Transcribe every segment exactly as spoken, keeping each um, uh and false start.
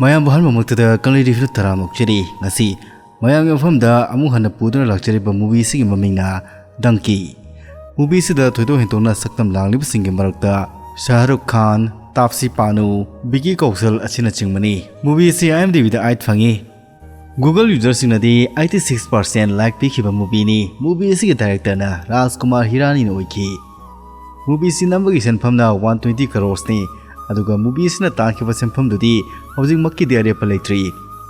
ꯃꯌꯥꯝꯕꯨ ꯑꯍꯥꯟꯕꯃꯛꯇꯗ ꯀꯪꯂꯩ ꯔꯤꯚꯤꯌꯨ ꯇꯔꯥꯃꯨꯛ ꯆꯦꯔꯤ꯫ ꯉꯁꯤ ꯃꯌꯥꯝꯒꯤ ꯃꯐꯝꯗ ꯑꯃꯨꯛ ꯍꯟꯅ ꯄꯨꯗꯨꯅ ꯂꯥꯛꯆꯔꯤꯕ movie ꯑꯁꯤꯒꯤ ꯃꯃꯤꯡꯅ ꯗꯪꯀꯤ꯫ Movie ꯑꯁꯤꯗ ꯊꯣꯏꯗꯣꯛ ꯍꯦꯟꯗꯣꯛꯅ ꯁꯛꯇꯝ ꯂꯥꯡꯂꯤꯕꯁꯤꯡꯒꯤ ꯃꯔꯛꯇ ꯁꯥꯍꯔꯨꯈ ꯈꯥꯟ, ꯇꯥꯞꯁꯤ ꯄꯥꯅꯨ, ꯕꯤꯀꯤ ꯀꯧꯁꯜ ꯑꯁꯤꯅꯆꯤꯡꯕꯅꯤ꯫ Movie ꯑꯁꯤ IMDbꯗ eight ꯐꯪꯉꯤ꯫ Google userꯁꯤꯡꯅꯗꯤ eighty six percent like ꯄꯤꯈꯤꯕ movieꯅꯤ꯫ Movie ꯑꯁꯤꯒꯤ directorꯅ ꯔꯥꯖꯀꯨꯃꯥꯔ ꯍꯤꯔꯥꯅꯤꯅ ꯑꯣꯏꯈꯤ꯫ Movie ꯑꯁꯤ ꯅꯝꯕꯒꯤ ꯁꯦꯟꯐꯝꯅ one twenty crores ꯅꯤ, ꯑꯗꯨꯒ movie ꯑꯁꯤꯅ ꯇꯥꯟꯈꯤꯕ ꯁꯦꯟꯐꯝꯗꯨꯗꯤ ꯍꯧꯖꯤꯛꯃꯛꯀꯤꯗꯤ ꯑꯔꯦꯞꯄ ꯂꯩꯇ꯭ꯔꯤ꯫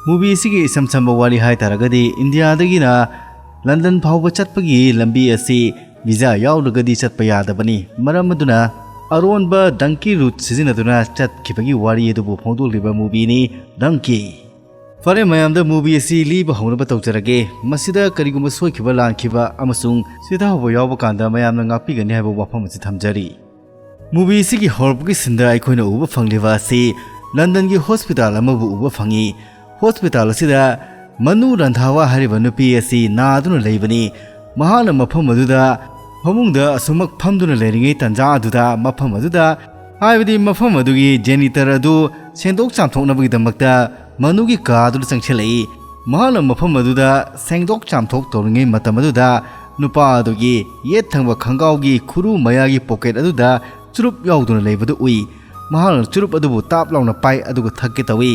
Movie ꯑꯁꯤꯒꯤ ꯏꯁꯝ ꯁꯝꯕ ꯋꯥꯔꯤ ꯍꯥꯏꯇꯥꯔꯒꯗꯤ, ꯏꯟꯗꯤꯌꯥꯗꯒꯤꯅ ꯂꯟꯗꯟ ꯐꯥꯎꯕ ꯆꯠꯄꯒꯤ ꯂꯝꯕꯤ ꯑꯁꯤ visa ꯌꯥꯎꯗ꯭ꯔꯒꯗꯤ ꯆꯠꯄ ꯌꯥꯗꯕꯅꯤ꯫ ꯃꯔꯝ ꯑꯗꯨꯅ ꯑꯔꯣꯟꯕ donkey route ꯁꯤꯖꯤꯟꯅꯗꯨꯅ ꯆꯠꯈꯤꯕꯒꯤ ꯋꯥꯔꯤ ꯑꯗꯨꯕꯨ ꯐꯣꯡꯗꯣꯛꯂꯤꯕ movieꯅꯤ ꯗꯪꯀꯤ꯫ ꯐꯔꯦ, ꯃꯌꯥꯝꯗ movie ꯑꯁꯤ ꯂꯤꯕ ꯍꯧꯅꯕ ꯇꯧꯖꯔꯒꯦ꯫ ꯃꯁꯤꯗ ꯀꯔꯤꯒꯨꯝꯕ ꯁꯣꯏꯈꯤꯕ ꯂꯥꯟꯈꯤꯕ ꯑꯃꯁꯨꯡ ꯆꯤꯊꯍꯧꯕ ꯌꯥꯎꯕ ꯀꯥꯟꯗ ꯃꯌꯥꯝꯅ ꯉꯥꯛꯄꯤꯒꯅꯤ ꯍꯥꯏꯕ ꯋꯥꯐꯝ ꯑꯁꯤ ꯊꯝꯖꯔꯤ꯫ Movie ꯑꯁꯤꯒꯤ ꯍꯧꯔꯛꯄꯒꯤ sceneꯗ ꯑꯩꯈꯣꯏꯅ ꯎꯕ ꯐꯪꯂꯤꯕ ꯑꯁꯤ ꯂꯟꯗꯟꯒꯤ hospital ꯑꯃꯕꯨ ꯎꯕ ꯐꯪꯉꯤ꯫ Hospital ꯑꯁꯤꯗ ꯃꯅꯨ ꯔꯟꯙꯥꯋꯥ ꯍꯥꯏꯔꯤꯕ ꯅꯨꯄꯤ ꯑꯁꯤ ꯅꯥꯗꯨꯅ ꯂꯩꯕꯅꯤ꯫ ꯃꯍꯥꯛꯅ ꯃꯐꯝ ꯑꯗꯨꯗ ꯐꯃꯨꯡꯗ ꯑꯁꯨꯃꯛ ꯐꯝꯗꯨꯅ ꯂꯩꯔꯤꯉꯩ ꯇꯥꯟꯖꯥ ꯑꯗꯨꯗ ꯃꯐꯝ ꯑꯗꯨꯗ, ꯍꯥꯏꯕꯗꯤ ꯃꯐꯝ ꯑꯗꯨꯒꯤ janitor ꯑꯗꯨ ꯁꯦꯡꯗꯣꯛ ꯆꯥꯝꯊꯣꯛꯅꯕꯒꯤꯗꯃꯛꯇ ꯃꯅꯨꯒꯤ ꯀꯥ ꯑꯗꯨꯗ ꯆꯪꯁꯤꯜꯂꯛꯏ꯫ ꯃꯍꯥꯛꯅ ꯃꯐꯝ ꯑꯗꯨꯗ ꯁꯦꯡꯗꯣꯛ ꯆꯥꯝꯊꯣꯛ ꯇꯧꯔꯤꯉꯩ ꯃꯇꯝ ꯑꯗꯨꯗ ꯅꯨꯄꯥ ꯑꯗꯨꯒꯤ ꯌꯦꯠ ꯊꯪꯕ ꯈꯪꯒꯥꯎꯒꯤ ꯈꯨꯔꯨ ꯃꯌꯥꯒꯤ pocket ꯑꯗꯨꯗ ꯆꯨꯔꯨꯞ ꯌꯥꯎꯗꯨꯅ ꯂꯩꯕꯗꯨ ꯎꯏ꯫ ꯃꯍꯥꯛꯅ ꯆꯨꯔꯨꯞ ꯑꯗꯨꯕꯨ ꯇꯥꯞ ꯂꯥꯎꯅ ꯄꯥꯏ, ꯑꯗꯨꯒ ꯊꯛꯀꯦ ꯇꯧꯏ꯫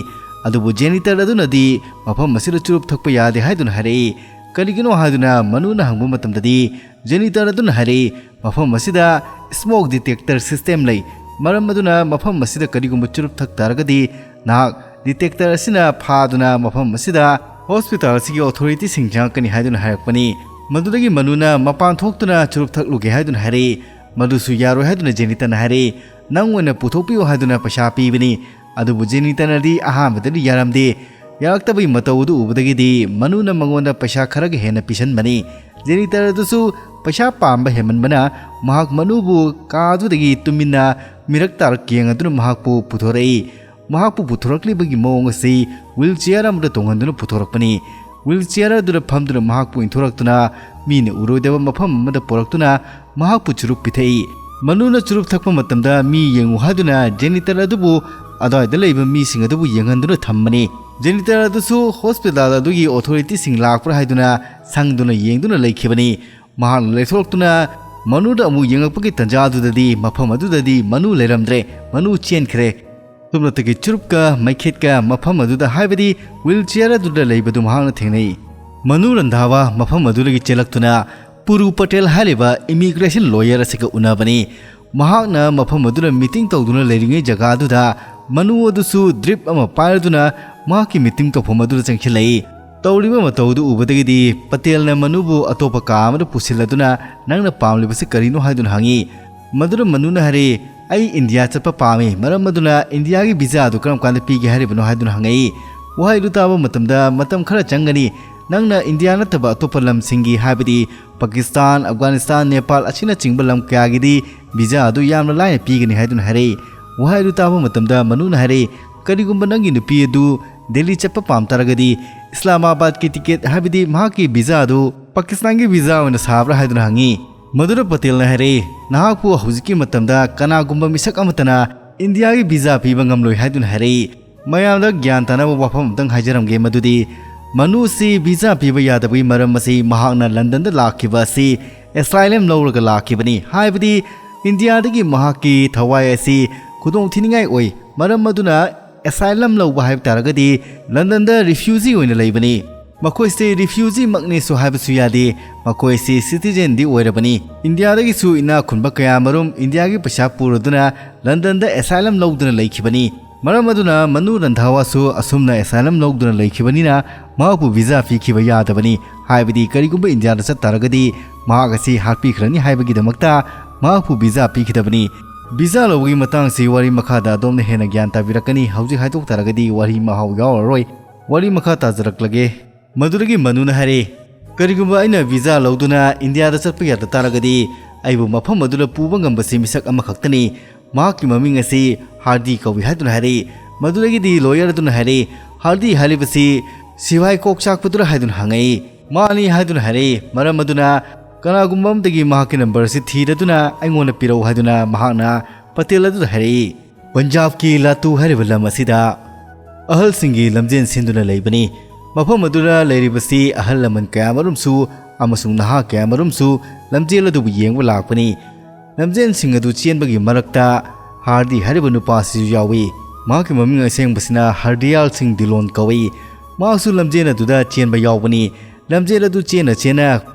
ꯑꯗꯨꯕꯨ janitor ꯑꯗꯨꯅꯗꯤ ꯃꯐꯝ ꯑꯁꯤꯗ ꯆꯨꯔꯨꯞ ꯊꯛꯄ ꯌꯥꯗꯦ ꯍꯥꯏꯗꯨꯅ ꯍꯥꯏꯔꯛꯏ꯫ ꯀꯔꯤꯒꯤꯅꯣ ꯍꯥꯏꯗꯨꯅ ꯃꯅꯨꯅ ꯍꯪꯕ ꯃꯇꯝꯗꯗꯤ, janitor ꯑꯗꯨꯅ ꯍꯥꯏꯔꯛꯏ, "ꯃꯐꯝ ꯑꯁꯤꯗ smoke detector system ꯂꯩ꯫ ꯃꯔꯝ ꯑꯗꯨꯅ ꯃꯐꯝ ꯑꯁꯤꯗ ꯀꯔꯤꯒꯨꯝꯕ ꯆꯨꯔꯨꯞ ꯊꯛ ꯇꯥꯔꯒꯗꯤ, ꯅꯍꯥꯛ detector ꯑꯁꯤꯅ ꯐꯥꯗꯨꯅ ꯃꯐꯝ ꯑꯁꯤꯗ hospital ꯑꯁꯤꯒꯤ authorityꯁꯤꯡ ꯆꯪꯉꯛꯀꯅꯤ" ꯍꯥꯏꯗꯨꯅ ꯍꯥꯏꯔꯛꯄꯅꯤ꯫ ꯃꯗꯨꯗꯒꯤ ꯃꯅꯨꯅ ꯃꯄꯥꯟ ꯊꯣꯛꯇꯨꯅ ꯆꯨꯔꯨꯞ ꯊꯛꯂꯨꯒꯦ ꯍꯥꯏꯗꯨꯅ ꯍꯥꯏꯔꯛꯏ꯫ ꯃꯗꯨꯁꯨ ꯌꯥꯔꯣꯏ ꯍꯥꯏꯗꯨꯅ janitorꯅ ꯍꯥꯏꯔꯛꯏ꯫ "ꯅꯪ ꯑꯣꯏꯅ ꯄꯨꯊꯣꯛꯄꯤꯌꯨ" ꯍꯥꯏꯗꯨꯅ ꯄꯩꯁꯥ ꯄꯤꯕꯅꯤ꯫ ꯑꯗꯨꯕꯨ janitorꯅꯗꯤ ꯑꯍꯥꯟꯕꯗꯗꯤ ꯌꯥꯔꯝꯗꯦ꯫ ꯌꯥꯔꯛꯇꯕꯒꯤ ꯃꯇꯧ ꯑꯗꯨ ꯎꯕꯗꯒꯤꯗꯤ ꯃꯅꯨꯅ ꯃꯉꯣꯟꯗ ꯄꯩꯁꯥ ꯈꯔꯒ ꯍꯦꯟꯅ ꯄꯤꯁꯟꯕꯅꯤ꯫ Janitor ꯑꯗꯨꯁꯨ ꯄꯩꯁꯥ ꯄꯥꯝꯕ ꯍꯦꯟꯃꯟꯕꯅ ꯃꯍꯥꯛ ꯃꯅꯨꯕꯨ ꯀꯥ ꯑꯗꯨꯗꯒꯤ ꯇꯨꯃꯤꯟꯅ ꯃꯤꯔꯛ ꯇꯥꯔꯛ ꯌꯦꯡꯗꯨꯅ ꯃꯍꯥꯛꯄꯨ ꯄꯨꯊꯣꯔꯛꯏ꯫ ꯃꯍꯥꯛꯄꯨ ꯄꯨꯊꯣꯔꯛꯂꯤꯕꯒꯤ ꯃꯑꯣꯡ ꯑꯁꯤ wheelchair ꯑꯃꯗ ꯇꯣꯡꯍꯟꯗꯨꯅ ꯄꯨꯊꯣꯔꯛꯄꯅꯤ꯫ Wheelchair ꯑꯗꯨꯗ ꯐꯝꯗꯨꯅ ꯃꯍꯥꯛꯄꯨ ꯏꯟꯊꯣꯔꯛꯇꯨꯅ ꯃꯤꯅ ꯎꯔꯣꯏꯗꯕ ꯃꯐꯝ ꯑꯃꯗ ꯄꯨꯔꯛꯇꯨꯅ ꯃꯍꯥꯛꯄꯨ ꯆꯨꯔꯨꯞ ꯄꯤꯊꯛꯏ꯫ ꯃꯅꯨꯅ ꯆꯨꯔꯨꯞ ꯊꯛꯄ ꯃꯇꯝꯗ ꯃꯤ ꯌꯦꯡꯉꯨ ꯍꯥꯏꯗꯨꯅ janitor ꯑꯗꯨꯕꯨ ꯑꯗꯨꯋꯥꯏꯗ ꯂꯩꯕ ꯃꯤꯁꯤꯡ ꯑꯗꯨꯕꯨ ꯌꯦꯡꯍꯟꯗꯨꯅ ꯊꯝꯕꯅꯤ꯫ ꯖꯦꯅꯤꯇꯔ ꯑꯗꯨꯁꯨ ꯍꯣꯁꯄꯤꯇꯥꯜ ꯑꯗꯨꯒꯤ ꯑꯣꯊꯣꯔꯤꯇꯤꯁꯤꯡ ꯂꯥꯛꯄ꯭ꯔꯥ ꯍꯥꯏꯗꯨꯅ ꯁꯪꯗꯨꯅ ꯌꯦꯡꯗꯨꯅ ꯂꯩꯈꯤꯕꯅꯤ꯫ ꯃꯍꯥꯛꯅ ꯂꯩꯊꯣꯔꯛꯇꯨꯅ ꯃꯅꯨꯗ ꯑꯃꯨꯛ ꯌꯦꯡꯉꯛꯄꯒꯤ ꯇꯟꯖꯥ ꯑꯗꯨꯗꯗꯤ ꯃꯐꯝ ꯑꯗꯨꯗꯗꯤ ꯃꯅꯨ ꯂꯩꯔꯝꯗ꯭ꯔꯦ, ꯃꯅꯨ ꯆꯦꯟꯈ꯭ꯔꯦ꯫ ꯁꯨꯞꯅꯇꯒꯤ ꯆꯨꯔꯨꯞꯀ ꯃꯩꯈꯦꯠꯀ ꯃꯐꯝ ꯑꯗꯨꯗ, ꯍꯥꯏꯕꯗꯤ ꯋꯤꯜ ꯆꯤꯌꯔ ꯑꯗꯨꯗ ꯂꯩꯕꯗꯨ ꯃꯍꯥꯛꯅ ꯊꯦꯡꯅꯩ꯫ ꯃꯅꯨ ꯔꯟꯙꯥꯋꯥ ꯃꯐꯝ ꯑꯗꯨꯗꯒꯤ ꯆꯦꯜꯂꯛꯇꯨꯅ ꯄꯨꯔꯨ ꯄꯇꯦꯜ ꯍꯥꯏꯔꯤꯕ ꯏꯃꯤꯒ꯭ꯔꯦꯁꯟ ꯂꯣꯌꯔ ꯑꯁꯤꯒ ꯎꯅꯕꯅꯤ꯫ ꯃꯍꯥꯛꯅ ꯃꯐꯝ ꯑꯗꯨꯗ ꯃꯤꯇꯤꯡ ꯇꯧꯗꯨꯅ ꯂꯩꯔꯤꯉꯩ ꯖꯒꯥ ꯑꯗꯨꯗ ꯃꯅꯨ ꯑꯗꯨꯁꯨ ꯗ꯭ꯔꯤꯞ ꯑꯃ ꯄꯥꯏꯔꯗꯨꯅ ꯃꯍꯥꯛꯀꯤ ꯃꯤꯇꯤꯡ ꯇꯧꯐꯝ ꯑꯗꯨꯗ ꯆꯪꯁꯤꯜꯂꯛꯏ꯫ ꯇꯧꯔꯤꯕ ꯃꯇꯧ ꯑꯗꯨ ꯎꯕꯗꯒꯤꯗꯤ ꯄꯇꯦꯜꯅ ꯃꯅꯨꯕꯨ ꯑꯇꯣꯞꯄ ꯀꯥ ꯑꯃꯗ ꯄꯨꯁꯤꯜꯂꯗꯨꯅ, "ꯅꯪꯅ ꯄꯥꯝꯂꯤꯕꯁꯤ ꯀꯔꯤꯅꯣ?" ꯍꯥꯏꯗꯨꯅ ꯍꯪꯉꯤ꯫ ꯃꯗꯨꯗ ꯃꯅꯨꯅ ꯍꯥꯏꯔꯛꯏ, "ꯑꯩ ꯏꯟꯗꯤꯌꯥ ꯆꯠꯄ ꯄꯥꯝꯃꯤ, ꯃꯔꯝ ꯑꯗꯨꯅ ꯏꯟꯗꯤꯌꯥꯒꯤ ꯚꯤꯖꯥ ꯑꯗꯨ ꯀꯔꯝ ꯀꯥꯟꯗ ꯄꯤꯒꯦ ꯍꯥꯏꯔꯤꯕꯅꯣ?" ꯍꯥꯏꯗꯨꯅ ꯍꯪꯉꯛꯏ꯫ ꯋꯥꯍꯩꯗꯨ ꯇꯥꯕ ꯃꯇꯝꯗ, "ꯃꯇꯝ ꯈꯔ ꯆꯪꯒꯅꯤ, ꯅꯪꯅ ꯏꯟꯗꯤꯌꯥ ꯅꯠꯇꯕ ꯑꯇꯣꯞꯄ ꯂꯝꯁꯤꯡꯒꯤ, ꯍꯥꯏꯕꯗꯤ ꯄꯥꯀꯤꯁꯇꯥꯟ, ꯑꯐꯒꯥꯅꯤꯁꯇꯥꯟ, ꯅꯦꯄꯥꯜ ꯑꯁꯤꯅꯆꯤꯡꯕ ꯂꯝ ꯀꯌꯥꯒꯤꯗꯤ ꯚꯤꯖꯥ ꯑꯗꯨ ꯌꯥꯝꯅ ꯂꯥꯏꯅ ꯄꯤꯒꯅꯤ" ꯍꯥꯏꯗꯨꯅ ꯍꯥꯏꯔꯛꯏ꯫ ꯋꯥꯍꯩ ꯑꯗꯨ ꯇꯥꯕ ꯃꯇꯝꯗ ꯃꯅꯨꯅ ꯍꯥꯏꯔꯛꯏ, "ꯀꯔꯤꯒꯨꯝꯕ ꯅꯪꯒꯤ ꯅꯨꯄꯤ ꯑꯗꯨ ꯗꯦꯜꯂꯤ ꯆꯠꯄ ꯄꯥꯝ ꯇꯥꯔꯒꯗꯤ ꯏꯁꯂꯥꯃꯥꯕꯥꯗꯀꯤ ꯇꯤꯀꯦꯠ, ꯍꯥꯏꯕꯗꯤ ꯃꯍꯥꯛꯀꯤ ꯚꯤꯖꯥ ꯑꯗꯨ ꯄꯥꯀꯤꯁꯇꯥꯟꯒꯤ ꯚꯤꯖꯥ ꯑꯣꯏꯅ ꯁꯥꯕ꯭ꯔꯥ?" ꯍꯥꯏꯗꯨꯅ ꯍꯪꯉꯤ꯫ ꯃꯗꯨꯗ ꯄꯇꯦꯜꯅ ꯍꯥꯏꯔꯛꯏ, "ꯅꯍꯥꯛꯄꯨ ꯍꯧꯖꯤꯛꯀꯤ ꯃꯇꯝꯗ ꯀꯅꯥꯒꯨꯝꯕ ꯃꯤꯁꯛ ꯑꯃꯠꯇꯅ ꯏꯟꯗꯤꯌꯥꯒꯤ ꯚꯤꯖꯥ ꯄꯤꯕ ꯉꯝꯂꯣꯏ" ꯍꯥꯏꯗꯨꯅ ꯍꯥꯏꯔꯛꯏ꯫ ꯃꯌꯥꯝꯗ ꯒ꯭ꯌꯥꯟ ꯇꯥꯅꯕ ꯋꯥꯐꯝ ꯑꯃꯇꯪ ꯍꯥꯏꯖꯔꯝꯒꯦ, ꯃꯗꯨꯗꯤ ꯃꯅꯨꯁꯤ ꯚꯤꯖꯥ ꯄꯤꯕ ꯌꯥꯗꯕꯒꯤ ꯃꯔꯝ ꯑꯁꯤ ꯃꯍꯥꯛꯅ ꯂꯟꯗꯟꯗ ꯂꯥꯛꯈꯤꯕ ꯑꯁꯤ ꯑꯦꯁꯥꯏꯂꯝ ꯂꯧꯔꯒ ꯂꯥꯛꯈꯤꯕꯅꯤ, ꯍꯥꯏꯕꯗꯤ ꯏꯟꯗꯤꯌꯥꯗꯒꯤ ꯃꯍꯥꯛꯀꯤ ꯊꯋꯥꯏ ꯑꯁꯤ ꯈꯨꯗꯣꯡ ꯊꯤꯅꯤꯡꯉꯥꯏ ꯑꯣꯏ꯫ ꯃꯔꯝ ꯑꯗꯨꯅ ꯑꯦꯁꯥꯏꯂꯝ ꯂꯧꯕ ꯍꯥꯏꯕ ꯇꯥꯔꯒꯗꯤ ꯂꯟꯗꯟꯗ ꯔꯤꯐ꯭ꯌꯨꯖꯤ ꯑꯣꯏꯅ ꯂꯩꯕꯅꯤ꯫ ꯃꯈꯣꯏꯁꯦ ꯔꯤꯐ꯭ꯌꯨꯖꯤꯃꯛꯅꯦꯁꯨ ꯍꯥꯏꯕꯁꯨ ꯌꯥꯗꯦ, ꯃꯈꯣꯏꯁꯤ ꯁꯤꯇꯤꯖꯦꯟꯗꯤ ꯑꯣꯏꯔꯕꯅꯤ꯫ ꯏꯟꯗꯤꯌꯥꯗꯒꯤꯁꯨ ꯏꯅꯥꯛ ꯈꯨꯟꯕ ꯀꯌꯥꯃꯔꯨꯝ ꯏꯟꯗꯤꯌꯥꯒꯤ ꯄꯩꯁꯥ ꯄꯨꯔꯗꯨꯅ ꯂꯟꯗꯟꯗ ꯑꯦꯁꯥꯏꯂꯝ ꯂꯧꯗꯨꯅ ꯂꯩꯈꯤꯕꯅꯤ꯫ ꯃꯔꯝ ꯑꯗꯨꯅ ꯃꯅꯨ ꯔꯟꯙꯥꯋꯥꯁꯨ ꯑꯁꯨꯝꯅ ꯑꯦꯁꯥꯏꯂꯝ ꯂꯧꯗꯨꯅ ꯂꯩꯈꯤꯕꯅꯤꯅ ꯃꯍꯥꯛꯄꯨ ꯚꯤꯖꯥ ꯄꯤꯈꯤꯕ ꯌꯥꯗꯕꯅꯤ, ꯍꯥꯏꯕꯗꯤ ꯀꯔꯤꯒꯨꯝꯕ ꯏꯟꯗꯤꯌꯥꯗ ꯆꯠ ꯇꯥꯔꯒꯗꯤ ꯃꯍꯥꯛ ꯑꯁꯤ ꯍꯥꯠꯄꯤꯈ꯭ꯔꯅꯤ ꯍꯥꯏꯕꯒꯤꯗꯃꯛꯇ ꯃꯍꯥꯛꯄꯨ ꯚꯤꯖꯥ ꯄꯤꯈꯤꯗꯕꯅꯤ꯫ ꯚꯤꯖꯥ ꯂꯧꯕꯒꯤ ꯃꯇꯥꯡꯁꯤ ꯋꯥꯔꯤ ꯃꯈꯥꯗ ꯑꯗꯣꯝꯅ ꯍꯦꯟꯅ ꯒ꯭ꯌꯥꯟ ꯇꯥꯕꯤꯔꯛꯀꯅꯤ꯫ ꯍꯧꯖꯤꯛ ꯍꯥꯏꯗꯣꯛ ꯇꯥꯔꯒꯗꯤ ꯋꯥꯔꯤ ꯃꯍꯥꯎ ꯌꯥꯎꯔꯔꯣꯏ꯫ ꯋꯥꯔꯤ ꯃꯈꯥ ꯇꯥꯖꯔꯛꯂꯒꯦ꯫ ꯃꯗꯨꯗꯒꯤ ꯃꯅꯨꯅ ꯍꯥꯏꯔꯛꯏ, "ꯀꯔꯤꯒꯨꯝꯕ ꯑꯩꯅ ꯚꯤꯖꯥ ꯂꯧꯗꯨꯅ ꯏꯟꯗꯤꯌꯥꯗ ꯆꯠꯄ ꯌꯥꯗ ꯇꯥꯔꯒꯗꯤ ꯑꯩꯕꯨ ꯃꯐꯝ ꯑꯗꯨꯗ ꯄꯨꯕ ꯉꯝꯕꯁꯤ ꯃꯤꯁꯛ ꯑꯃꯈꯛꯇꯅꯤ꯫ ꯃꯍꯥꯛꯀꯤ ꯃꯃꯤꯡ ꯑꯁꯤ ꯍꯥꯔꯗꯤ ꯀꯧꯏ" ꯍꯥꯏꯗꯨꯅ ꯍꯥꯏꯔꯛꯏ꯫ ꯃꯗꯨꯗꯒꯤꯗꯤ ꯂꯣꯌꯔ ꯑꯗꯨꯅ ꯍꯥꯏꯔꯛꯏ, "ꯍꯥꯔꯗꯤ ꯍꯥꯏꯔꯤꯕꯁꯤ ꯁꯤꯐꯥꯏ ꯀꯣꯛ ꯆꯥꯛꯄꯗꯨꯔ?" ꯍꯥꯏꯗꯨꯅ ꯍꯪꯉꯛꯏ꯫ "ꯃꯥꯅꯤ" ꯍꯥꯏꯗꯨꯅ ꯍꯥꯏꯔꯛꯏ꯫ ꯃꯔꯝ ꯑꯗꯨꯅ ꯀꯅꯥꯒꯨꯝꯕ ꯑꯃꯗꯒꯤ ꯃꯍꯥꯛꯀꯤ ꯅꯝꯕꯔ ꯑꯁꯤ ꯊꯤꯔꯗꯨꯅ ꯑꯩꯉꯣꯟꯗ ꯄꯤꯔꯛꯎ ꯍꯥꯏꯗꯨꯅ ꯃꯍꯥꯛꯅ ꯄꯇꯦꯜ ꯑꯗꯨꯗ ꯍꯥꯏꯔꯛꯏ꯫ ꯄꯟꯖꯥꯕꯀꯤ ꯂꯥꯇꯨ ꯍꯥꯏꯔꯤꯕ ꯂꯝ ꯑꯁꯤꯗ ꯑꯍꯜꯁꯤꯡꯒꯤ ꯂꯝꯖꯦꯟ ꯁꯤꯟꯗꯨꯅ ꯂꯩꯕꯅꯤ꯫ ꯃꯐꯝ ꯑꯗꯨꯗ ꯂꯩꯔꯤꯕꯁꯤ ꯑꯍꯜ ꯂꯃꯟ ꯀꯌꯥꯃꯔꯨꯝꯁꯨ ꯑꯃꯁꯨꯡ ꯅꯍꯥ ꯀꯌꯥꯃꯔꯨꯝꯁꯨ ꯂꯝꯖꯦꯜ ꯑꯗꯨꯕꯨ ꯌꯦꯡꯕ ꯂꯥꯛꯄꯅꯤ꯫ ꯂꯝꯖꯦꯟꯁꯤꯡ ꯑꯗꯨ ꯆꯦꯟꯕꯒꯤ ꯃꯔꯛꯇ ꯍꯥꯔꯗꯤ ꯍꯥꯏꯔꯤꯕ ꯅꯨꯄꯥ ꯑꯁꯤꯁꯨ ꯌꯥꯎꯏ꯫ ꯃꯍꯥꯛꯀꯤ ꯃꯃꯤꯡ ꯑꯁꯦꯡꯕꯁꯤꯅ ꯍꯔꯗꯤꯌꯥꯜ ꯁꯤꯡ ꯗꯤꯂꯣꯟ ꯀꯧꯏ꯫ ꯃꯍꯥꯛꯁꯨ ꯂꯝꯖꯦꯜ ꯑꯗꯨꯗ ꯆꯦꯟꯕ ꯌꯥꯎꯕꯅꯤ꯫ ꯂꯝꯖꯦꯜ ꯑꯗꯨ ꯆꯦꯟꯅ ꯆꯦꯟꯅ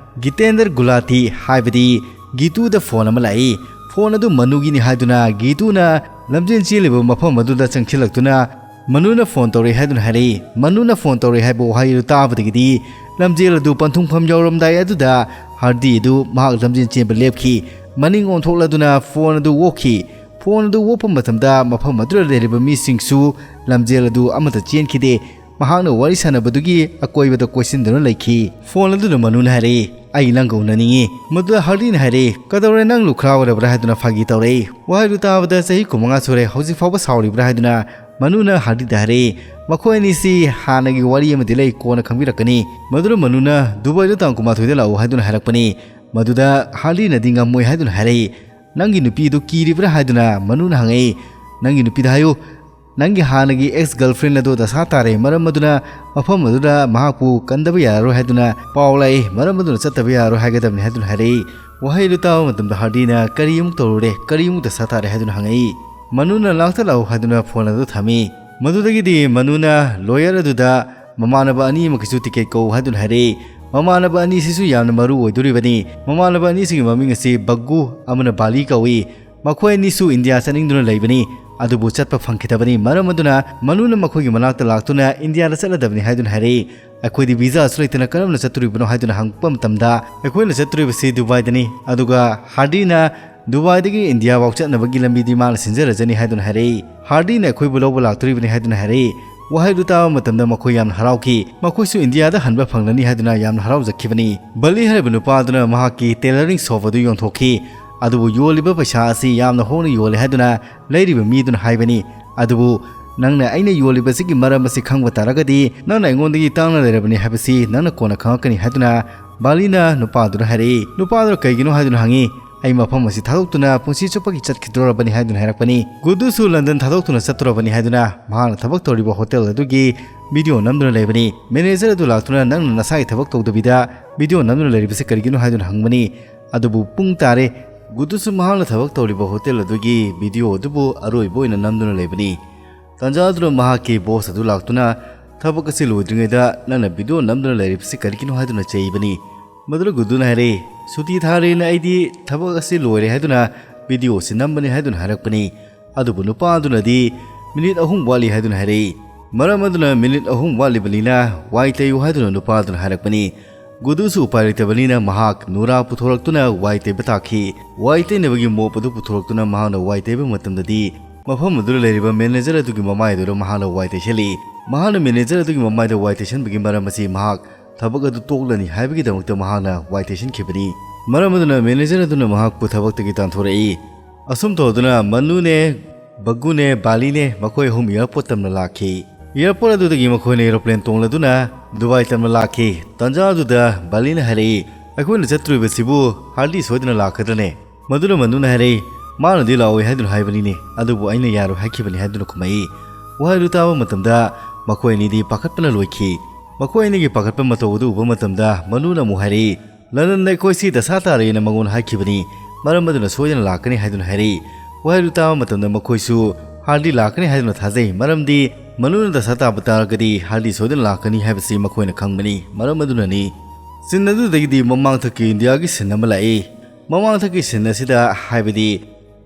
ꯒꯤꯇꯦꯟꯗ꯭ꯔ ꯒꯨꯂꯥꯇꯤ ꯍꯥꯏꯕꯗꯤ ꯒꯤꯇꯨꯗ ꯐꯣꯟ ꯑꯃ ꯂꯥꯛꯏ꯫ ꯐꯣꯟ ꯑꯗꯨ ꯃꯅꯨꯒꯤꯅꯤ ꯍꯥꯏꯗꯨꯅ ꯒꯤꯇꯨꯅ ꯂꯝꯖꯦꯜ ꯆꯦꯜꯂꯤꯕ ꯃꯐꯝ ꯑꯗꯨꯗ ꯆꯪꯁꯤꯜꯂꯛꯇꯨꯅ ꯃꯅꯨꯅ ꯐꯣꯟ ꯇꯧꯔꯛꯏ ꯍꯥꯏꯗꯨꯅ ꯍꯥꯏꯔꯛꯏ꯫ ꯃꯅꯨꯅ ꯐꯣꯟ ꯇꯧꯔꯛꯏ ꯍꯥꯏꯕ ꯋꯥꯍꯩ ꯑꯗꯨ ꯇꯥꯕꯗꯒꯤꯗꯤ ꯂꯝꯖꯦꯜ ꯑꯗꯨ ꯄꯟꯊꯨꯡꯐꯝ ꯌꯧꯔꯝꯗꯥꯏ ꯑꯗꯨꯗ ꯍꯥꯔꯗꯤ ꯑꯗꯨ ꯃꯍꯥꯛ ꯂꯝꯖꯦꯜ ꯆꯦꯟꯕ ꯂꯦꯞꯈꯤ꯫ ꯃꯅꯤꯡ ꯑꯣꯟꯊꯣꯛꯂꯗꯨꯅ ꯐꯣꯟ ꯑꯗꯨ ꯑꯣꯛꯈꯤ꯫ ꯐꯣꯟ ꯑꯗꯨ ꯑꯣꯛꯄ ꯃꯇꯝꯗ ꯃꯐꯝ ꯑꯗꯨꯗ ꯂꯩꯔꯤꯕ ꯃꯤꯁꯤꯡꯁꯨ ꯂꯝꯖꯦꯜ ꯑꯗꯨ ꯑꯃꯠꯇ ꯆꯦꯟꯈꯤꯗꯦ꯫ ꯃꯍꯥꯛꯅ ꯋꯥꯔꯤ ꯁꯥꯟꯅꯕꯗꯨꯒꯤ ꯑꯀꯣꯏꯕꯗ ꯀꯣꯏꯁꯤꯟꯗꯨꯅ ꯂꯩꯈꯤ꯫ ꯐꯣꯟ ꯑꯗꯨꯅ ꯃꯅꯨꯅ ꯍꯥꯏꯔꯛꯏ, "ꯑꯩ ꯅꯪꯒ ꯎꯅꯅꯤꯡꯉꯤ꯫" ꯃꯗꯨꯗ ꯍꯥꯔꯗꯤꯅ ꯍꯥꯏꯔꯛꯏ, "ꯀꯗꯧꯔꯦ, ꯅꯪ ꯂꯨꯈ꯭ꯔꯥ ꯑꯣꯏꯔꯕ꯭ꯔꯥ?" ꯍꯥꯏꯗꯨꯅ ꯐꯥꯒꯤ ꯇꯧꯔꯛꯏ꯫ ꯋꯥꯍꯩꯗꯨ ꯇꯥꯕꯗ ꯆꯍꯤ ꯀꯨꯟꯃꯉꯥ ꯁꯨꯔꯦ, ꯍꯧꯖꯤꯛ ꯐꯥꯎꯕ ꯁꯥꯎꯔꯤꯕ꯭ꯔꯥ ꯍꯥꯏꯗꯨꯅ ꯃꯅꯨꯅ ꯍꯥꯔꯗꯤꯗ ꯍꯥꯏꯔꯛꯏ, "ꯃꯈꯣꯏ ꯑꯅꯤꯁꯤ ꯍꯥꯟꯅꯒꯤ ꯋꯥꯔꯤ ꯑꯃꯗꯤ ꯂꯩ, ꯀꯣꯟꯅ ꯈꯪꯕꯤꯔꯛꯀꯅꯤ꯫" ꯃꯗꯨꯗ ꯃꯅꯨꯅ ꯗꯨꯕꯥꯏꯗ ꯇꯥꯡ ꯀꯨꯟꯃꯥꯊꯣꯏꯗ ꯂꯥꯛꯎ ꯍꯥꯏꯗꯨꯅ ꯍꯥꯏꯔꯛꯄꯅꯤ꯫ ꯃꯗꯨꯗ ꯍꯥꯔꯗꯤꯅꯗꯤ ꯉꯝꯃꯣꯏ ꯍꯥꯏꯗꯨꯅ ꯍꯥꯏꯔꯛꯏ꯫ "ꯅꯪꯒꯤ ꯅꯨꯄꯤꯗꯨ ꯀꯤꯔꯤꯕ꯭ꯔꯥ?" ꯍꯥꯏꯗꯨꯅ ꯃꯅꯨꯅ ꯍꯪꯉꯛꯏ꯫ "ꯅꯪꯒꯤ ꯅꯨꯄꯤꯗ ꯍꯥꯏꯌꯨ, ꯅꯪꯒꯤ ꯍꯥꯟꯅꯒꯤ ex girlfriend ꯑꯗꯨ ꯗꯁꯥ ꯇꯥꯔꯦ, ꯃꯔꯝ ꯑꯗꯨꯅ ꯃꯐꯝ ꯑꯗꯨꯗ ꯃꯍꯥꯛꯄꯨ ꯀꯟꯗꯕ ꯌꯥꯔꯔꯣꯏ ꯍꯥꯏꯗꯨꯅ ꯄꯥꯎ ꯂꯥꯛꯏ, ꯃꯔꯝ ꯑꯗꯨꯅ ꯆꯠꯇꯕ ꯌꯥꯔꯔꯣꯏ ꯍꯥꯏꯒꯗꯕꯅꯤ" ꯍꯥꯏꯗꯨꯅ ꯍꯥꯏꯔꯛꯏ꯫ ꯋꯥꯍꯩ ꯑꯗꯨ ꯇꯥꯕ ꯃꯇꯝꯗ ꯍꯥꯔꯗꯤꯅ, "ꯀꯔꯤ ꯑꯃꯨꯛ ꯇꯧꯔꯨꯔꯦ? ꯀꯔꯤ ꯑꯃꯨꯛ ꯗꯁꯥ ꯇꯥꯔꯦ?" ꯍꯥꯏꯗꯨꯅ ꯍꯪꯉꯛꯏ꯫ "ꯃꯅꯨꯅ ꯂꯥꯛꯇ ꯂꯥꯛꯎ" ꯍꯥꯏꯗꯨꯅ ꯐꯣꯟ ꯑꯗꯨ ꯊꯝꯃꯤ꯫ ꯃꯗꯨꯗꯒꯤꯗꯤ ꯃꯅꯨꯅ lawyer ꯑꯗꯨꯗ ꯃꯃꯥꯟꯅꯕ ꯑꯅꯤ ꯑꯃꯒꯤꯁꯨ ticket ꯀꯛꯎ ꯍꯥꯏꯗꯨꯅ ꯍꯥꯏꯔꯛꯏ꯫ ꯃꯃꯥꯟꯅꯕ ꯑꯅꯤꯁꯤꯁꯨ ꯌꯥꯝꯅ ꯃꯔꯨ ꯑꯣꯏꯗꯣꯔꯤꯕꯅꯤ꯫ ꯃꯃꯥꯟꯅꯕ ꯑꯅꯤꯁꯤꯒꯤ ꯃꯃꯤꯡ ꯑꯁꯤ ꯕꯒꯨ ꯑꯃꯅ ꯕꯥꯂꯤ ꯀꯧꯏ꯫ ꯃꯈꯣꯏ ꯑꯅꯤꯁꯨ ꯏꯟꯗꯤꯌꯥ ꯆꯠꯅꯤꯡꯗꯨꯅ ꯂꯩꯕꯅꯤ, ꯑꯗꯨꯕꯨ ꯆꯠꯄ ꯐꯪꯈꯤꯗꯕꯅꯤ꯫ ꯃꯔꯝ ꯑꯗꯨꯅ ꯃꯅꯨꯅ ꯃꯈꯣꯏꯒꯤ ꯃꯅꯥꯛꯇ ꯂꯥꯛꯇꯨꯅ ꯏꯟꯗꯤꯌꯥꯗ ꯆꯠꯂꯗꯕꯅꯤ ꯍꯥꯏꯗꯨꯅ ꯍꯥꯏꯔꯛꯏ꯫ "ꯑꯩꯈꯣꯏꯗꯤ ꯚꯤꯖꯥꯁꯨ ꯂꯩꯇꯅ ꯀꯔꯝꯅ ꯆꯠꯇꯣꯔꯤꯕꯅꯣ?" ꯍꯥꯏꯗꯨꯅ ꯍꯪꯉꯛꯄ ꯃꯇꯝꯗ, "ꯑꯩꯈꯣꯏꯅ ꯆꯠꯇꯣꯔꯤꯕꯁꯤ ꯗꯨꯕꯥꯏꯗꯅꯤ, ꯑꯗꯨꯒ ꯍꯥꯔꯗꯤꯅ ꯗꯨꯕꯥꯏꯗꯒꯤ ꯏꯟꯗꯤꯌꯥ ꯐꯥꯎ ꯆꯠꯅꯕꯒꯤ ꯂꯝꯕꯤꯗꯤ ꯃꯥꯅ ꯁꯤꯟꯖꯔꯖꯅꯤ" ꯍꯥꯏꯗꯨꯅ ꯍꯥꯏꯔꯛꯏ꯫ "ꯍꯥꯔꯗꯤꯅ ꯑꯩꯈꯣꯏꯕꯨ ꯂꯧꯕ ꯂꯥꯛꯇꯣꯔꯤꯕꯅꯤ" ꯍꯥꯏꯗꯨꯅ ꯍꯥꯏꯔꯛꯏ꯫ ꯋꯥꯍꯩꯗꯨ ꯇꯥꯕ ꯃꯇꯝꯗ ꯃꯈꯣꯏ ꯌꯥꯝꯅ ꯍꯔꯥꯎꯈꯤ꯫ ꯃꯈꯣꯏꯁꯨ ꯏꯟꯗꯤꯌꯥꯗ ꯍꯟꯕ ꯐꯪꯂꯅꯤ ꯍꯥꯏꯗꯨꯅ ꯌꯥꯝꯅ ꯍꯔꯥꯎꯖꯈꯤꯕꯅꯤ꯫ ꯕꯂꯤ ꯍꯥꯏꯔꯤꯕ ꯅꯨꯄꯥ ꯑꯗꯨꯅ ꯃꯍꯥꯛꯀꯤ tailoring shop ꯑꯗꯨ ꯌꯣꯟꯊꯣꯛꯈꯤ꯫ ꯑꯗꯨꯕꯨ ꯌꯣꯜꯂꯤꯕ ꯄꯩꯁꯥ ꯑꯁꯤ ꯌꯥꯝꯅ ꯍꯣꯡꯅ ꯌꯣꯜꯂꯦ ꯍꯥꯏꯗꯨꯅ ꯂꯩꯔꯤꯕ ꯃꯤꯗꯨꯅ ꯍꯥꯏꯕꯅꯤ꯫ ꯑꯗꯨꯕꯨ ꯅꯪꯅ ꯑꯩꯅ ꯌꯣꯜꯂꯤꯕꯁꯤꯒꯤ ꯃꯔꯝ ꯑꯁꯤ ꯈꯪꯕ ꯇꯥꯔꯒꯗꯤ ꯅꯪꯅ ꯑꯩꯉꯣꯟꯗꯒꯤ ꯇꯥꯡꯅ ꯂꯩꯔꯕꯅꯤ ꯍꯥꯏꯕꯁꯤ ꯅꯪꯅ ꯀꯣꯟꯅ ꯈꯪꯂꯛꯀꯅꯤ ꯍꯥꯏꯗꯨꯅ ꯕꯥꯂꯤꯅ ꯅꯨꯄꯥꯗꯨꯗ ꯍꯥꯏꯔꯛꯏ꯫ ꯅꯨꯄꯥꯗꯨꯅ ꯀꯩꯒꯤꯅꯣ ꯍꯥꯏꯗꯨꯅ ꯍꯪꯉꯤ꯫ "ꯑꯩ ꯃꯐꯝ ꯑꯁꯤ ꯊꯥꯗꯣꯛꯇꯨꯅ ꯄꯨꯟꯁꯤ ꯆꯨꯞꯄꯒꯤ ꯆꯠꯈꯤꯗꯣꯔꯕꯅꯤ" ꯍꯥꯏꯗꯨꯅ ꯍꯥꯏꯔꯛꯄꯅꯤ꯫ ꯒꯨꯗꯨꯁꯨ ꯂꯟꯗꯟ ꯊꯥꯗꯣꯛꯇꯨꯅ ꯆꯠꯇꯣꯔꯕꯅꯤ ꯍꯥꯏꯗꯨꯅ ꯃꯍꯥꯛꯅ ꯊꯕꯛ ꯇꯧꯔꯤꯕ ꯍꯣꯇꯦꯜ ꯑꯗꯨꯒꯤ ꯚꯤꯗꯤꯑꯣ ꯅꯝꯗꯨꯅ ꯂꯩꯕꯅꯤ꯫ ꯃꯦꯅꯦꯖꯔ ꯑꯗꯨ ꯂꯥꯛꯇꯨꯅ "ꯅꯪꯅ ꯅꯁꯥꯒꯤ ꯊꯕꯛ ꯇꯧꯗꯕꯤꯗ ꯚꯤꯗꯤꯑꯣ ꯅꯝꯗꯨꯅ ꯂꯩꯔꯤꯕꯁꯤ ꯀꯔꯤꯒꯤꯅꯣ?" ꯍꯥꯏꯗꯨꯅ ꯍꯪꯕꯅꯤ꯫ ꯑꯗꯨꯕꯨ ꯄꯨꯡ ꯇꯥꯔꯦ꯫ ꯒꯨꯗꯨꯁꯨ ꯃꯍꯥꯛꯅ ꯊꯕꯛ ꯇꯧꯔꯤꯕ ꯍꯣꯇꯦꯜ ꯑꯗꯨꯒꯤ ꯚꯤꯗꯤꯑꯣ ꯑꯗꯨꯕꯨ ꯑꯔꯣꯏꯕ ꯑꯣꯏꯅ ꯅꯝꯗꯨꯅ ꯂꯩꯕꯅꯤ꯫ ꯇꯥꯟꯖꯥ ꯑꯗꯨꯗ ꯃꯍꯥꯛꯀꯤ ꯕꯣꯁ ꯑꯗꯨ ꯂꯥꯛꯇꯨꯅ, "ꯊꯕꯛ ꯑꯁꯤ ꯂꯣꯏꯗ꯭ꯔꯤꯉꯩꯗ ꯅꯪꯅ ꯚꯤꯗꯤꯑꯣ ꯅꯝꯗꯨꯅ ꯂꯩꯔꯤꯕꯁꯤ ꯀꯔꯤꯒꯤꯅꯣ?" ꯍꯥꯏꯗꯨꯅ ꯆꯩꯕꯅꯤ꯫ ꯃꯗꯨꯗ ꯒꯨꯗꯨꯅ ꯍꯥꯏꯔꯛꯏ, "ꯁꯨꯇꯤ ꯊꯥꯔꯦꯅ ꯑꯩꯗꯤ ꯊꯕꯛ ꯑꯁꯤ ꯂꯣꯏꯔꯦ ꯍꯥꯏꯗꯨꯅ ꯚꯤꯗꯤꯑꯣ ꯑꯁꯤ ꯅꯝꯕꯅꯤ" ꯍꯥꯏꯗꯨꯅ ꯍꯥꯏꯔꯛꯄꯅꯤ꯫ ꯑꯗꯨꯕꯨ ꯅꯨꯄꯥ ꯑꯗꯨꯅꯗꯤ ꯃꯤꯅꯤꯠ ꯑꯍꯨꯝ ꯋꯥꯠꯂꯤ ꯍꯥꯏꯗꯨꯅ ꯍꯥꯏꯔꯛꯏ꯫ ꯃꯔꯝ ꯑꯗꯨꯅ ꯃꯤꯅꯤꯠ ꯑꯍꯨꯝ ꯋꯥꯠꯂꯤꯕꯅꯤꯅ ꯋꯥꯏ ꯇꯩꯌꯨ ꯍꯥꯏꯗꯨꯅ ꯅꯨꯄꯥ ꯑꯗꯨꯅ ꯍꯥꯏꯔꯛꯄꯅꯤ꯫ ꯒꯨꯗꯨꯁꯨ ꯎꯄꯥꯏ ꯂꯩꯇꯕꯅꯤꯅ ꯃꯍꯥꯛ ꯅꯨꯔꯥ ꯄꯨꯊꯣꯔꯛꯇꯨꯅ ꯋꯥꯏ ꯇꯩꯕ ꯇꯥꯈꯤ꯫ ꯋꯥꯏ ꯇꯩꯅꯕꯒꯤ ꯃꯣꯞ ꯑꯗꯨ ꯄꯨꯊꯣꯔꯛꯇꯨꯅ ꯃꯍꯥꯛꯅ ꯋꯥꯏ ꯇꯩꯕ ꯃꯇꯝꯗꯗꯤ ꯃꯐꯝ ꯑꯗꯨꯗ ꯂꯩꯔꯤꯕ ꯃꯦꯅꯦꯖꯔ ꯑꯗꯨꯒꯤ ꯃꯃꯥꯏꯗꯨꯗ ꯃꯍꯥꯛꯅ ꯋꯥꯏ ꯇꯩꯁꯜꯂꯤ꯫ ꯃꯍꯥꯛꯅ ꯃꯦꯅꯦꯖꯔ ꯑꯗꯨꯒꯤ ꯃꯃꯥꯏꯗ ꯋꯥꯏ ꯇꯩꯁꯟꯕꯒꯤ ꯃꯔꯝ ꯑꯁꯤ ꯃꯍꯥꯛ ꯊꯕꯛ ꯑꯗꯨ ꯇꯣꯛꯂꯅꯤ ꯍꯥꯏꯕꯒꯤꯗꯃꯛꯇ ꯃꯍꯥꯛꯅ ꯋꯥꯏ ꯇꯩꯁꯟꯈꯤꯕꯅꯤ꯫ ꯃꯔꯝ ꯑꯗꯨꯅ ꯃꯦꯅꯦꯖꯔ ꯑꯗꯨꯅ ꯃꯍꯥꯛꯄꯨ ꯊꯕꯛꯇꯒꯤ ꯇꯥꯟꯊꯣꯔꯛꯏ꯫ ꯑꯁꯨꯝ ꯇꯧꯗꯨꯅ ꯃꯅꯨꯅꯦ, ꯕꯒꯨꯅꯦ, ꯕꯥꯂꯤꯅꯦ, ꯃꯈꯣꯏ ꯑꯍꯨꯝ ꯑꯦꯌꯥꯔꯄꯣꯔꯠ ꯇꯝꯅ ꯂꯥꯛꯈꯤ꯫ ꯑꯦꯌꯥꯔꯄꯣꯔꯠ ꯑꯗꯨꯗꯒꯤ ꯃꯈꯣꯏꯅ ꯑꯦꯔꯣꯄ꯭ꯂꯦꯟ ꯇꯣꯡꯂꯗꯨꯅ ꯗꯨꯕꯥꯏ ꯇꯝꯅ ꯂꯥꯛꯈꯤ꯫ ꯇꯥꯟꯖꯥ ꯑꯗꯨꯗ ꯕꯥꯂꯤꯅ ꯍꯥꯏꯔꯛꯏ, "ꯑꯩꯈꯣꯏꯅ ꯆꯠꯇꯣꯔꯤꯕꯁꯤꯕꯨ ꯍꯥꯔꯗꯤ ꯁꯣꯏꯗꯅ ꯂꯥꯛꯀꯗ꯭ꯔꯅꯦ?" ꯃꯗꯨꯅ ꯃꯅꯨꯅ ꯍꯥꯏꯔꯛꯏ, "ꯃꯥꯅꯗꯤ ꯂꯥꯛꯑꯣꯏ ꯍꯥꯏꯗꯨꯅ ꯍꯥꯏꯕꯅꯤꯅꯦ, ꯑꯗꯨꯕꯨ ꯑꯩꯅ ꯌꯥꯔꯣꯏ ꯍꯥꯏꯈꯤꯕꯅꯤ" ꯍꯥꯏꯗꯨꯅ ꯈꯨꯝꯃꯛꯏ꯫ ꯋꯥꯍꯩꯗꯨ ꯇꯥꯕ ꯃꯇꯝꯗ ꯃꯈꯣꯏ ꯑꯅꯤꯗꯤ ꯄꯥꯈꯠꯄꯅ ꯂꯣꯏꯈꯤ꯫ ꯃꯈꯣꯏ ꯑꯅꯤꯒꯤ ꯄꯥꯈꯠꯄ ꯃꯇꯧ ꯑꯗꯨ ꯎꯕ ꯃꯇꯝꯗ ꯃꯅꯨꯅ ꯑꯃꯨꯛ ꯍꯥꯏꯔꯛꯏ, "ꯂꯟꯗꯟꯗ ꯑꯩꯈꯣꯏꯁꯤ ꯗꯁꯥ ꯇꯥꯔꯦꯅ ꯃꯉꯣꯟꯗ ꯍꯥꯏꯈꯤꯕꯅꯤ, ꯃꯔꯝ ꯑꯗꯨꯅ ꯁꯣꯏꯗꯅ ꯂꯥꯛꯀꯅꯤ" ꯍꯥꯏꯗꯨꯅ ꯍꯥꯏꯔꯛꯏ꯫ ꯋꯥꯍꯩꯗꯨ ꯇꯥꯕ ꯃꯇꯝꯗ ꯃꯈꯣꯏꯁꯨ ꯍꯥꯔꯗꯤ ꯂꯥꯛꯀꯅꯤ ꯍꯥꯏꯗꯨꯅ ꯊꯥꯖꯩ, ꯃꯔꯝꯗꯤ ꯃꯅꯨꯅ ꯗꯁꯥ ꯇꯥꯕ ꯇꯥꯔꯒꯗꯤ ꯍꯥꯔꯗꯤ ꯁꯣꯏꯗꯅ ꯂꯥꯛꯀꯅꯤ ꯍꯥꯏꯕꯁꯤ ꯃꯈꯣꯏꯅ ꯈꯪꯕꯅꯤ꯫ ꯃꯔꯝ ꯑꯗꯨꯅꯅꯤ꯫ ꯁꯤꯟ ꯑꯗꯨꯗꯒꯤꯗꯤ ꯃꯃꯥꯡꯊꯛꯀꯤ ꯏꯟꯗꯤꯌꯥꯒꯤ ꯁꯤꯟ ꯑꯃ ꯂꯥꯛꯏ꯫ ꯃꯃꯥꯡꯊꯛꯀꯤ ꯁꯤꯟ ꯑꯁꯤꯗ, ꯍꯥꯏꯕꯗꯤ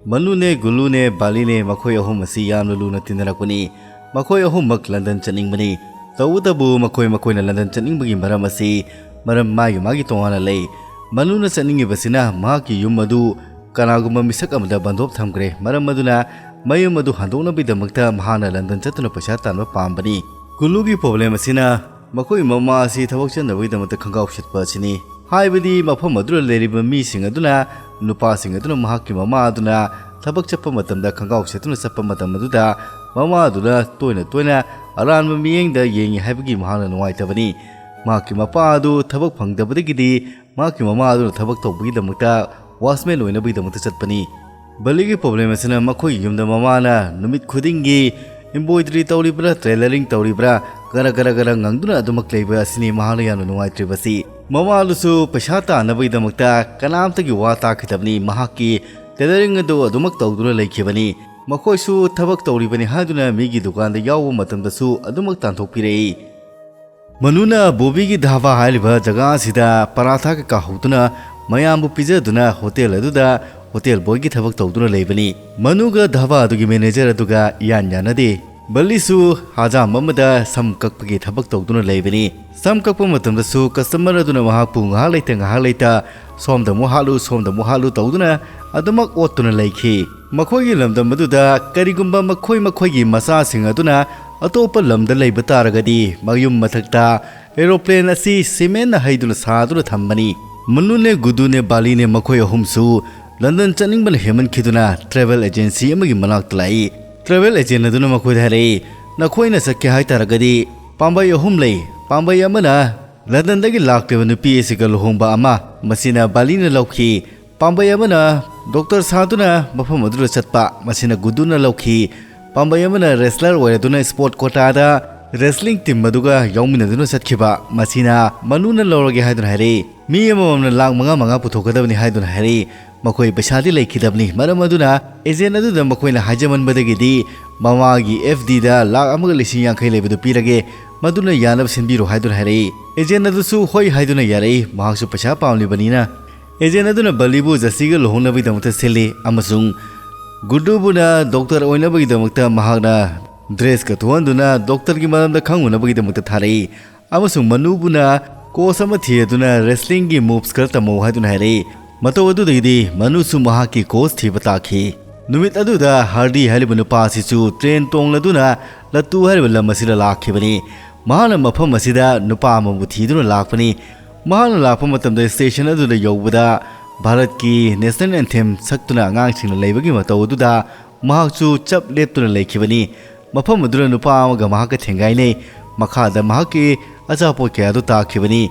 ꯃꯅꯨꯅꯦ, ꯒꯨꯂꯨꯅꯦ, ꯕꯥꯂꯤꯅꯦ, ꯃꯈꯣꯏ ꯑꯍꯨꯝ ꯑꯁꯤ ꯌꯥꯝꯅ ꯂꯨꯅ ꯇꯤꯟꯅꯔꯛꯄꯅꯤ꯫ ꯃꯈꯣꯏ ꯑꯍꯨꯝꯃꯛ ꯂꯟꯗꯟ ꯆꯠꯅꯤꯡꯕꯅꯤ꯫ ꯇꯧꯕꯇꯕꯨ ꯃꯈꯣꯏ ꯃꯈꯣꯏꯅ ꯂꯟꯗꯟ ꯆꯠꯅꯤꯡꯕꯒꯤ ꯃꯔꯝ ꯑꯁꯤ ꯃꯔꯝ ꯃꯥꯒꯤ ꯃꯥꯒꯤ ꯇꯣꯉꯥꯟꯅ ꯂꯩ꯫ ꯃꯅꯨꯅ ꯆꯠꯅꯤꯡꯉꯤꯕꯁꯤꯅ ꯃꯍꯥꯛꯀꯤ ꯌꯨꯝ ꯑꯗꯨ ꯀꯅꯥꯒꯨꯝꯕ ꯃꯤꯁꯛ ꯑꯃꯗ ꯕꯟꯗꯣꯞ ꯊꯝꯈ꯭ꯔꯦ, ꯃꯔꯝ ꯑꯗꯨꯅ ꯃꯌꯨꯝ ꯑꯗꯨ ꯍꯟꯗꯣꯛꯅꯕꯒꯤꯗꯃꯛꯇ ꯃꯍꯥꯛꯅ ꯂꯟꯗꯟ ꯆꯠꯇꯨꯅ ꯄꯩꯁꯥ ꯇꯥꯟꯕ ꯄꯥꯝꯕꯅꯤ꯫ ꯒꯨꯂꯨꯒꯤ ꯄ꯭ꯔꯣꯕ꯭ꯂꯦꯝ ꯑꯁꯤꯅ ꯃꯈꯣꯏ ꯃꯃꯥ ꯑꯁꯤ ꯊꯕꯛ ꯆꯠꯅꯕꯒꯤꯗꯃꯛꯇ ꯈꯣꯡꯒ꯭ꯔꯥꯎ ꯁꯦꯠꯄ ꯑꯁꯤꯅꯤ꯫ ꯍꯥꯏꯕꯗꯤ ꯃꯐꯝ ꯑꯗꯨꯗ ꯂꯩꯔꯤꯕ ꯃꯤꯁꯤꯡ ꯑꯗꯨꯅ, ꯅꯨꯄꯥꯁꯤꯡ ꯑꯗꯨꯅ ꯃꯍꯥꯛꯀꯤ ꯃꯃꯥ ꯑꯗꯨꯅ ꯊꯕꯛ ꯆꯠꯄ ꯃꯇꯝꯗ ꯈꯣꯡꯒ꯭ꯔꯥꯎ ꯁꯦꯠꯇꯨꯅ ꯆꯠꯄ ꯃꯇꯝ ꯑꯗꯨꯗ ꯃꯃꯥ ꯑꯗꯨꯅ ꯇꯣꯏꯅ ꯇꯣꯏꯅ ꯑꯔꯥꯟꯕ ꯃꯤꯠꯌꯦꯡꯗ ꯌꯦꯡꯉꯤ ꯍꯥꯏꯕꯒꯤ ꯃꯍꯥꯛꯅ ꯅꯨꯡꯉꯥꯏꯇꯕꯅꯤ꯫ ꯃꯍꯥꯛꯀꯤ ꯃꯄꯥ ꯑꯗꯨ ꯊꯕꯛ ꯐꯪꯗꯕꯗꯒꯤꯗꯤ ꯃꯍꯥꯛꯀꯤ ꯃꯃꯥ ꯑꯗꯨꯅ ꯊꯕꯛ ꯇꯧꯕꯒꯤꯗꯃꯛꯇ ꯋꯥꯁꯃꯦꯟ ꯑꯣꯏꯅꯕꯒꯤꯗꯃꯛꯇ ꯆꯠꯄꯅꯤ꯫ ꯕꯂꯤꯒꯤ ꯄ꯭ꯔꯣꯕ꯭ꯂꯦꯝ ꯑꯁꯤꯅ ꯃꯈꯣꯏꯒꯤ ꯌꯨꯝꯗ ꯃꯃꯥꯅ ꯅꯨꯃꯤꯠ ꯈꯨꯗꯤꯡꯒꯤ embroidery ꯇꯧꯔꯤꯕ꯭ꯔꯥ, tailoring ꯇꯧꯔꯤꯕ꯭ꯔꯥ, ꯒꯔ ꯒꯔ ꯒꯔ ꯉꯪꯗꯨꯅ ꯑꯗꯨꯃꯛ ꯂꯩꯕ ꯑꯁꯤꯅꯤ ꯃꯍꯥꯛꯅ ꯌꯥꯝꯅ ꯅꯨꯡꯉꯥꯏꯇ꯭ꯔꯤꯕꯁꯤ꯫ ꯃꯃꯥꯗꯨꯁꯨ ꯄꯩꯁꯥ ꯇꯥꯟꯅꯕꯒꯤꯗꯃꯛꯇ ꯀꯅꯥꯝꯇꯒꯤ ꯋꯥ ꯇꯥꯈꯤꯗꯕꯅꯤ, ꯃꯍꯥꯛꯀꯤ tailoring ꯑꯗꯨ ꯑꯗꯨꯃꯛ ꯇꯧꯗꯨꯅ ꯂꯩꯈꯤꯕꯅꯤ꯫ ꯃꯈꯣꯏꯁꯨ ꯊꯕꯛ ꯇꯧꯔꯤꯕꯅꯤ ꯍꯥꯏꯗꯨꯅ ꯃꯤꯒꯤ ꯗꯨꯀꯥꯟꯗ ꯌꯥꯎꯕ ꯃꯇꯝꯗꯁꯨ ꯑꯗꯨꯃꯛ ꯇꯥꯟꯊꯣꯛꯄꯤꯔꯛꯏ꯫ ꯃꯅꯨꯅ ꯕꯣꯕꯤꯒꯤ ꯙꯥꯕꯥ ꯍꯥꯏꯔꯤꯕ ꯖꯒꯥ ꯑꯁꯤꯗ ꯄꯔꯥꯊꯥ ꯀꯩꯀꯥ ꯍꯧꯗꯨꯅ ꯃꯌꯥꯝꯕꯨ ꯄꯤꯖꯗꯨꯅ ꯍꯣꯇꯦꯜ ꯑꯗꯨꯗ ꯍꯣꯇꯦꯜ ꯕꯣꯏꯒꯤ ꯊꯕꯛ ꯇꯧꯗꯨꯅ ꯂꯩꯕꯅꯤ꯫ ꯃꯅꯨꯒ ꯙꯥꯕꯥ ꯑꯗꯨꯒꯤ ꯃꯦꯅꯦꯖꯔ ꯑꯗꯨꯒ ꯏꯌꯥꯟ ꯌꯥꯅꯗꯦ꯫ ꯕꯜꯂꯤꯁꯨ ꯍꯖꯥꯝ ꯑꯃꯗ ꯁꯝ ꯀꯛꯄꯒꯤ ꯊꯕꯛ ꯇꯧꯗꯨꯅ ꯂꯩꯕꯅꯤ꯫ ꯁꯝ ꯀꯛꯄ ꯃꯇꯝꯗꯁꯨ ꯀꯁꯇꯃꯔ ꯑꯗꯨꯅ ꯃꯍꯥꯛꯄꯨ ꯉꯥꯏꯍꯥꯛ ꯂꯩꯇ ꯉꯥꯏꯍꯥꯛ ꯂꯩꯇ ꯁꯣꯝꯗ ꯑꯃꯨꯛ ꯍꯥꯠꯂꯨ, ꯁꯣꯝꯗ ꯑꯃꯨꯛ ꯍꯥꯠꯂꯨ ꯇꯧꯗꯨꯅ ꯑꯗꯨꯃꯛ ꯑꯣꯠꯇꯨꯅ ꯂꯩꯈꯤ꯫ ꯃꯈꯣꯏꯒꯤ ꯂꯝꯗꯝ ꯑꯗꯨꯗ ꯀꯔꯤꯒꯨꯝꯕ ꯃꯈꯣꯏ ꯃꯈꯣꯏꯒꯤ ꯃꯆꯥꯁꯤꯡ ꯑꯗꯨꯅ ꯑꯇꯣꯞꯄ ꯂꯝꯗ ꯂꯩꯕ ꯇꯥꯔꯒꯗꯤ ꯃꯌꯨꯝ ꯃꯊꯛꯇ ꯑꯦꯔꯣꯄ꯭ꯂꯦꯟ ꯑꯁꯤ ꯁꯤꯃꯦꯟꯅ ꯍꯩꯗꯨꯅ ꯁꯥꯗꯨꯅ ꯊꯝꯕꯅꯤ꯫ ꯃꯅꯨꯅꯦ, ꯒꯨꯗꯨꯅꯦ, ꯕꯥꯂꯤꯅꯦ ꯃꯈꯣꯏ ꯑꯍꯨꯝꯁꯨ ꯂꯟꯗꯟ ꯆꯠꯅꯤꯡꯕꯅ ꯍꯦꯟꯃꯟꯈꯤꯗꯨꯅ ꯇ꯭ꯔꯦꯚꯦꯜ ꯑꯦꯖꯦꯟꯁꯤ ꯑꯃꯒꯤ ꯃꯅꯥꯛꯇ ꯂꯥꯛꯏ꯫ ꯇ꯭ꯔꯦꯚꯦꯜ ꯑꯦꯖꯦꯟ ꯑꯗꯨꯅ ꯃꯈꯣꯏꯗ ꯍꯥꯏꯔꯛꯏ, "ꯅꯈꯣꯏꯅ ꯆꯠꯀꯦ ꯍꯥꯏ ꯇꯥꯔꯒꯗꯤ ꯄꯥꯝꯕꯩ ꯑꯍꯨꯝ ꯂꯩ꯫ ꯄꯥꯝꯕꯩ ꯑꯃꯅ ꯂꯟꯗꯟꯗꯒꯤ ꯂꯥꯛꯂꯤꯕ ꯅꯨꯄꯤ ꯑꯁꯤꯒ ꯂꯨꯍꯣꯡꯕ ꯑꯃ, ꯃꯁꯤꯅ ꯕꯥꯂꯤꯅ ꯂꯧꯈꯤ꯫ ꯄꯥꯝꯕꯩ ꯑꯃꯅ ꯗꯣꯛꯇꯔ ꯁꯥꯗꯨꯅ ꯃꯐꯝ ꯑꯗꯨꯗ ꯆꯠꯄ, ꯃꯁꯤꯅ ꯒꯨꯗꯨꯅ ꯂꯧꯈꯤ꯫ ꯄꯥꯝꯕꯩ ꯑꯃꯅ ꯔꯦꯁꯂꯔ ꯑꯣꯏꯔꯗꯨꯅ ꯁ꯭ꯄꯣꯔꯠ ꯀꯣꯇꯥꯗ ꯔꯦꯁꯂꯤꯡ ꯇꯤꯝ ꯑꯗꯨꯒ ꯌꯥꯎꯃꯤꯟꯅꯗꯨꯅ ꯆꯠꯈꯤꯕ, ꯃꯁꯤꯅ ꯃꯅꯨꯅ ꯂꯧꯔꯒꯦ ꯍꯥꯏꯗꯨꯅ ꯍꯥꯏꯔꯛꯏ꯫ ꯃꯤ ꯑꯃꯃꯝꯅ ꯂꯥꯛ ꯃꯉꯥ ꯃꯉꯥ ꯄꯨꯊꯣꯛꯀꯗꯕꯅꯤ ꯍꯥꯏꯗꯨꯅ ꯍꯥꯏꯔꯛꯏ꯫ ꯃꯈꯣꯏ ꯄꯩꯁꯥꯗꯤ ꯂꯩꯈꯤꯗꯕꯅꯤ, ꯃꯔꯝ ꯑꯗꯨꯅ ꯑꯦꯖꯦꯟ ꯑꯗꯨꯗ ꯃꯈꯣꯏꯅ ꯍꯥꯏꯖꯃꯟꯕꯗꯒꯤꯗꯤ ꯃꯃꯥꯒꯤ ꯑꯦꯐ ꯗꯤꯗ ꯂꯥꯛ ꯑꯃꯒ ꯂꯤꯁꯤꯡ ꯌꯥꯡꯈꯩ ꯂꯩꯕꯗꯨ ꯄꯤꯔꯒꯦ, ꯃꯗꯨꯅ ꯌꯥꯅꯕ ꯁꯤꯟꯕꯤꯔꯣ ꯍꯥꯏꯗꯨꯅ ꯍꯥꯏꯔꯛꯏ꯫ ꯑꯦꯖꯦꯟ ꯑꯗꯨꯁꯨ ꯍꯣꯏ ꯍꯥꯏꯗꯨꯅ ꯌꯥꯔꯛꯏ, ꯃꯍꯥꯛꯁꯨ ꯄꯩꯁꯥ ꯄꯥꯝꯂꯤꯕꯅꯤꯅ꯫ ꯑꯦꯖꯦꯟ ꯑꯗꯨꯅ ꯕꯂꯤꯕꯨ ꯖꯁꯤꯒ ꯂꯨꯍꯣꯡꯅꯕꯒꯤꯗꯃꯛꯇ ꯁꯤꯜꯂꯤ ꯑꯃꯁꯨꯡ ꯒꯨꯗꯨꯕꯨꯅ ꯗꯣꯛꯇꯔ ꯑꯣꯏꯅꯕꯒꯤꯗꯃꯛꯇ ꯃꯍꯥꯛꯅ ꯗ꯭ꯔꯦꯁꯀ ꯊꯣꯛꯍꯟꯗꯨꯅ ꯗꯣꯛꯇꯔꯒꯤ ꯃꯔꯝꯗ ꯈꯪꯉꯨꯅꯕꯒꯤꯗꯃꯛꯇ ꯊꯥꯔꯛꯏ꯫ ꯑꯃꯁꯨꯡ ꯃꯅꯨꯕꯨꯅ ꯀꯣꯆ ꯑꯃ ꯊꯤꯗꯨꯅ ꯔꯦꯁꯂꯤꯡꯒꯤ ꯃꯨꯚꯁ ꯈꯔ ꯇꯝꯃꯧ ꯍꯥꯏꯗꯨꯅ ꯍꯥꯏꯔꯛꯏ꯫ ꯃꯇꯧ ꯑꯗꯨꯗꯒꯤꯗꯤ ꯃꯅꯨꯁꯨ ꯃꯍꯥꯛꯀꯤ ꯀꯣꯆ ꯊꯤꯕ ꯇꯥꯈꯤ꯫ ꯅꯨꯃꯤꯠ ꯑꯗꯨꯗ ꯍꯥꯔꯗꯤ ꯍꯥꯏꯔꯤꯕ ꯅꯨꯄꯥ ꯑꯁꯤꯁꯨ ꯇ꯭ꯔꯦꯟ ꯇꯣꯡꯂꯗꯨꯅ ꯂꯠꯇꯨ ꯍꯥꯏꯔꯤꯕ ꯂꯝ ꯑꯁꯤꯗ ꯂꯥꯛꯈꯤꯕꯅꯤ꯫ ꯃꯍꯥꯛꯅ ꯃꯐꯝ ꯑꯁꯤꯗ ꯅꯨꯄꯥ ꯑꯃꯕꯨ ꯊꯤꯗꯨꯅ ꯂꯥꯛꯄꯅꯤ꯫ ꯃꯍꯥꯛꯅ ꯂꯥꯛꯄ ꯃꯇꯝꯗ ꯁ꯭ꯇꯦꯁꯟ ꯑꯗꯨꯗ ꯌꯧꯕꯗ ꯚꯥꯔꯠꯀꯤ ꯅꯦꯁꯅꯦꯜ ꯑꯦꯟꯊꯦꯝ ꯁꯛꯇꯨꯅ ꯑꯉꯥꯡꯁꯤꯡꯅ ꯂꯩꯕꯒꯤ ꯃꯇꯧ ꯑꯗꯨꯗ ꯃꯍꯥꯛꯁꯨ ꯆꯞ ꯂꯦꯞꯇꯨꯅ ꯂꯩꯈꯤꯕꯅꯤ꯫ ꯃꯐꯝ ꯑꯗꯨꯗ ꯅꯨꯄꯥ ꯑꯃꯒ ꯃꯍꯥꯛꯀ ꯊꯦꯡꯒꯥꯏꯅꯩ꯫ ꯃꯈꯥꯗ ꯃꯍꯥꯛꯀꯤ ꯑꯆꯥꯄꯣꯠ ꯀꯌꯥꯗꯨ ꯇꯥꯈꯤꯕꯅꯤ꯫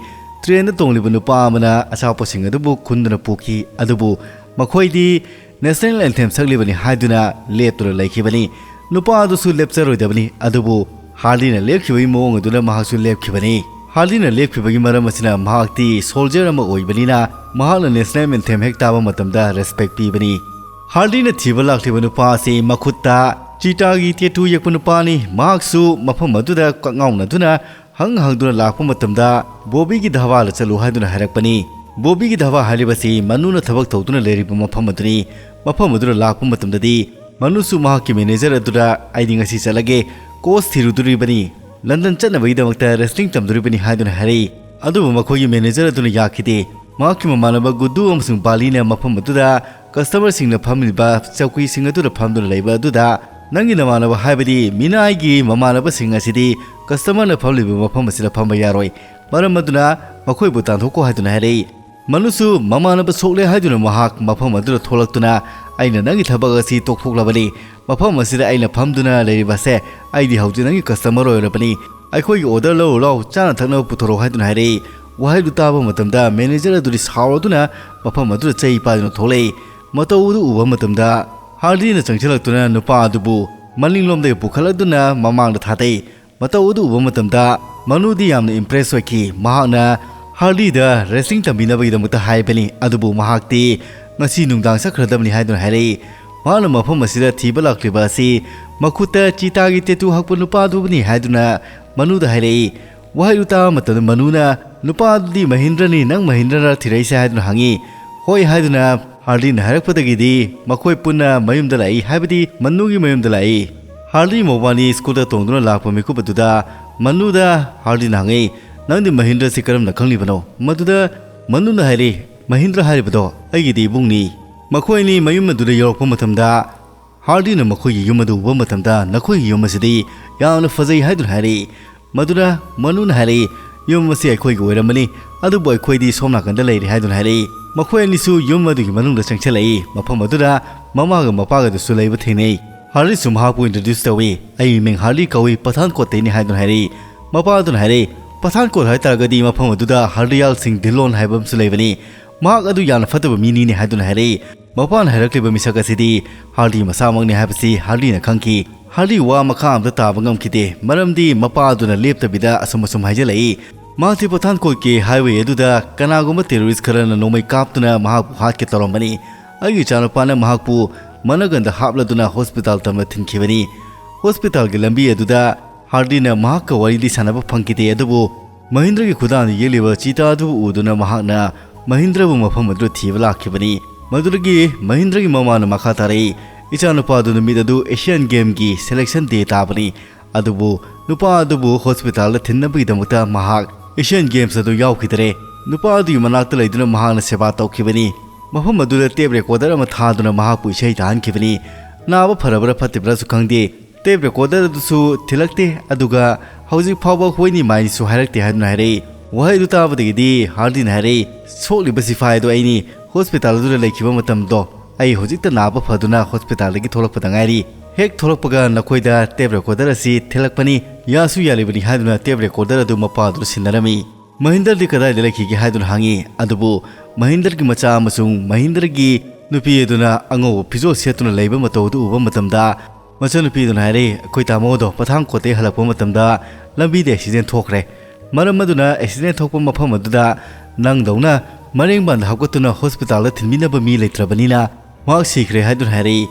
ꯇ꯭ꯔꯦꯟꯗ ꯇꯣꯡꯂꯤꯕ ꯅꯨꯄꯥ ꯑꯃꯅ ꯑꯆꯥꯄꯣꯠꯁꯤꯡ ꯑꯗꯨꯕꯨ ꯈꯨꯟꯗꯨꯅ ꯄꯨꯈꯤ, ꯑꯗꯨꯕꯨ ꯃꯈꯣꯏꯗꯤ ꯅꯦꯁꯅꯦꯜ ꯑꯦꯟꯊꯦꯝ ꯁꯛꯂꯤꯕꯅꯤ ꯍꯥꯏꯗꯨꯅ ꯂꯦꯞꯇꯨꯅ ꯂꯩꯈꯤꯕꯅꯤ꯫ ꯅꯨꯄꯥ ꯑꯗꯨꯁꯨ ꯂꯦꯞꯆꯔꯣꯏꯗꯕꯅꯤ, ꯑꯗꯨꯕꯨ ꯍꯥꯔꯂꯤꯅ ꯂꯦꯞꯈꯤꯕꯒꯤ ꯃꯑꯣꯡ ꯑꯗꯨꯅ ꯃꯍꯥꯛꯁꯨ ꯂꯦꯞꯈꯤꯕꯅꯤ꯫ ꯍꯥꯔꯂꯤꯅ ꯂꯦꯞꯈꯤꯕꯒꯤ ꯃꯔꯝ ꯑꯁꯤꯅ ꯃꯍꯥꯛꯇꯤ ꯁꯣꯜꯖꯔ ꯑꯃ ꯑꯣꯏꯕꯅꯤꯅ ꯃꯍꯥꯛꯅ ꯅꯦꯁꯅꯦꯜ ꯑꯦꯟꯊꯦꯝ ꯍꯦꯛ ꯇꯥꯕ ꯃꯇꯝꯗ ꯔꯦꯁꯄꯦꯛ ꯄꯤꯕꯅꯤ꯫ ꯍꯥꯔꯂꯤꯅ ꯊꯤꯕ ꯂꯥꯛꯂꯤꯕ ꯅꯨꯄꯥ ꯑꯁꯤ ꯃꯈꯨꯠꯇ ꯆꯤꯇꯥꯒꯤ ꯇꯦꯇꯨ ꯌꯦꯛꯄ ꯅꯨꯄꯥꯅꯤ꯫ ꯃꯍꯥꯛꯁꯨ ꯃꯐꯝ ꯑꯗꯨꯗ ꯀꯛꯉꯥꯎꯅꯗꯨꯅ ꯍꯪ ꯍꯪꯗꯨꯅ ꯂꯥꯛꯄ ꯃꯇꯝꯗ ꯕꯣꯕꯤꯒꯤ ꯙꯥꯕꯥꯗ ꯆꯠꯂꯨ ꯍꯥꯏꯗꯨꯅ ꯍꯥꯏꯔꯛꯄꯅꯤ꯫ ꯕꯣꯕꯤꯒꯤ ꯙꯥꯕꯥ ꯍꯥꯏꯔꯤꯕꯁꯤ ꯃꯅꯨꯅ ꯊꯕꯛ ꯇꯧꯗꯨꯅ ꯂꯩꯔꯤꯕ ꯃꯐꯝ ꯑꯗꯨꯅꯤ꯫ ꯃꯐꯝ ꯑꯗꯨꯗ ꯂꯥꯛꯄ ꯃꯇꯝꯗꯗꯤ ꯃꯅꯨꯁꯨ ꯃꯍꯥꯛꯀꯤ ꯃꯦꯅꯦꯖꯔ ꯑꯗꯨꯗ "ꯑꯩꯗꯤ ꯉꯁꯤ ꯆꯠꯂꯒꯦ, ꯀꯣꯆ ꯊꯤꯔꯨꯗꯣꯔꯤꯕꯅꯤ, ꯂꯟꯗꯟ ꯆꯠꯅꯕꯒꯤꯗꯃꯛꯇ ꯔꯦꯁꯂꯤꯡ ꯇꯝꯗꯣꯔꯤꯕꯅꯤ" ꯍꯥꯏꯗꯨꯅ ꯍꯥꯏꯔꯛꯏ꯫ ꯑꯗꯨꯕꯨ ꯃꯈꯣꯏꯒꯤ ꯃꯦꯅꯦꯖꯔ ꯑꯗꯨꯅ ꯌꯥꯈꯤꯗꯦ꯫ ꯃꯍꯥꯛꯀꯤ ꯃꯃꯥꯟꯅꯕ ꯒꯨꯗꯨ ꯑꯃꯁꯨꯡ ꯕꯥꯂꯤꯅ ꯃꯐꯝ ꯑꯗꯨꯗ ꯀꯁꯇꯃꯔꯁꯤꯡꯅ ꯐꯝꯂꯤꯕ ꯆꯧꯀ꯭ꯔꯤꯁꯤꯡ ꯑꯗꯨꯗ ꯐꯝꯗꯨꯅ ꯂꯩꯕ ꯑꯗꯨꯗ, "ꯅꯪꯒꯤ ꯅꯃꯥꯟꯅꯕ, ꯍꯥꯏꯕꯗꯤ ꯃꯤꯅꯥꯏꯒꯤ ꯃꯃꯥꯟꯅꯕꯁꯤꯡ ꯑꯁꯤꯗꯤ ꯀꯁꯇꯃꯔꯅ ꯐꯝꯂꯤꯕ ꯃꯐꯝ ꯑꯁꯤꯗ ꯐꯝꯕ ꯌꯥꯔꯣꯏ, ꯃꯔꯝ ꯑꯗꯨꯅ ꯃꯈꯣꯏꯕꯨ ꯇꯥꯟꯊꯣꯛꯈꯣ" ꯍꯥꯏꯗꯨꯅ ꯍꯥꯏꯔꯛꯏ꯫ ꯃꯅꯨꯁꯨ ꯃꯃꯥꯟꯅꯕ ꯁꯣꯛꯂꯦ ꯍꯥꯏꯗꯨꯅ ꯃꯍꯥꯛ ꯃꯐꯝ ꯑꯗꯨꯗ ꯊꯣꯛꯂꯛꯇꯨꯅ, "ꯑꯩꯅ ꯅꯪꯒꯤ ꯊꯕꯛ ꯑꯁꯤ ꯇꯣꯛꯊꯣꯛꯂꯕꯅꯤ, ꯃꯐꯝ ꯑꯁꯤꯗ ꯑꯩꯅ ꯐꯝꯗꯨꯅ ꯂꯩꯔꯤꯕꯁꯦ ꯑꯩꯗꯤ ꯍꯧꯖꯤꯛ ꯅꯪꯒꯤ ꯀꯁꯇꯃꯔ ꯑꯣꯏꯔꯕꯅꯤ, ꯑꯩꯈꯣꯏꯒꯤ ꯑꯣꯔꯗꯔ ꯂꯧꯔꯨ ꯂꯥꯎ, ꯆꯥꯅ ꯊꯛꯅꯕ ꯄꯨꯊꯣꯔꯛꯎ" ꯍꯥꯏꯗꯨꯅ ꯍꯥꯏꯔꯛꯏ꯫ ꯋꯥꯍꯩꯗꯨ ꯇꯥꯕ ꯃꯇꯝꯗ ꯃꯦꯅꯦꯖꯔ ꯑꯗꯨꯗꯤ ꯁꯥꯎꯔꯗꯨꯅ ꯃꯐꯝ ꯑꯗꯨꯗ ꯆꯩ ꯄꯥꯏꯗꯨꯅ ꯊꯣꯛꯂꯛꯏ꯫ ꯃꯇꯧ ꯑꯗꯨ ꯎꯕ ꯃꯇꯝꯗ ꯍꯥꯔꯗꯤꯅ ꯆꯪꯁꯤꯜꯂꯛꯇꯨꯅ ꯅꯨꯄꯥ ꯑꯗꯨꯕꯨ ꯃꯅꯤꯡꯂꯣꯝꯗꯒꯤ ꯄꯨꯈꯠꯂꯗꯨꯅ ꯃꯃꯥꯡꯗ ꯊꯥꯗꯩ꯫ ꯃꯇꯧ ꯑꯗꯨ ꯎꯕ ꯃꯇꯝꯗ ꯃꯅꯨꯗꯤ ꯌꯥꯝꯅ ꯏꯝꯄ꯭ꯔꯦꯁ ꯑꯣꯏꯈꯤ꯫ ꯃꯍꯥꯛꯅ ꯍꯥꯔꯗꯤꯗ ꯔꯦꯁꯂꯤꯡ ꯇꯝꯕꯤꯅꯕꯒꯤꯗꯃꯛꯇ ꯍꯥꯏꯕꯅꯤ, ꯑꯗꯨꯕꯨ ꯃꯍꯥꯛꯇꯤ ꯉꯁꯤ ꯅꯨꯡꯗꯥꯡ ꯆꯠꯈ꯭ꯔꯗꯕꯅꯤ ꯍꯥꯏꯗꯨꯅ ꯍꯥꯏꯔꯛꯏ꯫ ꯃꯍꯥꯛꯅ ꯃꯐꯝ ꯑꯁꯤꯗ ꯊꯤꯕ ꯂꯥꯛꯂꯤꯕ ꯑꯁꯤ ꯃꯈꯨꯠꯇ ꯆꯤꯇꯥꯒꯤ ꯇꯦꯇꯨ ꯍꯛꯄ ꯅꯨꯄꯥꯗꯨꯕꯨꯅꯤ ꯍꯥꯏꯗꯨꯅ ꯃꯅꯨꯗ ꯍꯥꯏꯔꯛꯏ꯫ ꯋꯥꯍꯩꯗꯨ ꯇꯥꯕ ꯃꯇꯝꯗ ꯃꯅꯨꯅ, "ꯅꯨꯄꯥ ꯑꯗꯨꯗꯤ ꯃꯍꯤꯟꯗ꯭ꯔꯅꯤ, ꯅꯪ ꯃꯍꯤꯟꯗ꯭ꯔꯔ ꯊꯤꯔꯛꯏꯁꯦ?" ꯍꯥꯏꯗꯨꯅ ꯍꯪꯉꯤ꯫ "ꯍꯣꯏ" ꯍꯥꯏꯗꯨꯅ ꯍꯥꯔꯗꯤꯅ ꯍꯥꯏꯔꯛꯄꯗꯒꯤꯗꯤ ꯃꯈꯣꯏ ꯄꯨꯟꯅ ꯃꯌꯨꯝꯗ ꯂꯥꯛꯏ, ꯍꯥꯏꯕꯗꯤ ꯃꯅꯨꯒꯤ ꯃꯌꯨꯝꯗ ꯂꯥꯛꯏ꯫ ꯍꯥꯔꯗꯤ ꯃꯧꯕꯥꯅꯤ ꯁ꯭ꯀꯨꯜꯗ ꯇꯣꯡꯗꯨꯅ ꯂꯥꯛꯄ ꯃꯤꯀꯨꯞ ꯑꯗꯨꯗ ꯃꯅꯨꯗ ꯍꯥꯔꯗꯤꯅ ꯍꯪꯉꯤ, "ꯅꯪꯗꯤ ꯃꯍꯤꯟꯗ꯭ꯔꯁꯤ ꯀꯔꯝꯅ ꯈꯪꯂꯤꯕꯅꯣ?" ꯃꯗꯨꯗ ꯃꯅꯨꯅ ꯍꯥꯏꯔꯤ, "ꯃꯍꯤꯟꯗ꯭ꯔ ꯍꯥꯏꯔꯤꯕꯗꯣ ꯑꯩꯒꯤꯗꯤ ꯏꯕꯨꯡꯅꯤ"꯫ ꯃꯈꯣꯏ ꯑꯅꯤ ꯃꯌꯨꯝ ꯑꯗꯨꯗ ꯌꯧꯔꯛꯄ ꯃꯇꯝꯗ ꯍꯥꯔꯗꯤꯅ ꯃꯈꯣꯏꯒꯤ ꯌꯨꯝ ꯑꯗꯨ ꯎꯕ ꯃꯇꯝꯗ, "ꯅꯈꯣꯏꯒꯤ ꯌꯨꯝ ꯑꯁꯤꯗꯤ ꯌꯥꯝꯅ ꯐꯖꯩ" ꯍꯥꯏꯗꯨꯅ ꯍꯥꯏꯔꯛꯏ꯫ ꯃꯗꯨꯅ ꯃꯅꯨꯅ ꯍꯥꯏꯔꯛꯏ, "ꯌꯨꯝ ꯑꯁꯤ ꯑꯩꯈꯣꯏꯒꯤ ꯑꯣꯏꯔꯝꯃꯅꯤ, ꯑꯗꯨꯕꯨ ꯑꯩꯈꯣꯏꯗꯤ ꯁꯣꯝ ꯅꯥꯀꯟꯗ ꯂꯩꯔꯤ" ꯍꯥꯏꯗꯨꯅ ꯍꯥꯏꯔꯛꯏ꯫ ꯃꯈꯣꯏ ꯑꯅꯤꯁꯨ ꯌꯨꯝ ꯑꯗꯨꯒꯤ ꯃꯅꯨꯡꯗ ꯆꯪꯁꯤꯜꯂꯛꯏ꯫ ꯃꯐꯝ ꯑꯗꯨꯗ ꯃꯃꯥꯒ ꯃꯄꯥꯒꯗꯨꯁꯨ ꯂꯩꯕ ꯊꯦꯡꯅꯩ꯫ ꯍꯥꯔꯂꯤꯁꯨ ꯃꯍꯥꯛꯄꯨ ꯏꯟꯇ꯭ꯔꯣꯗ꯭ꯌꯨꯁ ꯇꯧꯏ꯫ "ꯑꯩꯒꯤ ꯃꯤꯡ ꯍꯥꯔꯂꯤ ꯀꯧꯏ, ꯄꯊꯥꯟꯀꯣꯠꯇꯩꯅꯤ" ꯍꯥꯏꯗꯨꯅ ꯍꯥꯏꯔꯛꯏ꯫ ꯃꯄꯥ ꯑꯗꯨꯅ ꯍꯥꯏꯔꯛꯏ, ꯄꯊꯥꯟꯀꯣꯠ ꯍꯥꯏꯇꯥꯔꯒꯗꯤ ꯃꯐꯝ ꯑꯗꯨꯗ ꯍꯔꯗꯤꯌꯥꯜ ꯁꯤꯡ ꯙꯤꯜꯂꯣꯟ ꯍꯥꯏꯕ ꯑꯃꯁꯨ ꯂꯩꯕꯅꯤ꯫ ꯃꯍꯥꯛ ꯑꯗꯨ ꯌꯥꯝꯅ ꯐꯠꯇꯕ ꯃꯤꯅꯤꯅꯦ ꯍꯥꯏꯗꯨꯅ ꯍꯥꯏꯔꯛꯏ꯫ ꯃꯄꯥꯅ ꯍꯥꯏꯔꯛꯂꯤꯕ ꯃꯤꯁꯛ ꯑꯁꯤꯗꯤ ꯍꯥꯔꯗꯤ ꯃꯁꯥꯃꯛꯅꯤ ꯍꯥꯏꯕꯁꯤ ꯍꯥꯔꯗꯤꯅ ꯈꯪꯈꯤ꯫ ꯍꯥꯔꯗꯤ ꯋꯥ ꯃꯈꯥ ꯑꯃꯇ ꯇꯥꯕ ꯉꯝꯈꯤꯗꯦ, ꯃꯔꯝꯗꯤ ꯃꯄꯥ ꯑꯗꯨꯅ ꯂꯦꯞꯇꯕꯤꯗ ꯑꯁꯨꯝ ꯑꯁꯨꯝ ꯍꯥꯏꯖꯤꯜꯂꯛꯏ꯫ ꯃꯍꯥꯛꯇꯤ ꯄꯊꯥꯟꯀꯣꯠꯀꯤ ꯍꯥꯏꯋꯦ ꯑꯗꯨꯗ ꯀꯅꯥꯒꯨꯝꯕ ꯇꯦꯔꯣꯔꯤꯁ ꯈꯔꯅ ꯅꯣꯡꯃꯩ ꯀꯥꯞꯇꯨꯅ ꯃꯍꯥꯛꯄꯨ ꯍꯥꯠꯀꯦ ꯇꯧꯔꯝꯕꯅꯤ꯫ ꯑꯩꯒꯤ ꯏꯆꯥꯅꯨꯄꯥꯅ ꯃꯍꯥꯛꯄꯨ ꯃꯅꯒꯟꯗ ꯍꯥꯞꯂꯗꯨꯅ ꯍꯣꯁꯄꯤꯇꯥꯜ ꯇꯝꯅ ꯊꯤꯟꯈꯤꯕꯅꯤ꯫ ꯍꯣꯁꯄꯤꯇꯥꯜꯒꯤ ꯂꯝꯕꯤ ꯑꯗꯨꯗ ꯍꯥꯔꯗꯤꯅ ꯃꯍꯥꯛꯀ ꯋꯥꯔꯤꯗꯤ ꯁꯥꯟꯅꯕ ꯐꯪꯈꯤꯗꯦ, ꯑꯗꯨꯕꯨ ꯃꯍꯤꯟꯗ꯭ꯔꯒꯤ ꯈꯨꯗꯥꯡꯗ ꯌꯦꯛꯂꯤꯕ ꯆꯤꯇꯥ ꯑꯗꯨꯕꯨ ꯎꯗꯨꯅ ꯃꯍꯥꯛꯅ ꯃꯍꯤꯟꯗ꯭ꯔꯕꯨ ꯃꯐꯝ ꯑꯗꯨꯗ ꯊꯤꯕ ꯂꯥꯛꯈꯤꯕꯅꯤ꯫ ꯃꯗꯨꯗꯒꯤ ꯃꯍꯤꯟꯗ꯭ꯔꯒꯤ ꯃꯃꯥꯅ ꯃꯈꯥ ꯇꯥꯔꯛꯏ, "ꯏꯆꯥꯅꯨꯄꯥꯗꯨ ꯅꯨꯃꯤꯠ ꯑꯗꯨ ꯑꯦꯁꯤꯌꯥꯟ ꯒꯦꯝꯒꯤ ꯁꯦꯂꯦꯛꯁꯟ ꯗꯦ ꯇꯥꯕꯅꯤ, ꯑꯗꯨꯕꯨ ꯅꯨꯄꯥ ꯑꯗꯨꯕꯨ ꯍꯣꯁꯄꯤꯇꯥꯜꯗ ꯊꯤꯟꯅꯕꯒꯤꯗꯃꯛꯇ ꯃꯍꯥꯛ ꯑꯦꯁꯤꯌꯥꯟ ꯒꯦꯝꯁ ꯑꯗꯨ ꯌꯥꯎꯈꯤꯗꯔꯦ꯫ ꯅꯨꯄꯥ ꯑꯗꯨꯒꯤ ꯃꯅꯥꯛꯇ ꯂꯩꯗꯨꯅ ꯃꯍꯥꯛꯅ ꯁꯦꯕꯥ ꯇꯧꯈꯤꯕꯅꯤ꯫ ꯃꯐꯝ ꯑꯗꯨꯗ ꯇꯦꯞ ꯔꯦꯀꯣꯔꯗꯔ ꯑꯃ ꯊꯥꯗꯨꯅ ꯃꯍꯥꯛꯄꯨ ꯏꯁꯩ ꯇꯥꯍꯟꯈꯤꯕꯅꯤ꯫ ꯅꯥꯕ ꯐꯔꯕ꯭ꯔꯥ ꯐꯠꯇ꯭ꯔꯤꯕ꯭ꯔꯥꯁꯨ ꯈꯪꯗꯦ꯫ ꯇꯦꯞ ꯔꯦꯀꯣꯔꯗꯔ ꯑꯗꯨꯁꯨ ꯊꯤꯜꯂꯛꯇꯦ, ꯑꯗꯨꯒ ꯍꯧꯖꯤꯛ ꯐꯥꯎꯕ ꯍꯣꯏꯅꯤ ꯃꯥꯏꯅꯤꯁꯨ ꯍꯥꯏꯔꯛꯇꯦ" ꯍꯥꯏꯗꯨꯅ ꯍꯥꯏꯔꯛꯏ꯫ ꯋꯥꯍꯩ ꯑꯗꯨ ꯇꯥꯕꯗꯒꯤꯗꯤ ꯍꯥꯔꯗꯤꯅ ꯍꯥꯏꯔꯛꯏ, "ꯁꯣꯛꯂꯤꯕ ꯁꯤꯐꯥꯏ ꯑꯗꯨ ꯑꯩꯅꯤ꯫ ꯍꯣꯁꯄꯤꯇꯥꯜ ꯑꯗꯨꯗ ꯂꯩꯈꯤꯕ ꯃꯇꯝꯗꯣ ꯑꯩ ꯍꯧꯖꯤꯛꯇ ꯅꯥꯕ ꯐꯗꯨꯅ ꯍꯣꯁꯄꯤꯇꯥꯜꯗꯒꯤ ꯊꯣꯛꯂꯛꯄꯗ ꯉꯥꯏꯔꯤ꯫ ꯍꯦꯛ ꯊꯣꯛꯂꯛꯄꯒ ꯅꯈꯣꯏꯗ ꯇꯦꯞ ꯔꯦꯀꯣꯔꯗꯔ ꯑꯁꯤ ꯊꯤꯜꯂꯛꯄꯅꯤ, ꯌꯥꯁꯨ ꯌꯥꯜꯂꯤꯕꯅꯤ" ꯍꯥꯏꯗꯨꯅ ꯇꯦꯞ ꯔꯦꯀꯣꯔꯗꯔ ꯑꯗꯨ ꯃꯄꯥ ꯑꯗꯨꯗ ꯁꯤꯟꯅꯔꯝꯃꯤ꯫ "ꯃꯍꯤꯟꯗꯔꯗꯤ ꯀꯗꯥꯏꯗ ꯂꯩꯈꯤꯒꯦ?" ꯍꯥꯏꯗꯨꯅ ꯍꯪꯉꯤ꯫ ꯑꯗꯨꯕꯨ ꯃꯍꯤꯟꯗꯔꯒꯤ ꯃꯆꯥ ꯑꯃꯁꯨꯡ ꯃꯍꯤꯟꯗꯔꯒꯤ ꯅꯨꯄꯤ ꯑꯗꯨꯅ ꯑꯉꯧꯕ ꯐꯤꯖꯣꯜ ꯁꯦꯠꯇꯨꯅ ꯂꯩꯕ ꯃꯇꯧ ꯑꯗꯨ ꯎꯕ ꯃꯇꯝꯗ, ꯃꯆꯟꯅꯨꯄꯤ ꯑꯗꯨꯅ ꯍꯥꯏꯔꯛꯏ, "ꯑꯩꯈꯣꯏ ꯇꯥꯃꯣ ꯑꯗꯣ ꯄꯊꯥꯡꯀꯣꯠꯇꯒꯤ ꯍꯜꯂꯛꯄ ꯃꯇꯝꯗ ꯂꯝꯕꯤꯗ ꯑꯦꯛꯁꯤꯗꯦꯟ ꯊꯣꯛꯈ꯭ꯔꯦ꯫ ꯃꯔꯝ ꯑꯗꯨꯅ ꯑꯦꯛꯁꯤꯗꯦꯟ ꯊꯣꯛꯄ ꯃꯐꯝ ꯑꯗꯨꯗ ꯅꯪꯗꯧꯅ ꯃꯔꯦꯡꯕꯥꯟꯗ ꯍꯥꯞꯀꯠꯇꯨꯅ ꯍꯣꯁꯄꯤꯇꯥꯜꯗ ꯊꯤꯟꯕꯤꯅꯕ ꯃꯤ ꯂꯩꯇ꯭ꯔꯕꯅꯤꯅ ꯃꯍꯥꯛ ꯁꯤꯈ꯭ꯔꯦ" ꯍꯥꯏꯗꯨꯅ ꯍꯥꯏꯔꯛꯏ꯫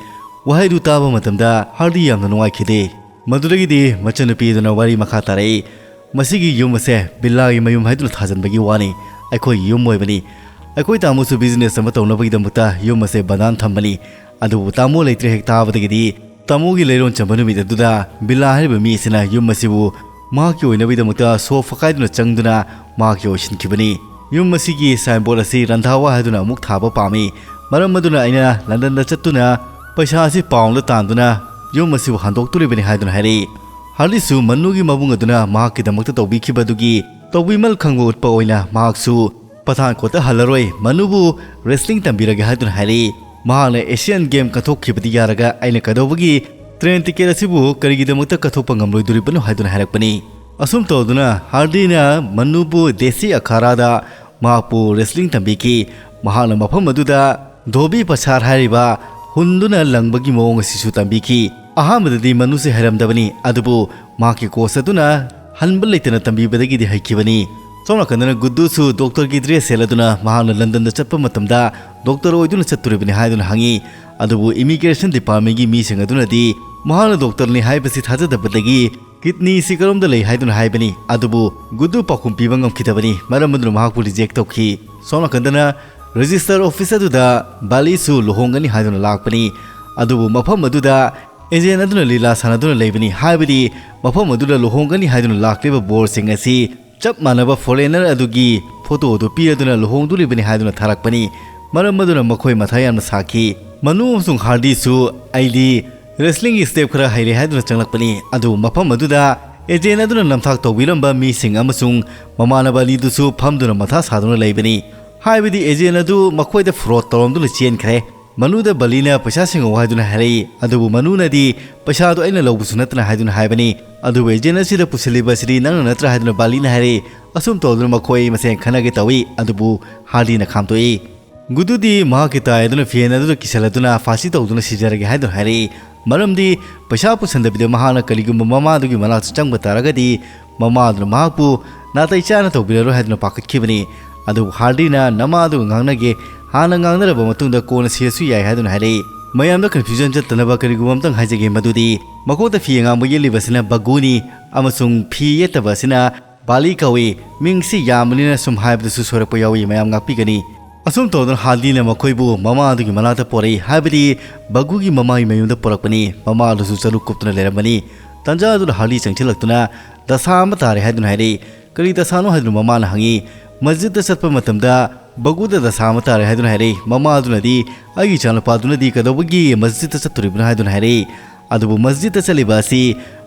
ꯋꯥꯍꯩꯗꯨ ꯇꯥꯕ ꯃꯇꯝꯗ ꯍꯥꯔꯗꯤ ꯌꯥꯝꯅ ꯅꯨꯡꯉꯥꯏꯈꯤꯗꯦ꯫ ꯃꯗꯨꯗꯒꯤꯗꯤ ꯃꯆꯟꯅꯨꯄꯤ ꯑꯗꯨꯅ ꯋꯥꯔꯤ ꯃꯈꯥ ꯇꯥꯔꯛꯏ, "ꯃꯁꯤꯒꯤ ꯌꯨꯝ ꯑꯁꯦ ꯕꯤꯜꯂꯥꯒꯤ ꯃꯌꯨꯝ ꯍꯥꯏꯗꯨꯅ ꯊꯥꯖꯤꯟꯕꯒꯤ ꯋꯥꯅꯤ꯫ ꯑꯩꯈꯣꯏꯒꯤ ꯌꯨꯝ ꯑꯣꯏꯕꯅꯤ꯫ ꯑꯩꯈꯣꯏ ꯇꯥꯃꯣꯁꯨ ꯕꯤꯖꯤꯅꯦꯁ ꯑꯃ ꯇꯧꯅꯕꯒꯤꯗꯃꯛꯇ ꯌꯨꯝ ꯑꯁꯦ ꯕꯟꯗꯥꯟ ꯊꯝꯕꯅꯤ꯫ ꯑꯗꯨꯕꯨ ꯇꯥꯃꯣ ꯂꯩꯇ꯭ꯔꯦ ꯍꯦꯛ ꯇꯥꯕꯗꯒꯤꯗꯤ ꯇꯥꯃꯣꯒꯤ ꯂꯩꯔꯣꯟ ꯆꯟꯕ ꯅꯨꯃꯤꯠ ꯑꯗꯨꯗ ꯕꯤꯜꯂꯥ ꯍꯥꯏꯔꯤꯕ ꯃꯤ ꯑꯁꯤꯅ ꯌꯨꯝ ꯑꯁꯤꯕꯨ ꯃꯍꯥꯛꯀꯤ ꯑꯣꯏꯅꯕꯒꯤꯗꯃꯛꯇ ꯁꯣ ꯐꯛꯀꯥꯏꯗꯨꯅ ꯆꯪꯗꯨꯅ ꯃꯍꯥꯛꯀꯤ ꯑꯣꯏꯁꯤꯟꯈꯤꯕꯅꯤ꯫ ꯌꯨꯝ ꯑꯁꯤꯒꯤ ꯁꯥꯏꯟꯕꯣꯔꯗ ꯑꯁꯤ ꯔꯟꯙꯥꯋꯥ ꯍꯥꯏꯗꯨꯅ ꯑꯃꯨꯛ ꯊꯥꯕ ꯄꯥꯝꯃꯤ꯫ ꯃꯔꯝ ꯑꯗꯨꯅ ꯑꯩꯅ ꯂꯟꯗꯟꯗ ꯆꯠꯇꯨꯅ ꯄꯩꯁꯥ ꯑꯁꯤ ꯄꯥꯎꯟꯗ ꯇꯥꯟꯗꯨꯅ ꯌꯨꯝ ꯑꯁꯤꯕꯨ ꯍꯟꯗꯣꯛꯇꯣꯔꯤꯕꯅꯤ" ꯍꯥꯏꯗꯨꯅ ꯍꯥꯏꯔꯛꯏ꯫ ꯍꯥꯔꯗꯤꯁꯨ ꯃꯅꯨꯒꯤ ꯃꯕꯨꯡ ꯑꯗꯨꯅ ꯃꯍꯥꯛꯀꯤꯗꯃꯛꯇ ꯇꯧꯕꯤꯈꯤꯕ ꯑꯗꯨꯒꯤ ꯇꯧꯕꯤꯃꯜ ꯈꯪꯕ ꯎꯠꯄ ꯑꯣꯏꯅ ꯃꯍꯥꯛꯁꯨ ꯄꯊꯥꯟꯀꯣꯠꯇ ꯍꯜꯂꯔꯣꯏ, ꯃꯅꯨꯕꯨ ꯔꯦꯁꯂꯤꯡ ꯇꯝꯕꯤꯔꯒꯦ ꯍꯥꯏꯗꯨꯅ ꯍꯥꯏꯔꯛꯏ꯫ ꯃꯍꯥꯛꯅ ꯑꯦꯁꯤꯌꯥꯟ ꯒꯦꯝ ꯀꯠꯊꯣꯛꯈꯤꯕꯗꯤ ꯌꯥꯔꯒ ꯑꯩꯅ ꯀꯩꯗꯧꯕꯒꯤ ꯇ꯭ꯔꯦꯟ ꯇꯤꯀꯦꯠ ꯑꯁꯤꯕꯨ ꯀꯔꯤꯒꯤꯗꯃꯛꯇ ꯀꯠꯊꯣꯛꯄ ꯉꯝꯂꯣꯏꯗꯣꯔꯤꯕꯅꯣ ꯍꯥꯏꯗꯨꯅ ꯍꯥꯏꯔꯛꯄꯅꯤ꯫ ꯑꯁꯨꯝ ꯇꯧꯗꯨꯅ ꯍꯥꯔꯗꯤꯅ ꯃꯅꯨꯕꯨ ꯗꯦꯁꯤ ꯑꯈꯥꯔꯥꯗ ꯃꯍꯥꯛꯄꯨ ꯔꯦꯁꯂꯤꯡ ꯇꯝꯕꯤꯈꯤ꯫ ꯃꯍꯥꯛꯅ ꯃꯐꯝ ꯑꯗꯨꯗ ꯙꯣꯕꯤ ꯄꯁꯥꯔ ꯍꯥꯏꯔꯤꯕ ꯍꯨꯟꯗꯨꯅ ꯂꯪꯕꯒꯤ ꯃꯑꯣꯡ ꯑꯁꯤꯁꯨ ꯇꯝꯕꯤꯈꯤ꯫ ꯑꯍꯥꯟꯕꯗꯗꯤ ꯃꯅꯨꯁꯦ ꯍꯩꯔꯝꯗꯕꯅꯤ, ꯑꯗꯨꯕꯨ ꯃꯍꯥꯛꯀꯤ ꯀꯣꯆ ꯑꯗꯨꯅ ꯍꯟꯕ ꯂꯩꯇꯅ ꯇꯝꯕꯤꯕꯗꯒꯤꯗꯤ ꯍꯩꯈꯤꯕꯅꯤ꯫ ꯁꯣꯝ ꯅꯥꯀꯟꯗꯅ ꯒꯨꯗꯨꯁꯨ ꯗꯣꯛꯇꯔꯒꯤ ꯗ꯭ꯔꯦꯁ ꯁꯦꯠꯂꯗꯨꯅ ꯃꯍꯥꯛꯅ ꯂꯟꯗꯟꯗ ꯆꯠꯄ ꯃꯇꯝꯗ ꯗꯣꯛꯇꯔ ꯑꯣꯏꯗꯨꯅ ꯆꯠꯇꯣꯔꯤꯕꯅꯤ ꯍꯥꯏꯗꯨꯅ ꯍꯪꯉꯤ꯫ ꯑꯗꯨꯕꯨ ꯏꯃꯤꯒ꯭ꯔꯦꯁꯟ ꯗꯤꯄꯥꯔꯠꯃꯦꯟꯒꯤ ꯃꯤꯁꯤꯡ ꯑꯗꯨꯅꯗꯤ ꯃꯍꯥꯛꯅ ꯗꯣꯛꯇꯔꯅꯤ ꯍꯥꯏꯕꯁꯤ ꯊꯥꯖꯗꯕꯗꯒꯤ ꯀꯤꯗꯅꯤꯁꯤ ꯀꯔꯣꯝꯗ ꯂꯩ ꯍꯥꯏꯗꯨꯅ ꯍꯥꯏꯕꯅꯤ꯫ ꯑꯗꯨꯕꯨ ꯒꯨꯗꯨ ꯄꯥꯎꯈꯨꯝ ꯄꯤꯕ ꯉꯝꯈꯤꯗꯕꯅꯤ, ꯃꯔꯝ ꯑꯗꯨꯅ ꯃꯍꯥꯛꯄꯨ ꯔꯤꯖꯦꯛ ꯇꯧꯈꯤ꯫ ꯁꯣꯝ ꯅꯥꯀꯟꯗꯅ ꯔꯦꯖꯤꯁꯇꯔ ꯑꯣꯐꯤꯁ ꯑꯗꯨꯗ ꯕꯥꯂꯤꯁꯨ ꯂꯨꯍꯣꯡꯒꯅꯤ ꯍꯥꯏꯗꯨꯅ ꯂꯥꯛꯄꯅꯤ꯫ ꯑꯗꯨꯕꯨ ꯃꯐꯝ ꯑꯗꯨꯗ ꯑꯦꯖꯦꯟ ꯑꯗꯨꯅ ꯂꯤꯂꯥ ꯁꯥꯟꯅꯗꯨꯅ ꯂꯩꯕꯅꯤ, ꯍꯥꯏꯕꯗꯤ ꯃꯐꯝ ꯑꯗꯨꯗ ꯂꯨꯍꯣꯡꯒꯅꯤ ꯍꯥꯏꯗꯨꯅ ꯂꯥꯛꯂꯤꯕ ꯕꯣꯔꯁꯤꯡ ꯑꯁꯤ ꯆꯞ ꯃꯥꯟꯅꯕ ꯐꯣꯔꯦꯅꯔ ꯑꯗꯨꯒꯤ ꯐꯣꯇꯣ ꯑꯗꯨ ꯄꯤꯔꯗꯨꯅ ꯂꯨꯍꯣꯡꯗꯣꯔꯤꯕꯅꯤ ꯍꯥꯏꯗꯨꯅ ꯊꯥꯔꯛꯄꯅꯤ꯫ ꯃꯔꯝ ꯑꯗꯨꯅ ꯃꯈꯣꯏ ꯃꯊꯥ ꯌꯥꯝꯅ ꯁꯥꯈꯤ꯫ ꯃꯅꯨ ꯑꯃꯁꯨꯡ ꯍꯥꯔꯗꯤꯁꯨ ꯑꯩꯗꯤ ꯔꯦꯁꯂꯤꯡꯒꯤ ꯁ꯭ꯇꯦꯞ ꯈꯔ ꯍꯩꯔꯦ ꯍꯥꯏꯗꯨꯅ ꯆꯪꯂꯛꯄꯅꯤ꯫ ꯑꯗꯨꯕꯨ ꯃꯐꯝ ꯑꯗꯨꯗ ꯑꯦꯖꯦꯟ ꯑꯗꯨꯅ ꯅꯝꯊꯥꯛ ꯇꯧꯕꯤꯔꯝꯕ ꯃꯤꯁꯤꯡ ꯑꯃꯁꯨꯡ ꯃꯃꯥꯟꯅꯕ ꯑꯅꯤꯗꯨꯁꯨ ꯐꯝꯗꯨꯅ ꯃꯊꯥ ꯁꯥꯗꯨꯅ ꯂꯩꯕꯅꯤ꯫ ꯍꯥꯏꯕꯗꯤ ꯑꯦꯖꯦꯟ ꯑꯗꯨ ꯃꯈꯣꯏꯗ ꯐ꯭ꯔꯣꯗ ꯇꯧꯔꯝꯗꯨꯅ ꯆꯦꯟꯈ꯭ꯔꯦ꯫ ꯃꯅꯨꯗ ꯕꯂꯤꯅ ꯄꯩꯁꯥ ꯁꯤꯡꯉꯛꯑꯣ ꯍꯥꯏꯗꯨꯅ ꯍꯥꯏꯔꯛꯏ, ꯑꯗꯨꯕꯨ ꯃꯅꯨꯅꯗꯤ ꯄꯩꯁꯥꯗꯨ ꯑꯩꯅ ꯂꯧꯕꯁꯨ ꯅꯠꯇꯅ ꯍꯥꯏꯗꯨꯅ ꯍꯥꯏꯕꯅꯤ꯫ ꯑꯗꯨꯕꯨ ꯑꯦꯖꯦꯟ ꯑꯁꯤꯗ ꯄꯨꯁꯤꯜꯂꯤꯕ ꯑꯁꯤꯗꯤ ꯅꯪꯅ ꯅꯠꯇ꯭ꯔꯥ ꯍꯥꯏꯗꯨꯅ ꯕꯥꯂꯤꯅ ꯍꯥꯏꯔꯛꯏ꯫ ꯑꯁꯨꯝ ꯇꯧꯗꯨꯅ ꯃꯈꯣꯏ ꯃꯁꯦꯟ ꯈꯟꯅꯒꯦ ꯇꯧꯏ, ꯑꯗꯨꯕꯨ ꯍꯥꯔꯗꯤꯅ ꯈꯥꯝꯇꯣꯛꯏ꯫ ꯒꯨꯗꯨꯗꯤ ꯃꯍꯥꯛꯀꯤ ꯇꯥꯏ ꯑꯗꯨꯅ ꯐꯦꯟ ꯑꯗꯨꯗ ꯀꯤꯁꯜꯂꯗꯨꯅ ꯐꯥꯁꯤ ꯇꯧꯗꯨꯅ ꯁꯤꯖꯔꯒꯦ ꯍꯥꯏꯗꯨꯅ ꯍꯥꯏꯔꯛꯏ꯫ ꯃꯔꯝꯗꯤ ꯄꯩꯁꯥ ꯄꯨꯁꯟꯗꯕꯤꯗ ꯃꯍꯥꯛꯅ ꯀꯔꯤꯒꯨꯝꯕ ꯃꯃꯥꯗꯨꯒꯤ ꯃꯅꯥꯛꯇ ꯆꯪꯕ ꯇꯥꯔꯒꯗꯤ ꯃꯃꯥꯗꯨꯅ ꯃꯍꯥꯛꯄꯨ ꯅꯥꯇꯩ ꯆꯥꯅ ꯇꯧꯕꯤꯔꯔꯣꯏ ꯍꯥꯏꯗꯨꯅ ꯄꯥꯈꯠꯈꯤꯕꯅꯤ꯫ ꯑꯗꯨꯕꯨ ꯍꯥꯔꯗꯤꯅ ꯅꯃꯥꯗꯨꯒ ꯉꯥꯡꯅꯒꯦ, ꯍꯥꯟꯅ ꯉꯥꯡꯅꯔꯕ ꯃꯇꯨꯡꯗ ꯀꯣꯟꯅ ꯁꯤꯔꯁꯨ ꯌꯥꯏ ꯍꯥꯏꯗꯨꯅ ꯍꯥꯏꯔꯛꯏ꯫ ꯃꯌꯥꯝꯗ ꯀꯟꯐ꯭ꯌꯨꯖꯟ ꯆꯠꯇꯅꯕ ꯀꯔꯤꯒꯨꯝꯕ ꯑꯝꯇꯪ ꯍꯥꯏꯖꯒꯦ, ꯃꯗꯨꯗꯤ ꯃꯀꯣꯛꯇ ꯐꯤ ꯑꯉꯥꯡꯕ ꯌꯦꯠꯂꯤꯕ ꯑꯁꯤꯅ ꯕꯒꯨꯅꯤ ꯑꯃꯁꯨꯡ ꯐꯤ ꯌꯦꯠꯇꯕ ꯑꯁꯤꯅ ꯕꯥꯂꯤ ꯀꯧꯏ꯫ ꯃꯤꯡꯁꯤ ꯌꯥꯝꯕꯅꯤꯅ ꯁꯨꯝ ꯍꯥꯏꯕꯗꯁꯨ ꯁꯣꯏꯔꯛꯄ ꯌꯥꯎꯏ, ꯃꯌꯥꯝ ꯉꯥꯛꯄꯤꯒꯅꯤ꯫ ꯑꯁꯨꯝ ꯇꯧꯗꯨꯅ ꯍꯥꯔꯗꯤꯅ ꯃꯈꯣꯏꯕꯨ ꯃꯃꯥ ꯑꯗꯨꯒꯤ ꯃꯅꯥꯛꯇ ꯄꯣꯔꯛꯏ, ꯍꯥꯏꯕꯗꯤ ꯕꯒꯨꯒꯤ ꯃꯃꯥꯒꯤ ꯃꯌꯨꯝꯗ ꯄꯣꯔꯛꯄꯅꯤ꯫ ꯃꯃꯥ ꯑꯗꯨꯁꯨ ꯆꯅꯨ ꯀꯨꯞꯇꯨꯅ ꯂꯩꯔꯝꯕꯅꯤ꯫ ꯇꯟꯖꯥ ꯑꯗꯨꯗ ꯍꯥꯔꯗꯤ ꯆꯪꯁꯤꯜꯂꯛꯇꯨꯅ ꯗꯁꯥ ꯑꯃ ꯇꯥꯔꯦ ꯍꯥꯏꯗꯨꯅ ꯍꯥꯏꯔꯛꯏ꯫ ꯀꯔꯤ ꯗꯁꯥꯅꯣ ꯍꯥꯏꯗꯨꯅ ꯃꯃꯥꯅ ꯍꯪꯉꯤ꯫ ꯃꯁꯖꯤꯗꯇ ꯆꯠꯄ ꯃꯇꯝꯗ ꯕꯒꯨꯗ ꯗꯁꯥ ꯑꯃ ꯇꯥꯔꯦ ꯍꯥꯏꯗꯨꯅ ꯍꯥꯏꯔꯛꯏ꯫ ꯃꯃꯥ ꯑꯗꯨꯅꯗꯤ ꯑꯩꯒꯤ ꯏꯆꯥꯅꯨꯄꯥꯗꯨꯅꯗꯤ ꯀꯩꯗꯧꯕꯒꯤ ꯃꯁꯖꯤꯗꯇ ꯆꯠꯇꯣꯔꯤꯕꯅꯣ ꯍꯥꯏꯗꯨꯅ ꯍꯥꯏꯔꯛꯏ꯫ ꯑꯗꯨꯕꯨ ꯃꯁꯖꯤꯗꯇ ꯆꯠꯂꯤꯕ ꯑꯁꯤ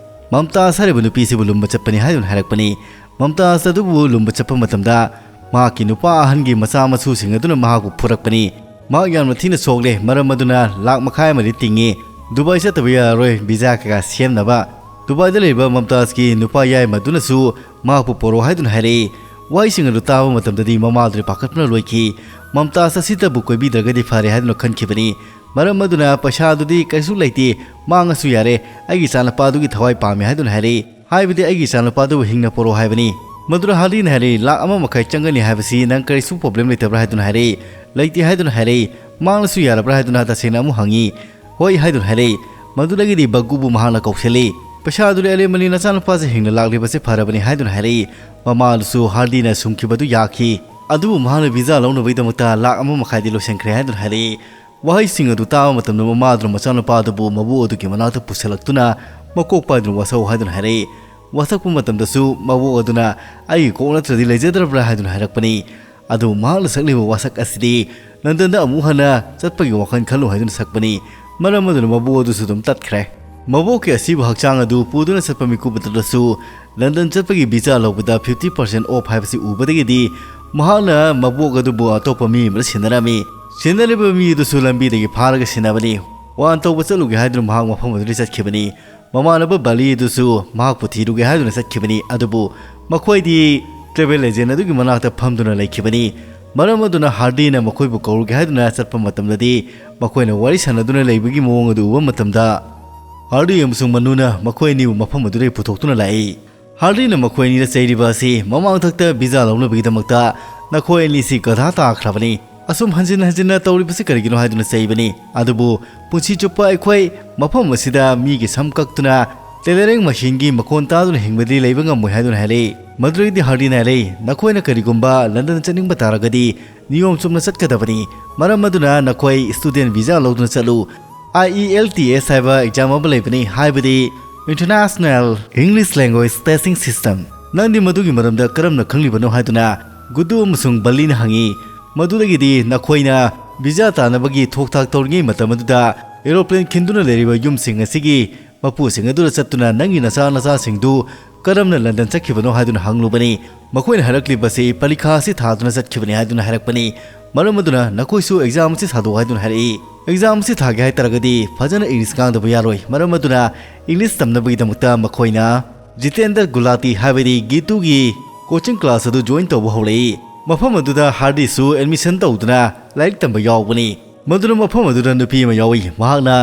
ꯃꯝꯇꯥꯖ ꯍꯥꯏꯔꯤꯕ ꯅꯨꯄꯤꯁꯤꯕꯨ ꯂꯨꯝꯕ ꯆꯠꯄꯅꯤ ꯍꯥꯏꯗꯨꯅ ꯍꯥꯏꯔꯛꯄꯅꯤ꯫ ꯃꯝꯇꯥꯖ ꯑꯗꯨꯕꯨ ꯂꯨꯝꯕ ꯆꯠꯄ ꯃꯇꯝꯗ ꯃꯍꯥꯛꯀꯤ ꯅꯨꯄꯥ ꯑꯍꯟꯒꯤ ꯃꯆꯥ ꯃꯁꯨꯁꯤꯡ ꯑꯗꯨꯅ ꯃꯍꯥꯛꯄꯨ ꯐꯨꯔꯛꯄꯅꯤ꯫ ꯃꯍꯥꯛ ꯌꯥꯝꯅ ꯊꯤꯅ ꯁꯣꯛꯂꯦ, ꯃꯔꯝ ꯑꯗꯨꯅ ꯂꯥꯛ ꯃꯈꯥꯏ ꯑꯃꯗꯤ ꯇꯤꯡꯉꯤ꯫ ꯗꯨꯕꯥꯏ ꯆꯠꯇꯕ ꯌꯥꯔꯔꯣꯏ, ꯚꯤꯖꯥ ꯀꯌꯥ ꯁꯦꯝꯅꯕ꯫ ꯗꯨꯕꯥꯏꯗ ꯂꯩꯔꯤꯕ ꯃꯝꯇꯥꯖꯀꯤ ꯅꯨꯄꯥ ꯌꯥꯏꯃꯗꯨꯅꯁꯨ ꯃꯍꯥꯛꯄꯨ ꯄꯣꯔꯛꯑꯣ ꯍꯥꯏꯗꯨꯅ ꯍꯥꯏꯔꯛꯏ꯫ ꯋꯥꯍꯩꯁꯤꯡ ꯑꯗꯨ ꯇꯥꯕ ꯃꯇꯝꯗꯗꯤ ꯃꯃꯥꯗꯨꯅ ꯄꯥꯈꯠꯄꯅ ꯂꯣꯏꯈꯤ꯫ ꯃꯝꯇꯥꯖ ꯑꯁꯤꯇꯕꯨ ꯀꯣꯏꯕꯤꯗ꯭ꯔꯒꯗꯤ ꯐꯔꯦ ꯍꯥꯏꯗꯨꯅ ꯈꯟꯈꯤꯕꯅꯤ꯫ ꯃꯔꯝ ꯑꯗꯨꯅ ꯄꯩꯁꯥꯗꯨꯗꯤ ꯀꯩꯁꯨ ꯂꯩꯇꯦ, ꯃꯥꯡꯉꯁꯨ ꯌꯥꯔꯦ, ꯑꯩꯒꯤ ꯏꯆꯥꯅꯨꯄꯥꯗꯨꯒꯤ ꯊꯋꯥꯏ ꯄꯥꯝꯃꯤ ꯍꯥꯏꯗꯨꯅ ꯍꯥꯏꯔꯛꯏ꯫ ꯍꯥꯏꯕꯗꯤ ꯑꯩꯒꯤ ꯏꯆꯥꯅꯨꯄꯥꯗꯨꯕꯨ ꯍꯤꯡꯅ ꯄꯣꯔꯛꯑꯣ ꯍꯥꯏꯕꯅꯤ꯫ ꯃꯗꯨꯗ ꯍꯥꯔꯗꯤꯅ ꯍꯥꯏꯔꯛꯏ, "ꯂꯥꯛ ꯑꯃ ꯃꯈꯥꯏ ꯆꯪꯒꯅꯤ ꯍꯥꯏꯕꯁꯤ ꯅꯪ ꯀꯔꯤꯁꯨ ꯄ꯭ꯔꯣꯕ꯭ꯂꯦꯝ ꯂꯩꯇꯕ꯭ꯔꯥ?" ꯍꯥꯏꯗꯨꯅ ꯍꯥꯏꯔꯛꯏ꯫ "ꯂꯩꯇꯦ" ꯍꯥꯏꯗꯨꯅ ꯍꯥꯏꯔꯛꯏ꯫ "ꯃꯥꯡꯂꯁꯨ ꯌꯥꯔꯕ꯭ꯔꯥ?" ꯍꯥꯏꯗꯨꯅ ꯇꯁꯦꯡꯅ ꯑꯃꯨꯛ ꯍꯪꯉꯤ꯫ "ꯍꯣꯏ" ꯍꯥꯏꯗꯨꯅ ꯍꯥꯏꯔꯛꯏ꯫ ꯃꯗꯨꯗꯒꯤꯗꯤ ꯕꯒꯨꯕꯨ ꯃꯍꯥꯛꯅ ꯀꯧꯁꯤꯜꯂꯤ꯫ "ꯄꯩꯁꯥ ꯑꯗꯨ ꯑꯦꯂꯦꯃꯅꯤ ꯅꯆꯥꯅꯨꯄꯥꯁꯦ ꯍꯤꯡꯅ ꯂꯥꯛꯂꯤꯕꯁꯦ ꯐꯔꯕꯅꯤ" ꯍꯥꯏꯗꯨꯅ ꯍꯥꯏꯔꯛꯏ꯫ ꯃꯃꯥꯗꯨꯁꯨ ꯍꯥꯔꯗꯤꯅ ꯁꯨꯝꯈꯤꯕꯗꯨ ꯌꯥꯈꯤ꯫ ꯑꯗꯨꯕꯨ ꯃꯍꯥꯛꯅ ꯚꯤꯖꯥ ꯂꯧꯅꯕꯒꯤꯗꯃꯛꯇ ꯂꯥꯛ ꯑꯃ ꯃꯈꯥꯏꯗꯤ ꯂꯣꯏꯁꯤꯟꯈ꯭ꯔꯦ ꯍꯥꯏꯗꯨꯅ ꯍꯥꯏꯔꯛꯏ꯫ ꯋꯥꯍꯩꯁꯤꯡ ꯑꯗꯨ ꯇꯥꯕ ꯃꯇꯝꯗ ꯃꯃꯥꯗꯨꯅ ꯃꯆꯥꯅꯨꯄꯥ ꯑꯗꯨꯕꯨ ꯃꯕꯨ ꯑꯗꯨꯒꯤ ꯃꯅꯥꯛꯇ ꯄꯨꯁꯤꯜꯂꯛꯇꯨꯅ ꯃꯀꯣꯛ ꯄꯥꯏꯗꯨꯅ ꯋꯥꯁꯛꯎ ꯍꯥꯏꯗꯨꯅ ꯍꯥꯏꯔꯛꯏ꯫ ꯋꯥꯁꯛꯄ ꯃꯇꯝꯗꯁꯨ ꯃꯕꯨ ꯑꯗꯨꯅ "ꯑꯩꯒꯤ ꯀꯣꯛ ꯅꯠꯇ꯭ꯔꯗꯤ ꯂꯩꯖꯗ꯭ꯔꯕ꯭ꯔꯥ?" ꯍꯥꯏꯗꯨꯅ ꯍꯥꯏꯔꯛꯄꯅꯤ꯫ ꯑꯗꯨꯕꯨ ꯃꯍꯥꯛꯅ ꯁꯛꯂꯤꯕ ꯋꯥꯁꯛ ꯑꯁꯤꯗꯤ ꯂꯟꯗꯟꯗ ꯑꯃꯨꯛ ꯍꯟꯅ ꯆꯠꯄꯒꯤ ꯋꯥꯈꯜ ꯈꯜꯂꯨ ꯍꯥꯏꯗꯨꯅ ꯁꯛꯄꯅꯤ꯫ ꯃꯔꯝ ꯑꯗꯨꯅ ꯃꯕꯨ ꯑꯗꯨꯁꯨ ꯑꯗꯨꯝ ꯇꯠꯈ꯭ꯔꯦ꯫ ꯃꯕꯣꯛꯀꯤ ꯑꯁꯤꯕ ꯍꯛꯆꯥꯡ ꯑꯗꯨ ꯄꯨꯗꯨꯅ ꯆꯠꯄ ꯃꯤꯀꯨꯞ ꯑꯗꯨꯗꯁꯨ ꯂꯟꯗꯟ ꯆꯠꯄꯒꯤ ꯚꯤꯖꯥ ꯂꯧꯕꯗ fifty percent off ꯍꯥꯏꯕꯁꯤ ꯎꯕꯗꯒꯤꯗꯤ ꯃꯍꯥꯛꯅ ꯃꯕꯣꯛ ꯑꯗꯨꯕꯨ ꯑꯇꯣꯞꯄ ꯃꯤ ꯑꯃꯗ ꯁꯤꯟꯅꯔꯝꯃꯤ꯫ ꯁꯤꯟꯅꯔꯤꯕ ꯃꯤ ꯑꯗꯨꯁꯨ ꯂꯝꯕꯤꯗꯒꯤ ꯐꯥꯔꯒ ꯁꯤꯟꯅꯕꯅꯤ꯫ ꯋꯥꯟ ꯇꯧꯕ ꯆꯠꯂꯨꯒꯦ ꯍꯥꯏꯗꯨꯅ ꯃꯍꯥꯛ ꯃꯐꯝ ꯑꯗꯨꯗ ꯆꯠꯈꯤꯕꯅꯤ꯫ ꯃꯃꯥꯟꯅꯕ ꯕꯥꯂꯤ ꯑꯗꯨꯁꯨ ꯃꯍꯥꯛꯄꯨ ꯊꯤꯔꯨꯒꯦ ꯍꯥꯏꯗꯨꯅ ꯆꯠꯈꯤꯕꯅꯤ꯫ ꯑꯗꯨꯕꯨ ꯃꯈꯣꯏꯗꯤ travel agent ꯑꯗꯨꯒꯤ ꯃꯅꯥꯛꯇ ꯐꯝꯗꯨꯅ ꯂꯩꯈꯤꯕꯅꯤ꯫ ꯃꯔꯝ ꯑꯗꯨꯅ ꯍꯥꯔꯗꯤꯅ ꯃꯈꯣꯏꯕꯨ ꯀꯧꯔꯨꯒꯦ ꯍꯥꯏꯗꯨꯅ ꯆꯠꯄ ꯃꯇꯝꯗꯗꯤ ꯃꯈꯣꯏꯅ ꯋꯥꯔꯤ ꯁꯥꯟꯅꯗꯨꯅ ꯂꯩꯕꯒꯤ ꯃꯑꯣꯡ ꯑꯗꯨ ꯎꯕ ꯃꯇꯝꯗ ꯍꯥꯔꯗꯤ ꯑꯃꯁꯨꯡ ꯃꯅꯨꯅ ꯃꯈꯣꯏ ꯑꯅꯤꯕꯨ ꯃꯐꯝ ꯑꯗꯨꯗꯒꯤ ꯄꯨꯊꯣꯛꯇꯨꯅ ꯂꯥꯛꯏ꯫ ꯍꯥꯔꯗꯤꯅ ꯃꯈꯣꯏ ꯑꯅꯤꯗ ꯆꯩꯔꯤꯕ ꯑꯁꯤ ꯃꯃꯥꯡꯊꯛꯇ ꯚꯤꯖꯥ ꯂꯧꯅꯕꯒꯤꯗꯃꯛꯇ "ꯅꯈꯣꯏ ꯑꯅꯤꯁꯤ ꯒꯙꯥ ꯇꯥꯈ꯭ꯔꯕꯅꯤ꯫ ꯑꯁꯨꯝ ꯍꯟꯖꯤꯟ ꯍꯟꯖꯤꯟꯅ ꯇꯧꯔꯤꯕꯁꯤ ꯀꯔꯤꯒꯤꯅꯣ?" ꯍꯥꯏꯗꯨꯅ ꯆꯩꯕꯅꯤ꯫ ꯑꯗꯨꯕꯨ "ꯄꯨꯟꯁꯤ ꯆꯨꯞꯄ ꯑꯩꯈꯣꯏ ꯃꯐꯝ ꯑꯁꯤꯗ ꯃꯤꯒꯤ ꯁꯝ ꯀꯛꯇꯨꯅ tailoring machineꯒꯤ ꯃꯈꯣꯟ ꯇꯥꯗꯨꯅ ꯍꯤꯡꯕꯗꯤ ꯂꯩꯕ ꯉꯝꯃꯣꯏ" ꯍꯥꯏꯗꯨꯅ ꯍꯥꯏꯔꯛꯏ꯫ ꯃꯗꯨꯗꯒꯤꯗꯤ ꯍꯥꯔꯗꯤꯅ ꯍꯥꯏꯔꯛꯏ, "ꯅꯈꯣꯏꯅ ꯀꯔꯤꯒꯨꯝꯕ ꯂꯟꯗꯟ ꯆꯠꯅꯤꯡꯕ ꯇꯥꯔꯒꯗꯤ ꯅꯤꯌꯣꯝ ꯆꯨꯝꯅ ꯆꯠꯀꯗꯕꯅꯤ꯫ ꯃꯔꯝ ꯑꯗꯨꯅ ꯅꯈꯣꯏ student visa ꯂꯧꯗꯨꯅ ꯆꯠꯂꯨ꯫ I E L T S ꯍꯥꯏꯕ exam ꯑꯃ ꯂꯩꯕꯅꯤ, ꯍꯥꯏꯕꯗꯤ International English Language Testing System꯫ ꯅꯪꯗꯤ ꯃꯗꯨꯒꯤ ꯃꯔꯝꯗ ꯀꯔꯝꯅ ꯈꯪꯂꯤꯕꯅꯣ?" ꯍꯥꯏꯗꯨꯅ ꯒꯨꯗꯨ ꯑꯃꯁꯨꯡ ꯕꯜꯂꯤꯅ ꯍꯪꯉꯤ꯫ ꯃꯗꯨꯗꯒꯤꯗꯤ ꯅꯈꯣꯏꯅ ꯚꯤꯖꯥ ꯇꯥꯅꯕꯒꯤ ꯊꯣꯛ ꯊꯥꯛ ꯇꯧꯔꯤꯉꯩ ꯃꯇꯝ ꯑꯗꯨꯗ aeroplane ꯈꯤꯟꯗꯨꯅ ꯂꯩꯔꯤꯕ ꯌꯨꯝꯁꯤꯡ ꯑꯁꯤꯒꯤ ꯃꯄꯨꯁꯤꯡ ꯑꯗꯨꯗ ꯆꯠꯇꯨꯅ ꯅꯪꯒꯤ ꯅꯆꯥ ꯅꯆꯥꯁꯤꯡꯗꯨ ꯀꯔꯝꯅ ꯂꯟꯗꯟ ꯆꯠꯈꯤꯕꯅꯣ ꯍꯥꯏꯗꯨꯅ ꯍꯪꯂꯨꯕꯅꯤ꯫ ꯃꯈꯣꯏꯅ ꯍꯥꯏꯔꯛꯂꯤꯕꯁꯤ ꯄꯔꯤꯈꯥ ꯑꯁꯤ ꯊꯥꯗꯨꯅ ꯆꯠꯈꯤꯕꯅꯤ ꯍꯥꯏꯗꯨꯅ ꯍꯥꯏꯔꯛꯄꯅꯤ꯫ ꯃꯔꯝ ꯑꯗꯨꯅ ꯅꯈꯣꯏꯁꯨ ꯑꯦꯛꯖꯥꯝ ꯑꯁꯤ ꯊꯥꯗꯣꯛꯑꯣ ꯍꯥꯏꯗꯨꯅ ꯍꯥꯏꯔꯛꯏ꯫ ꯑꯦꯛꯖꯥꯝ ꯑꯁꯤ ꯊꯥꯒꯦ ꯍꯥꯏ ꯇꯥꯔꯒꯗꯤ ꯐꯖꯅ ꯏꯪꯂꯤꯁ ꯉꯥꯡꯗꯕ ꯌꯥꯔꯣꯏ꯫ ꯃꯔꯝ ꯑꯗꯨꯅ ꯏꯪꯂꯤꯁ ꯇꯝꯅꯕꯒꯤꯗꯃꯛꯇ ꯃꯈꯣꯏꯅ ꯖꯤꯇꯦꯟꯗ꯭ꯔ ꯒꯨꯂꯥꯇꯤ ꯍꯥꯏꯕꯗꯤ ꯒꯤꯇꯨꯒꯤ ꯀꯣꯆꯤꯡ ꯀ꯭ꯂꯥꯁ ꯑꯗꯨ ꯖꯣꯏꯟ ꯇꯧꯕ ꯍꯧꯔꯛꯏ꯫ ꯃꯐꯝ ꯑꯗꯨꯗ ꯍꯥꯔꯗꯤꯁꯨ ꯑꯦꯗꯃꯤꯁꯟ ꯇꯧꯗꯨꯅ ꯂꯥꯏꯔꯤꯛ ꯇꯝꯕ ꯌꯥꯎꯕꯅꯤ꯫ ꯃꯗꯨꯅ ꯃꯐꯝ ꯑꯗꯨꯗ ꯅꯨꯄꯤ ꯑꯃ ꯌꯥꯎꯏ꯫ ꯃꯍꯥꯛꯅ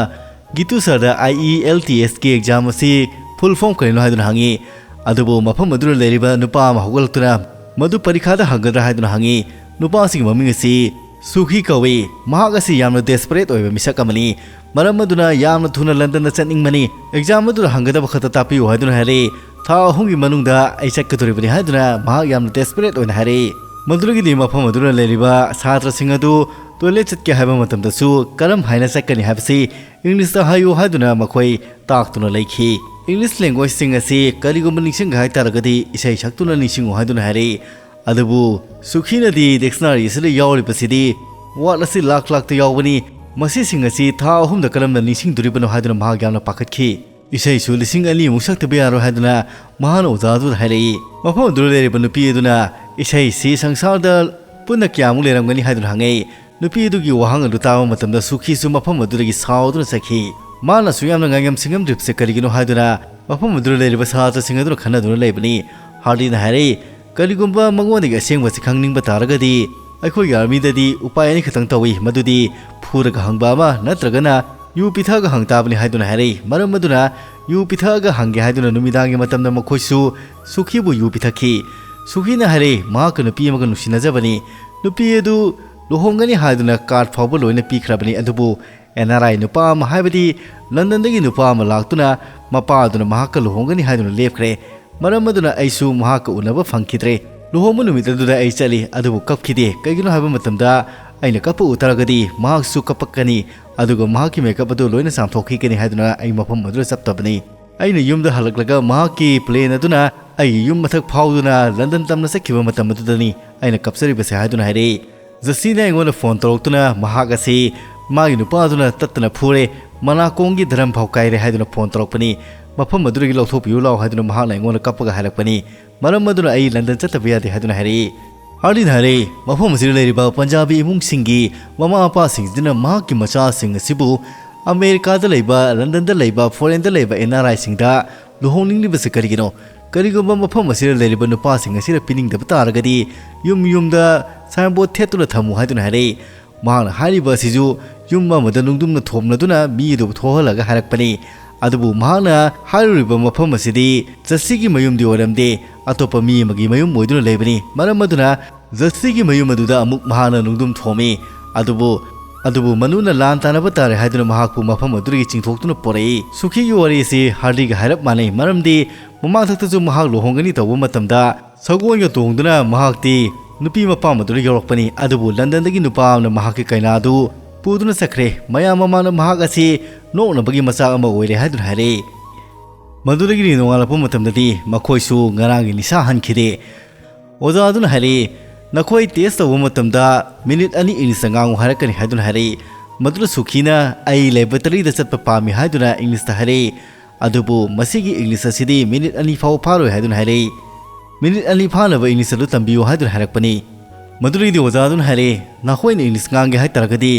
ꯒꯤꯇꯨ ꯁꯔꯗ ꯑꯥꯏ ꯏ ꯑꯦꯜ ꯇꯤ ꯑꯦꯁꯀꯤ ꯑꯦꯛꯖꯥꯝ ꯑꯁꯤ ꯐꯨꯜ ꯐꯣꯝ ꯀꯔꯤꯅꯣ ꯍꯥꯏꯗꯨꯅ ꯍꯪꯉꯤ꯫ ꯑꯗꯨꯕꯨ ꯃꯐꯝ ꯑꯗꯨꯗ ꯂꯩꯔꯤꯕ ꯅꯨꯄꯥ ꯑꯃ ꯍꯧꯒꯠꯂꯛꯇꯨꯅ ꯃꯗꯨ ꯄꯔꯤꯈꯥꯗ ꯍꯪꯒꯗ꯭ꯔꯥ ꯍꯥꯏꯗꯨꯅ ꯍꯪꯉꯤ꯫ ꯅꯨꯄꯥꯁꯤꯒꯤ ꯃꯃꯤꯡ ꯑꯁꯤ ꯁꯨꯈꯤ ꯀꯧꯏ꯫ ꯃꯍꯥꯛ ꯑꯁꯤ ꯌꯥꯝꯅ ꯗꯦꯁꯄꯔꯦꯠ ꯑꯣꯏꯕ ꯃꯤꯁꯛ ꯑꯃꯅꯤ꯫ ꯃꯔꯝ ꯑꯗꯨꯅ ꯌꯥꯝꯅ ꯊꯨꯅ ꯂꯟꯗꯟꯗ ꯆꯠꯅꯤꯡꯕꯅꯤ꯫ ꯑꯦꯛꯖꯥꯝ ꯑꯗꯨꯗ ꯍꯪꯒꯗꯕ ꯈꯛꯇ ꯇꯥꯛꯄꯤꯌꯨ ꯍꯥꯏꯗꯨꯅ ꯍꯥꯏꯔꯛꯏ꯫ ꯊꯥ ꯑꯍꯨꯝꯒꯤ ꯃꯅꯨꯡꯗ ꯑꯩ ꯆꯠꯀꯗꯧꯔꯤꯕꯅꯤ ꯍꯥꯏꯗꯨꯅ ꯃꯍꯥꯛ ꯌꯥꯝꯅ ꯗꯦꯁꯄꯔꯦꯠ ꯑꯣꯏꯅ ꯍꯥꯏꯔꯛꯏ꯫ ꯃꯗꯨꯗꯒꯤꯗꯤ ꯃꯐꯝ ꯑꯗꯨꯗ ꯂꯩꯔꯤꯕ ꯁꯥꯇ꯭ꯔꯁꯤꯡ ꯑꯗꯨ ꯇꯣꯏꯂꯦꯠ ꯆꯠꯀꯦ ꯍꯥꯏꯕ ꯃꯇꯝꯗꯁꯨ ꯀꯔꯝ ꯍꯥꯏꯅ ꯆꯠꯀꯅꯤ ꯍꯥꯏꯕꯁꯤ ꯏꯪꯂꯤꯁꯇ ꯍꯥꯏꯌꯨ ꯍꯥꯏꯗꯨꯅ ꯃꯈꯣꯏ ꯇꯥꯛꯇꯨꯅ ꯂꯩꯈꯤ꯫ ꯏꯪꯂꯤꯁ ꯂꯦꯡꯒ꯭ꯋꯦꯖꯁꯤꯡ ꯑꯁꯤ ꯀꯔꯤꯒꯨꯝꯕ ꯅꯤꯡꯁꯤꯡꯒꯦ ꯍꯥꯏ ꯇꯥꯔꯒꯗꯤ ꯏꯁꯩ ꯁꯛꯇꯨꯅ ꯅꯤꯡꯁꯤꯡꯉꯨ ꯍꯥꯏꯗꯨꯅ ꯍꯥꯏꯔꯛꯏ꯫ ꯑꯗꯨꯕꯨ ꯁꯨꯈꯤꯅꯗꯤ ꯗꯤꯛꯁꯅꯥꯔꯤ ꯑꯁꯤꯗ ꯌꯥꯎꯔꯤꯕꯁꯤꯗꯤ ꯋꯥꯔꯗ ꯑꯁꯤ ꯂꯥꯛ ꯂꯥꯛꯇ ꯌꯥꯎꯕꯅꯤ꯫ ꯃꯁꯤꯁꯤꯡ ꯑꯁꯤ ꯊꯥ ꯑꯍꯨꯝꯗ ꯀꯔꯝꯅ ꯅꯤꯡꯁꯤꯡꯗꯣꯔꯤꯕꯅꯣ ꯍꯥꯏꯗꯨꯅ ꯃꯍꯥꯛ ꯌꯥꯝꯅ ꯄꯥꯈꯠꯈꯤ꯫ ꯏꯁꯩꯁꯨ ꯂꯤꯁꯤꯡ ꯑꯅꯤꯃꯨꯛ ꯁꯛꯇꯕ ꯌꯥꯔꯣꯏ ꯍꯥꯏꯗꯨꯅ ꯃꯍꯥꯛꯅ ꯑꯣꯖꯥ ꯑꯗꯨꯗ ꯍꯥꯏꯔꯛꯏ꯫ ꯃꯐꯝ ꯑꯗꯨꯗ ꯂꯩꯔꯤꯕ ꯅꯨꯄꯤ ꯑꯗꯨꯅ ꯏꯁꯩꯁꯤ ꯁꯪꯁꯥꯔꯗ ꯄꯨꯟꯅ ꯀꯌꯥꯃꯨꯛ ꯂꯩꯔꯝꯒꯅꯤ ꯍꯥꯏꯗꯨꯅ ꯍꯪꯉꯛꯏ꯫ ꯅꯨꯄꯤ ꯑꯗꯨꯒꯤ ꯋꯥꯍꯪ ꯑꯗꯨ ꯇꯥꯕ ꯃꯇꯝꯗ ꯁꯨꯈꯤꯁꯨ ꯃꯐꯝ ꯑꯗꯨꯗꯒꯤ ꯁꯥꯎꯗꯨꯅ ꯆꯠꯈꯤ꯫ ꯃꯥꯅꯁꯨ ꯌꯥꯝꯅ ꯉꯥꯏꯉꯝ ꯁꯤꯡꯉꯝꯗ꯭ꯔꯤꯕꯁꯦ ꯀꯔꯤꯒꯤꯅꯣ ꯍꯥꯏꯗꯨꯅ ꯃꯐꯝ ꯑꯗꯨꯗ ꯂꯩꯔꯤꯕ ꯁꯥꯇ꯭ꯔꯁꯤꯡ ꯑꯗꯨꯅ ꯈꯟꯅꯗꯨꯅ ꯂꯩꯕꯅꯤ꯫ ꯍꯥꯔꯗꯤꯅ ꯍꯥꯏꯔꯛꯏ, "ꯀꯔꯤꯒꯨꯝꯕ ꯃꯉꯣꯟꯗꯒꯤ ꯑꯁꯦꯡꯕꯁꯤ ꯈꯪꯅꯤꯡꯕ ꯇꯥꯔꯒꯗꯤ ꯑꯩꯈꯣꯏꯒꯤ ꯑꯥꯔꯃꯤꯗꯗꯤ ꯎꯄꯥꯏ ꯑꯅꯤꯈꯛꯇꯪ ꯇꯧꯏ, ꯃꯗꯨꯗꯤ ꯐꯨꯔꯒ ꯍꯪꯕ ꯑꯃ ꯅꯠꯇ꯭ꯔꯒꯅ ꯌꯨ ꯄꯤꯊꯛꯑꯒ ꯍꯪ ꯇꯥꯕꯅꯤ" ꯍꯥꯏꯗꯨꯅ ꯍꯥꯏꯔꯛꯏ꯫ ꯃꯔꯝ ꯑꯗꯨꯅ ꯌꯨ ꯄꯤꯊꯛꯑꯒ ꯍꯪꯒꯦ ꯍꯥꯏꯗꯨꯅ ꯅꯨꯃꯤꯗꯥꯡꯒꯤ ꯃꯇꯝꯗ ꯃꯈꯣꯏꯁꯨ ꯁꯨꯈꯤꯕꯨ ꯌꯨ ꯄꯤꯊꯛꯈꯤ꯫ ꯁꯨꯈꯤꯅ ꯍꯥꯏꯔꯛꯏ, ꯃꯍꯥꯛꯀ ꯅꯨꯄꯤ ꯑꯃꯒ ꯅꯨꯡꯁꯤꯅꯖꯕꯅꯤ꯫ ꯅꯨꯄꯤ ꯑꯗꯨ ꯂꯨꯍꯣꯡꯒꯅꯤ ꯍꯥꯏꯗꯨꯅ ꯀꯥꯔꯗ ꯐꯥꯎꯕ ꯂꯣꯏꯅ ꯄꯤꯈ꯭ꯔꯕꯅꯤ꯫ ꯑꯗꯨꯕꯨ ꯑꯦꯟ ꯑꯥꯔ ꯑꯥꯏ ꯅꯨꯄꯥ ꯑꯃ, ꯍꯥꯏꯕꯗꯤ ꯂꯟꯗꯟꯗꯒꯤ ꯅꯨꯄꯥ ꯑꯃ ꯂꯥꯛꯇꯨꯅ ꯃꯄꯥ ꯑꯗꯨꯅ ꯃꯍꯥꯛꯀ ꯂꯨꯍꯣꯡꯒꯅꯤ ꯍꯥꯏꯗꯨꯅ ꯂꯦꯞꯈ꯭ꯔꯦ꯫ ꯃꯔꯝ ꯑꯗꯨꯅ ꯑꯩꯁꯨ ꯃꯍꯥꯛꯀ ꯎꯅꯕ ꯐꯪꯈꯤꯗ꯭ꯔꯦ꯫ ꯂꯨꯍꯣꯡꯕ ꯅꯨꯃꯤꯠ ꯑꯗꯨꯗ ꯑꯩ ꯆꯠꯂꯤ, ꯑꯗꯨꯕꯨ ꯀꯞꯈꯤꯗꯦ꯫ ꯀꯩꯒꯤꯅꯣ ꯍꯥꯏꯕ ꯃꯇꯝꯗ ꯑꯩꯅ ꯀꯞꯄ ꯎ ꯇꯥꯔꯒꯗꯤ ꯃꯍꯥꯛꯁꯨ ꯀꯞꯄꯛꯀꯅꯤ, ꯑꯗꯨꯒ ꯃꯍꯥꯛꯀꯤ ꯃꯦꯀꯞ ꯑꯗꯨ ꯂꯣꯏꯅ ꯆꯥꯝꯊꯣꯛꯈꯤꯒꯅꯤ ꯍꯥꯏꯗꯨꯅ ꯑꯩ ꯃꯐꯝ ꯑꯗꯨꯗ ꯆꯠꯇꯕꯅꯤ꯫ ꯑꯩꯅ ꯌꯨꯝꯗ ꯍꯜꯂꯛꯂꯒ ꯃꯍꯥꯛꯀꯤ ꯄ꯭ꯂꯦꯟ ꯑꯗꯨꯅ ꯑꯩꯒꯤ ꯌꯨꯝ ꯃꯊꯛ ꯐꯥꯎꯗꯨꯅ ꯂꯟꯗꯟ ꯇꯝꯅ ꯆꯠꯈꯤꯕ ꯃꯇꯝ ꯑꯗꯨꯗꯅꯤ ꯑꯩꯅ ꯀꯞꯆꯔꯤꯕꯁꯦ ꯍꯥꯏꯗꯨꯅ ꯍꯥꯏꯔꯛꯏ꯫ ꯖꯁꯤꯅ ꯑꯩꯉꯣꯟꯗ ꯐꯣꯟ ꯇꯧꯔꯛꯇꯨꯅ ꯃꯍꯥꯛ ꯑꯁꯤ ꯃꯥꯒꯤ ꯅꯨꯄꯥ ꯑꯗꯨꯅ ꯇꯠꯇꯅ ꯐꯨꯔꯦ, ꯃꯅꯥꯀꯣꯡꯒꯤ ꯙꯔꯝ ꯐꯥꯎ ꯀꯥꯏꯔꯦ ꯍꯥꯏꯗꯨꯅ ꯐꯣꯟ ꯇꯧꯔꯛꯄꯅꯤ꯫ ꯃꯐꯝ ꯑꯗꯨꯗꯒꯤ ꯂꯧꯊꯣꯛꯄꯤꯌꯨ ꯂꯥꯎ ꯍꯥꯏꯗꯨꯅ ꯃꯍꯥꯛꯅ ꯑꯩꯉꯣꯟꯗ ꯀꯞꯄꯒ ꯍꯥꯏꯔꯛꯄꯅꯤ꯫ ꯃꯔꯝ ꯑꯗꯨꯅ ꯑꯩ ꯂꯟꯗꯟ ꯆꯠꯇꯕ ꯌꯥꯗꯦ ꯍꯥꯏꯗꯨꯅ ꯍꯥꯏꯔꯛꯏ꯫ ꯍꯥꯔꯗꯤꯅ ꯍꯥꯏꯔꯦ, ꯃꯐꯝ ꯑꯁꯤꯗ ꯂꯩꯔꯤꯕ ꯄꯟꯖꯥꯕꯤ ꯏꯃꯨꯡꯁꯤꯡꯒꯤ ꯃꯃꯥ ꯃꯄꯥꯁꯤꯡꯁꯤꯅ ꯃꯍꯥꯛꯀꯤ ꯃꯆꯥꯁꯤꯡ ꯑꯁꯤꯕꯨ ꯑꯃꯦꯔꯤꯀꯥꯗ ꯂꯩꯕ, ꯂꯟꯗꯟꯗ ꯂꯩꯕ, ꯐꯣꯔꯦꯟꯗ ꯂꯩꯕ ꯑꯦꯟ ꯑꯥꯔ ꯑꯥꯏꯁꯤꯡꯗ ꯂꯨꯍꯣꯡꯅꯤꯡꯂꯤꯕꯁꯤ ꯀꯔꯤꯒꯤꯅꯣ? ꯀꯔꯤꯒꯨꯝꯕ ꯃꯐꯝ ꯑꯁꯤꯗ ꯂꯩꯔꯤꯕ ꯅꯨꯄꯥꯁꯤꯡ ꯑꯁꯤꯗ ꯄꯤꯅꯤꯡꯗꯕ ꯇꯥꯔꯒꯗꯤ ꯌꯨꯝ ꯌꯨꯝꯗ ꯁꯥꯏꯟꯕꯣꯔꯗ ꯊꯦꯠꯇꯨꯅ ꯊꯝꯃꯨ ꯍꯥꯏꯗꯨꯅ ꯍꯥꯏꯔꯛꯏ꯫ ꯃꯍꯥꯛꯅ ꯍꯥꯏꯔꯤꯕ ꯑꯁꯤꯁꯨ ꯌꯨꯝ ꯑꯃꯗ ꯅꯨꯡꯗꯨꯝꯅ ꯊꯣꯝꯂꯗꯨꯅ ꯃꯤ ꯑꯗꯨꯕꯨ ꯊꯣꯛꯍꯜꯂꯒ ꯍꯥꯏꯔꯛꯄꯅꯤ꯫ ꯑꯗꯨꯕꯨ ꯃꯍꯥꯛꯅ ꯍꯥꯏꯔꯨꯔꯤꯕ ꯃꯐꯝ ꯑꯁꯤꯗꯤ ꯖꯁꯤꯒꯤ ꯃꯌꯨꯝꯗꯤ ꯑꯣꯏꯔꯝꯗꯦ, ꯑꯇꯣꯞꯄ ꯃꯤ ꯑꯃꯒꯤ ꯃꯌꯨꯝ ꯑꯣꯏꯗꯨꯅ ꯂꯩꯕꯅꯤ꯫ ꯃꯔꯝ ꯑꯗꯨꯅ ꯖꯁꯤꯒꯤ ꯃꯌꯨꯝ ꯑꯗꯨꯗ ꯑꯃꯨꯛ ꯃꯍꯥꯛꯅ ꯅꯨꯡꯗꯨꯝ ꯊꯣꯝꯃꯤ꯫ ꯑꯗꯨꯕꯨ ꯑꯗꯨꯕꯨ ꯃꯅꯨꯅ ꯂꯥꯟ ꯇꯥꯅꯕ ꯇꯥꯔꯦ ꯍꯥꯏꯗꯨꯅ ꯃꯍꯥꯛꯄꯨ ꯃꯐꯝ ꯑꯗꯨꯗꯒꯤ ꯆꯤꯡꯊꯣꯛꯇꯨꯅ ꯄꯣꯔꯛꯏ꯫ ꯁꯨꯈꯤꯒꯤ ꯋꯥꯔꯤ ꯑꯁꯤ ꯍꯥꯔꯗꯤꯒ ꯍꯥꯏꯔꯞ ꯃꯥꯟꯅꯩ, ꯃꯔꯝꯗꯤ ꯃꯃꯥꯡꯊꯛꯇꯁꯨ ꯃꯍꯥꯛ ꯂꯨꯍꯣꯡꯒꯅꯤ ꯇꯧꯕ ꯃꯇꯝꯗ ꯁꯒꯣꯜꯒ ꯇꯣꯡꯗꯨꯅ ꯃꯍꯥꯛꯇꯤ ꯅꯨꯄꯤ ꯃꯄꯥꯝ ꯑꯗꯨꯗ ꯌꯧꯔꯛꯄꯅꯤ꯫ ꯑꯗꯨꯕꯨ ꯂꯟꯗꯟꯗꯒꯤ ꯅꯨꯄꯥ ꯑꯃꯅ ꯃꯍꯥꯛꯀꯤ ꯀꯩꯅꯥ ꯑꯗꯨ ꯄꯨꯗꯨꯅ ꯆꯠꯈ꯭ꯔꯦ꯫ ꯃꯌꯥꯝ ꯃꯃꯥꯡꯗ ꯃꯍꯥꯛ ꯑꯁꯤ ꯅꯣꯛꯅꯕꯒꯤ ꯃꯆꯥꯛ ꯑꯃ ꯑꯣꯏꯔꯦ ꯍꯥꯏꯗꯨꯅ ꯍꯥꯏꯔꯛꯏ꯫ ꯃꯗꯨꯗꯒꯤꯗꯤ ꯅꯣꯡꯉꯥꯜꯂꯛꯄ ꯃꯇꯝꯗꯗꯤ ꯃꯈꯣꯏꯁꯨ ꯉꯔꯥꯡꯒꯤ ꯅꯤꯁꯥ ꯍꯟꯈꯤꯗꯦ꯫ ꯑꯣꯖꯥ ꯑꯗꯨꯅ ꯍꯥꯏꯔꯛꯏ, "ꯅꯈꯣꯏ ꯇꯦꯁ ꯇꯧꯕ ꯃꯇꯝꯗ ꯃꯤꯅꯤꯠ ꯑꯅꯤ ꯏꯪꯂꯤꯁꯇ ꯉꯥꯡꯉꯨ ꯍꯥꯏꯔꯛꯀꯅꯤ" ꯍꯥꯏꯗꯨꯅ ꯍꯥꯏꯔꯛꯏ꯫ ꯃꯗꯨꯗ ꯁꯨꯈꯤꯅ "ꯑꯩ ꯂꯦꯕꯣꯔꯦꯇꯔꯤꯗ ꯆꯠꯄ ꯄꯥꯝꯃꯤ" ꯍꯥꯏꯗꯨꯅ ꯏꯪꯂꯤꯁꯇ ꯍꯥꯏꯔꯛꯏ꯫ ꯑꯗꯨꯕꯨ ꯃꯁꯤꯒꯤ ꯏꯪꯂꯤꯁ ꯑꯁꯤꯗꯤ ꯃꯤꯅꯤꯠ ꯑꯅꯤ ꯐꯥꯎꯕ ꯐꯥꯔꯣꯏ ꯍꯥꯏꯗꯨꯅ ꯍꯥꯏꯔꯛꯏ꯫ "ꯃꯤꯅꯤꯠ ꯑꯅꯤ ꯐꯥꯅꯕ ꯏꯪꯂꯤꯁ ꯑꯗꯨ ꯇꯝꯕꯤꯌꯨ" ꯍꯥꯏꯗꯨꯅ ꯍꯥꯏꯔꯛꯄꯅꯤ꯫ ꯃꯗꯨꯗꯒꯤꯗꯤ ꯑꯣꯖꯥ ꯑꯗꯨꯅ ꯍꯥꯏꯔꯛꯏ, "ꯅꯈꯣꯏꯅ ꯏꯪꯂꯤꯁ ꯉꯥꯡꯒꯦ ꯍꯥꯏ ꯇꯥꯔꯒꯗꯤ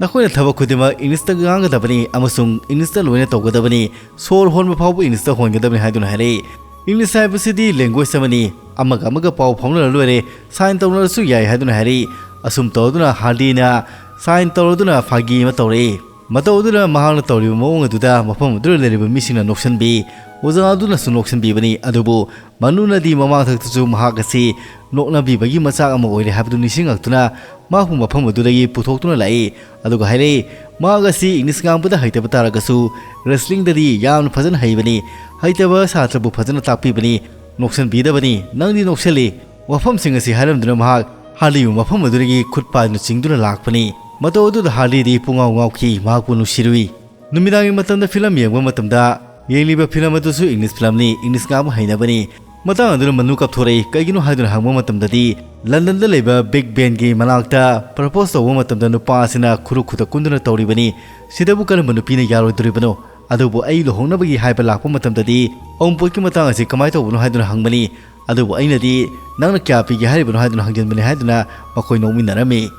ꯅꯈꯣꯏꯅ ꯊꯕꯛ ꯈꯨꯗꯤꯡꯃꯛ ꯏꯪꯂꯤꯁꯇ ꯉꯥꯡꯒꯗꯕꯅꯤ ꯑꯃꯁꯨꯡ ꯏꯪꯂꯤꯁꯇ ꯂꯣꯏꯅ ꯇꯧꯒꯗꯕꯅꯤ꯫ ꯁꯣꯔ ꯍꯣꯟꯕ ꯐꯥꯎꯕ ꯏꯪꯂꯤꯁꯇ ꯍꯣꯟꯒꯗꯕꯅꯤ" ꯍꯥꯏꯗꯨꯅ ꯍꯥꯏꯔꯛꯏ꯫ ꯏꯪꯂꯤꯁ ꯍꯥꯏꯕꯁꯤꯗꯤ ꯂꯦꯡꯒ꯭ꯋꯦꯖ ꯑꯃꯅꯤ, ꯑꯃꯒ ꯑꯃꯒ ꯄꯥꯎ ꯐꯥꯎꯅꯔ ꯂꯣꯏꯔꯦ, ꯁꯥꯏꯟ ꯇꯧꯅꯔꯁꯨ ꯌꯥꯏ ꯍꯥꯏꯗꯨꯅ ꯍꯥꯏꯔꯛꯏ꯫ ꯑꯁꯨꯝ ꯇꯧꯗꯨꯅ ꯍꯥꯔꯗꯤꯅ ꯁꯥꯏꯟ ꯇꯧꯔꯗꯨꯅ ꯐꯥꯒꯤ ꯑꯃ ꯇꯧꯔꯛꯏ꯫ ꯃꯇꯧ ꯑꯗꯨꯅ ꯃꯍꯥꯛꯅ ꯇꯧꯔꯤꯕ ꯃꯑꯣꯡ ꯑꯗꯨꯗ ꯃꯐꯝ ꯑꯗꯨꯗ ꯂꯩꯔꯤꯕ ꯃꯤꯁꯤꯡꯅ ꯅꯣꯛꯁꯟꯕꯤ꯫ ꯑꯣꯖꯥ ꯑꯗꯨꯅꯁꯨ ꯅꯣꯛꯁꯟꯕꯤꯕꯅꯤ꯫ ꯑꯗꯨꯕꯨ ꯃꯅꯨꯅꯗꯤ ꯃꯃꯥꯡꯊꯛꯇꯁꯨ ꯃꯍꯥꯛ ꯑꯁꯤ ꯅꯣꯛꯅꯕꯤꯕꯒꯤ ꯃꯆꯥꯛ ꯑꯃ ꯑꯣꯏꯔꯦ ꯍꯥꯏꯕꯗꯨ ꯅꯤꯡꯁꯤꯡꯂꯛꯇꯨꯅ ꯃꯍꯥꯛꯄꯨ ꯃꯐꯝ ꯑꯗꯨꯗꯒꯤ ꯄꯨꯊꯣꯛꯇꯨꯅ ꯂꯥꯛꯏ꯫ ꯑꯗꯨꯒ ꯍꯥꯏꯔꯛꯏ, ꯃꯍꯥꯛ ꯑꯁꯤ ꯏꯪꯂꯤꯁ ꯉꯥꯡꯕꯗ ꯍꯩꯇꯕ ꯇꯥꯔꯒꯁꯨ ꯔꯦꯁꯂꯤꯡꯗꯗꯤ ꯌꯥꯝꯅ ꯐꯖꯅ ꯍꯩꯕꯅꯤ꯫ ꯍꯩꯇꯕ ꯁꯥꯇ꯭ꯔꯕꯨ ꯐꯖꯅ ꯇꯥꯛꯄꯤꯕꯅꯤ꯫ ꯅꯣꯛꯁꯟꯕꯤꯗꯕꯅꯤ꯫ "ꯅꯪꯗꯤ ꯅꯣꯛꯁꯜꯂꯤ꯫ ꯋꯥꯐꯝꯁꯤꯡ ꯑꯁꯤ ꯍꯥꯏꯔꯝꯗꯨꯅ ꯃꯍꯥꯛ ꯍꯥꯔꯂꯤꯕꯨ ꯃꯐꯝ ꯑꯗꯨꯗꯒꯤ ꯈꯨꯠ ꯄꯥꯏꯗꯨꯅ ꯆꯤꯡꯗꯨꯅ ꯂꯥꯛꯄꯅꯤ"꯫ ꯃꯇꯧ ꯑꯗꯨꯗ ꯍꯥꯔꯂꯤꯗꯤ ꯄꯨꯡꯉꯥꯎ ꯉꯥꯎꯈꯤ, ꯃꯍꯥꯛꯄꯨ ꯅꯨꯡꯁꯤꯔꯨꯏ꯫ ꯅꯨꯃꯤꯗꯥꯡꯒꯤ ꯃꯇꯝꯗ ꯐꯤꯂꯝ ꯌꯦꯡꯕ ꯃꯇꯝꯗ ꯌꯦꯡꯂꯤꯕ ꯐꯤꯂꯝ ꯑꯗꯨꯁꯨ ꯏꯪꯂꯤꯁ ꯐꯤꯂꯝꯅꯤ, ꯏꯪꯂꯤꯁ ꯉꯥꯡꯕ ꯍꯩꯅꯕꯅꯤ꯫ ꯃꯇꯥꯡ ꯑꯗꯨꯗ ꯃꯅꯨ ꯀꯥꯞꯊꯣꯔꯛꯏ꯫ ꯀꯩꯒꯤꯅꯣ ꯍꯥꯏꯗꯨꯅ ꯍꯪꯕ ꯃꯇꯝꯗꯗꯤ ꯂꯟꯗꯟꯗ ꯂꯩꯕ ꯕꯤꯒ ꯕꯦꯟꯒꯤ ꯃꯅꯥꯛꯇ ꯄ꯭ꯔꯄꯣꯁ ꯇꯧꯕ ꯃꯇꯝꯗ ꯅꯨꯄꯥ ꯑꯁꯤꯅ ꯈꯨꯔꯨ ꯈꯨꯗꯛ ꯀꯨꯟꯗꯨꯅ ꯇꯧꯔꯤꯕꯅꯤ꯫ ꯁꯤꯗꯕꯨ ꯀꯔꯝꯕ ꯅꯨꯄꯤꯅ ꯌꯥꯔꯣꯏꯗꯣꯔꯤꯕꯅꯣ? ꯑꯗꯨꯕꯨ ꯑꯩ ꯂꯨꯍꯣꯡꯅꯕꯒꯤ ꯍꯥꯏꯕ ꯂꯥꯛꯄ ꯃꯇꯝꯗꯗꯤ ꯑꯎꯟꯄꯣꯠꯀꯤ ꯃꯇꯥꯡ ꯑꯁꯤ ꯀꯃꯥꯏꯅ ꯇꯧꯕꯅꯣ ꯍꯥꯏꯗꯨꯅ ꯍꯪꯕꯅꯤ꯫ ꯑꯗꯨꯕꯨ ꯑꯩꯅꯗꯤ "ꯅꯪꯅ ꯀꯌꯥ ꯄꯤꯒꯦ ꯍꯥꯏꯔꯤꯕꯅꯣ?" ꯍꯥꯏꯗꯨꯅ ꯍꯪꯖꯟꯕꯅꯤ ꯍꯥꯏꯗꯨꯅ ꯃꯈꯣꯏ ꯅꯣꯛꯃꯤꯟꯅꯔꯝꯃꯤ꯫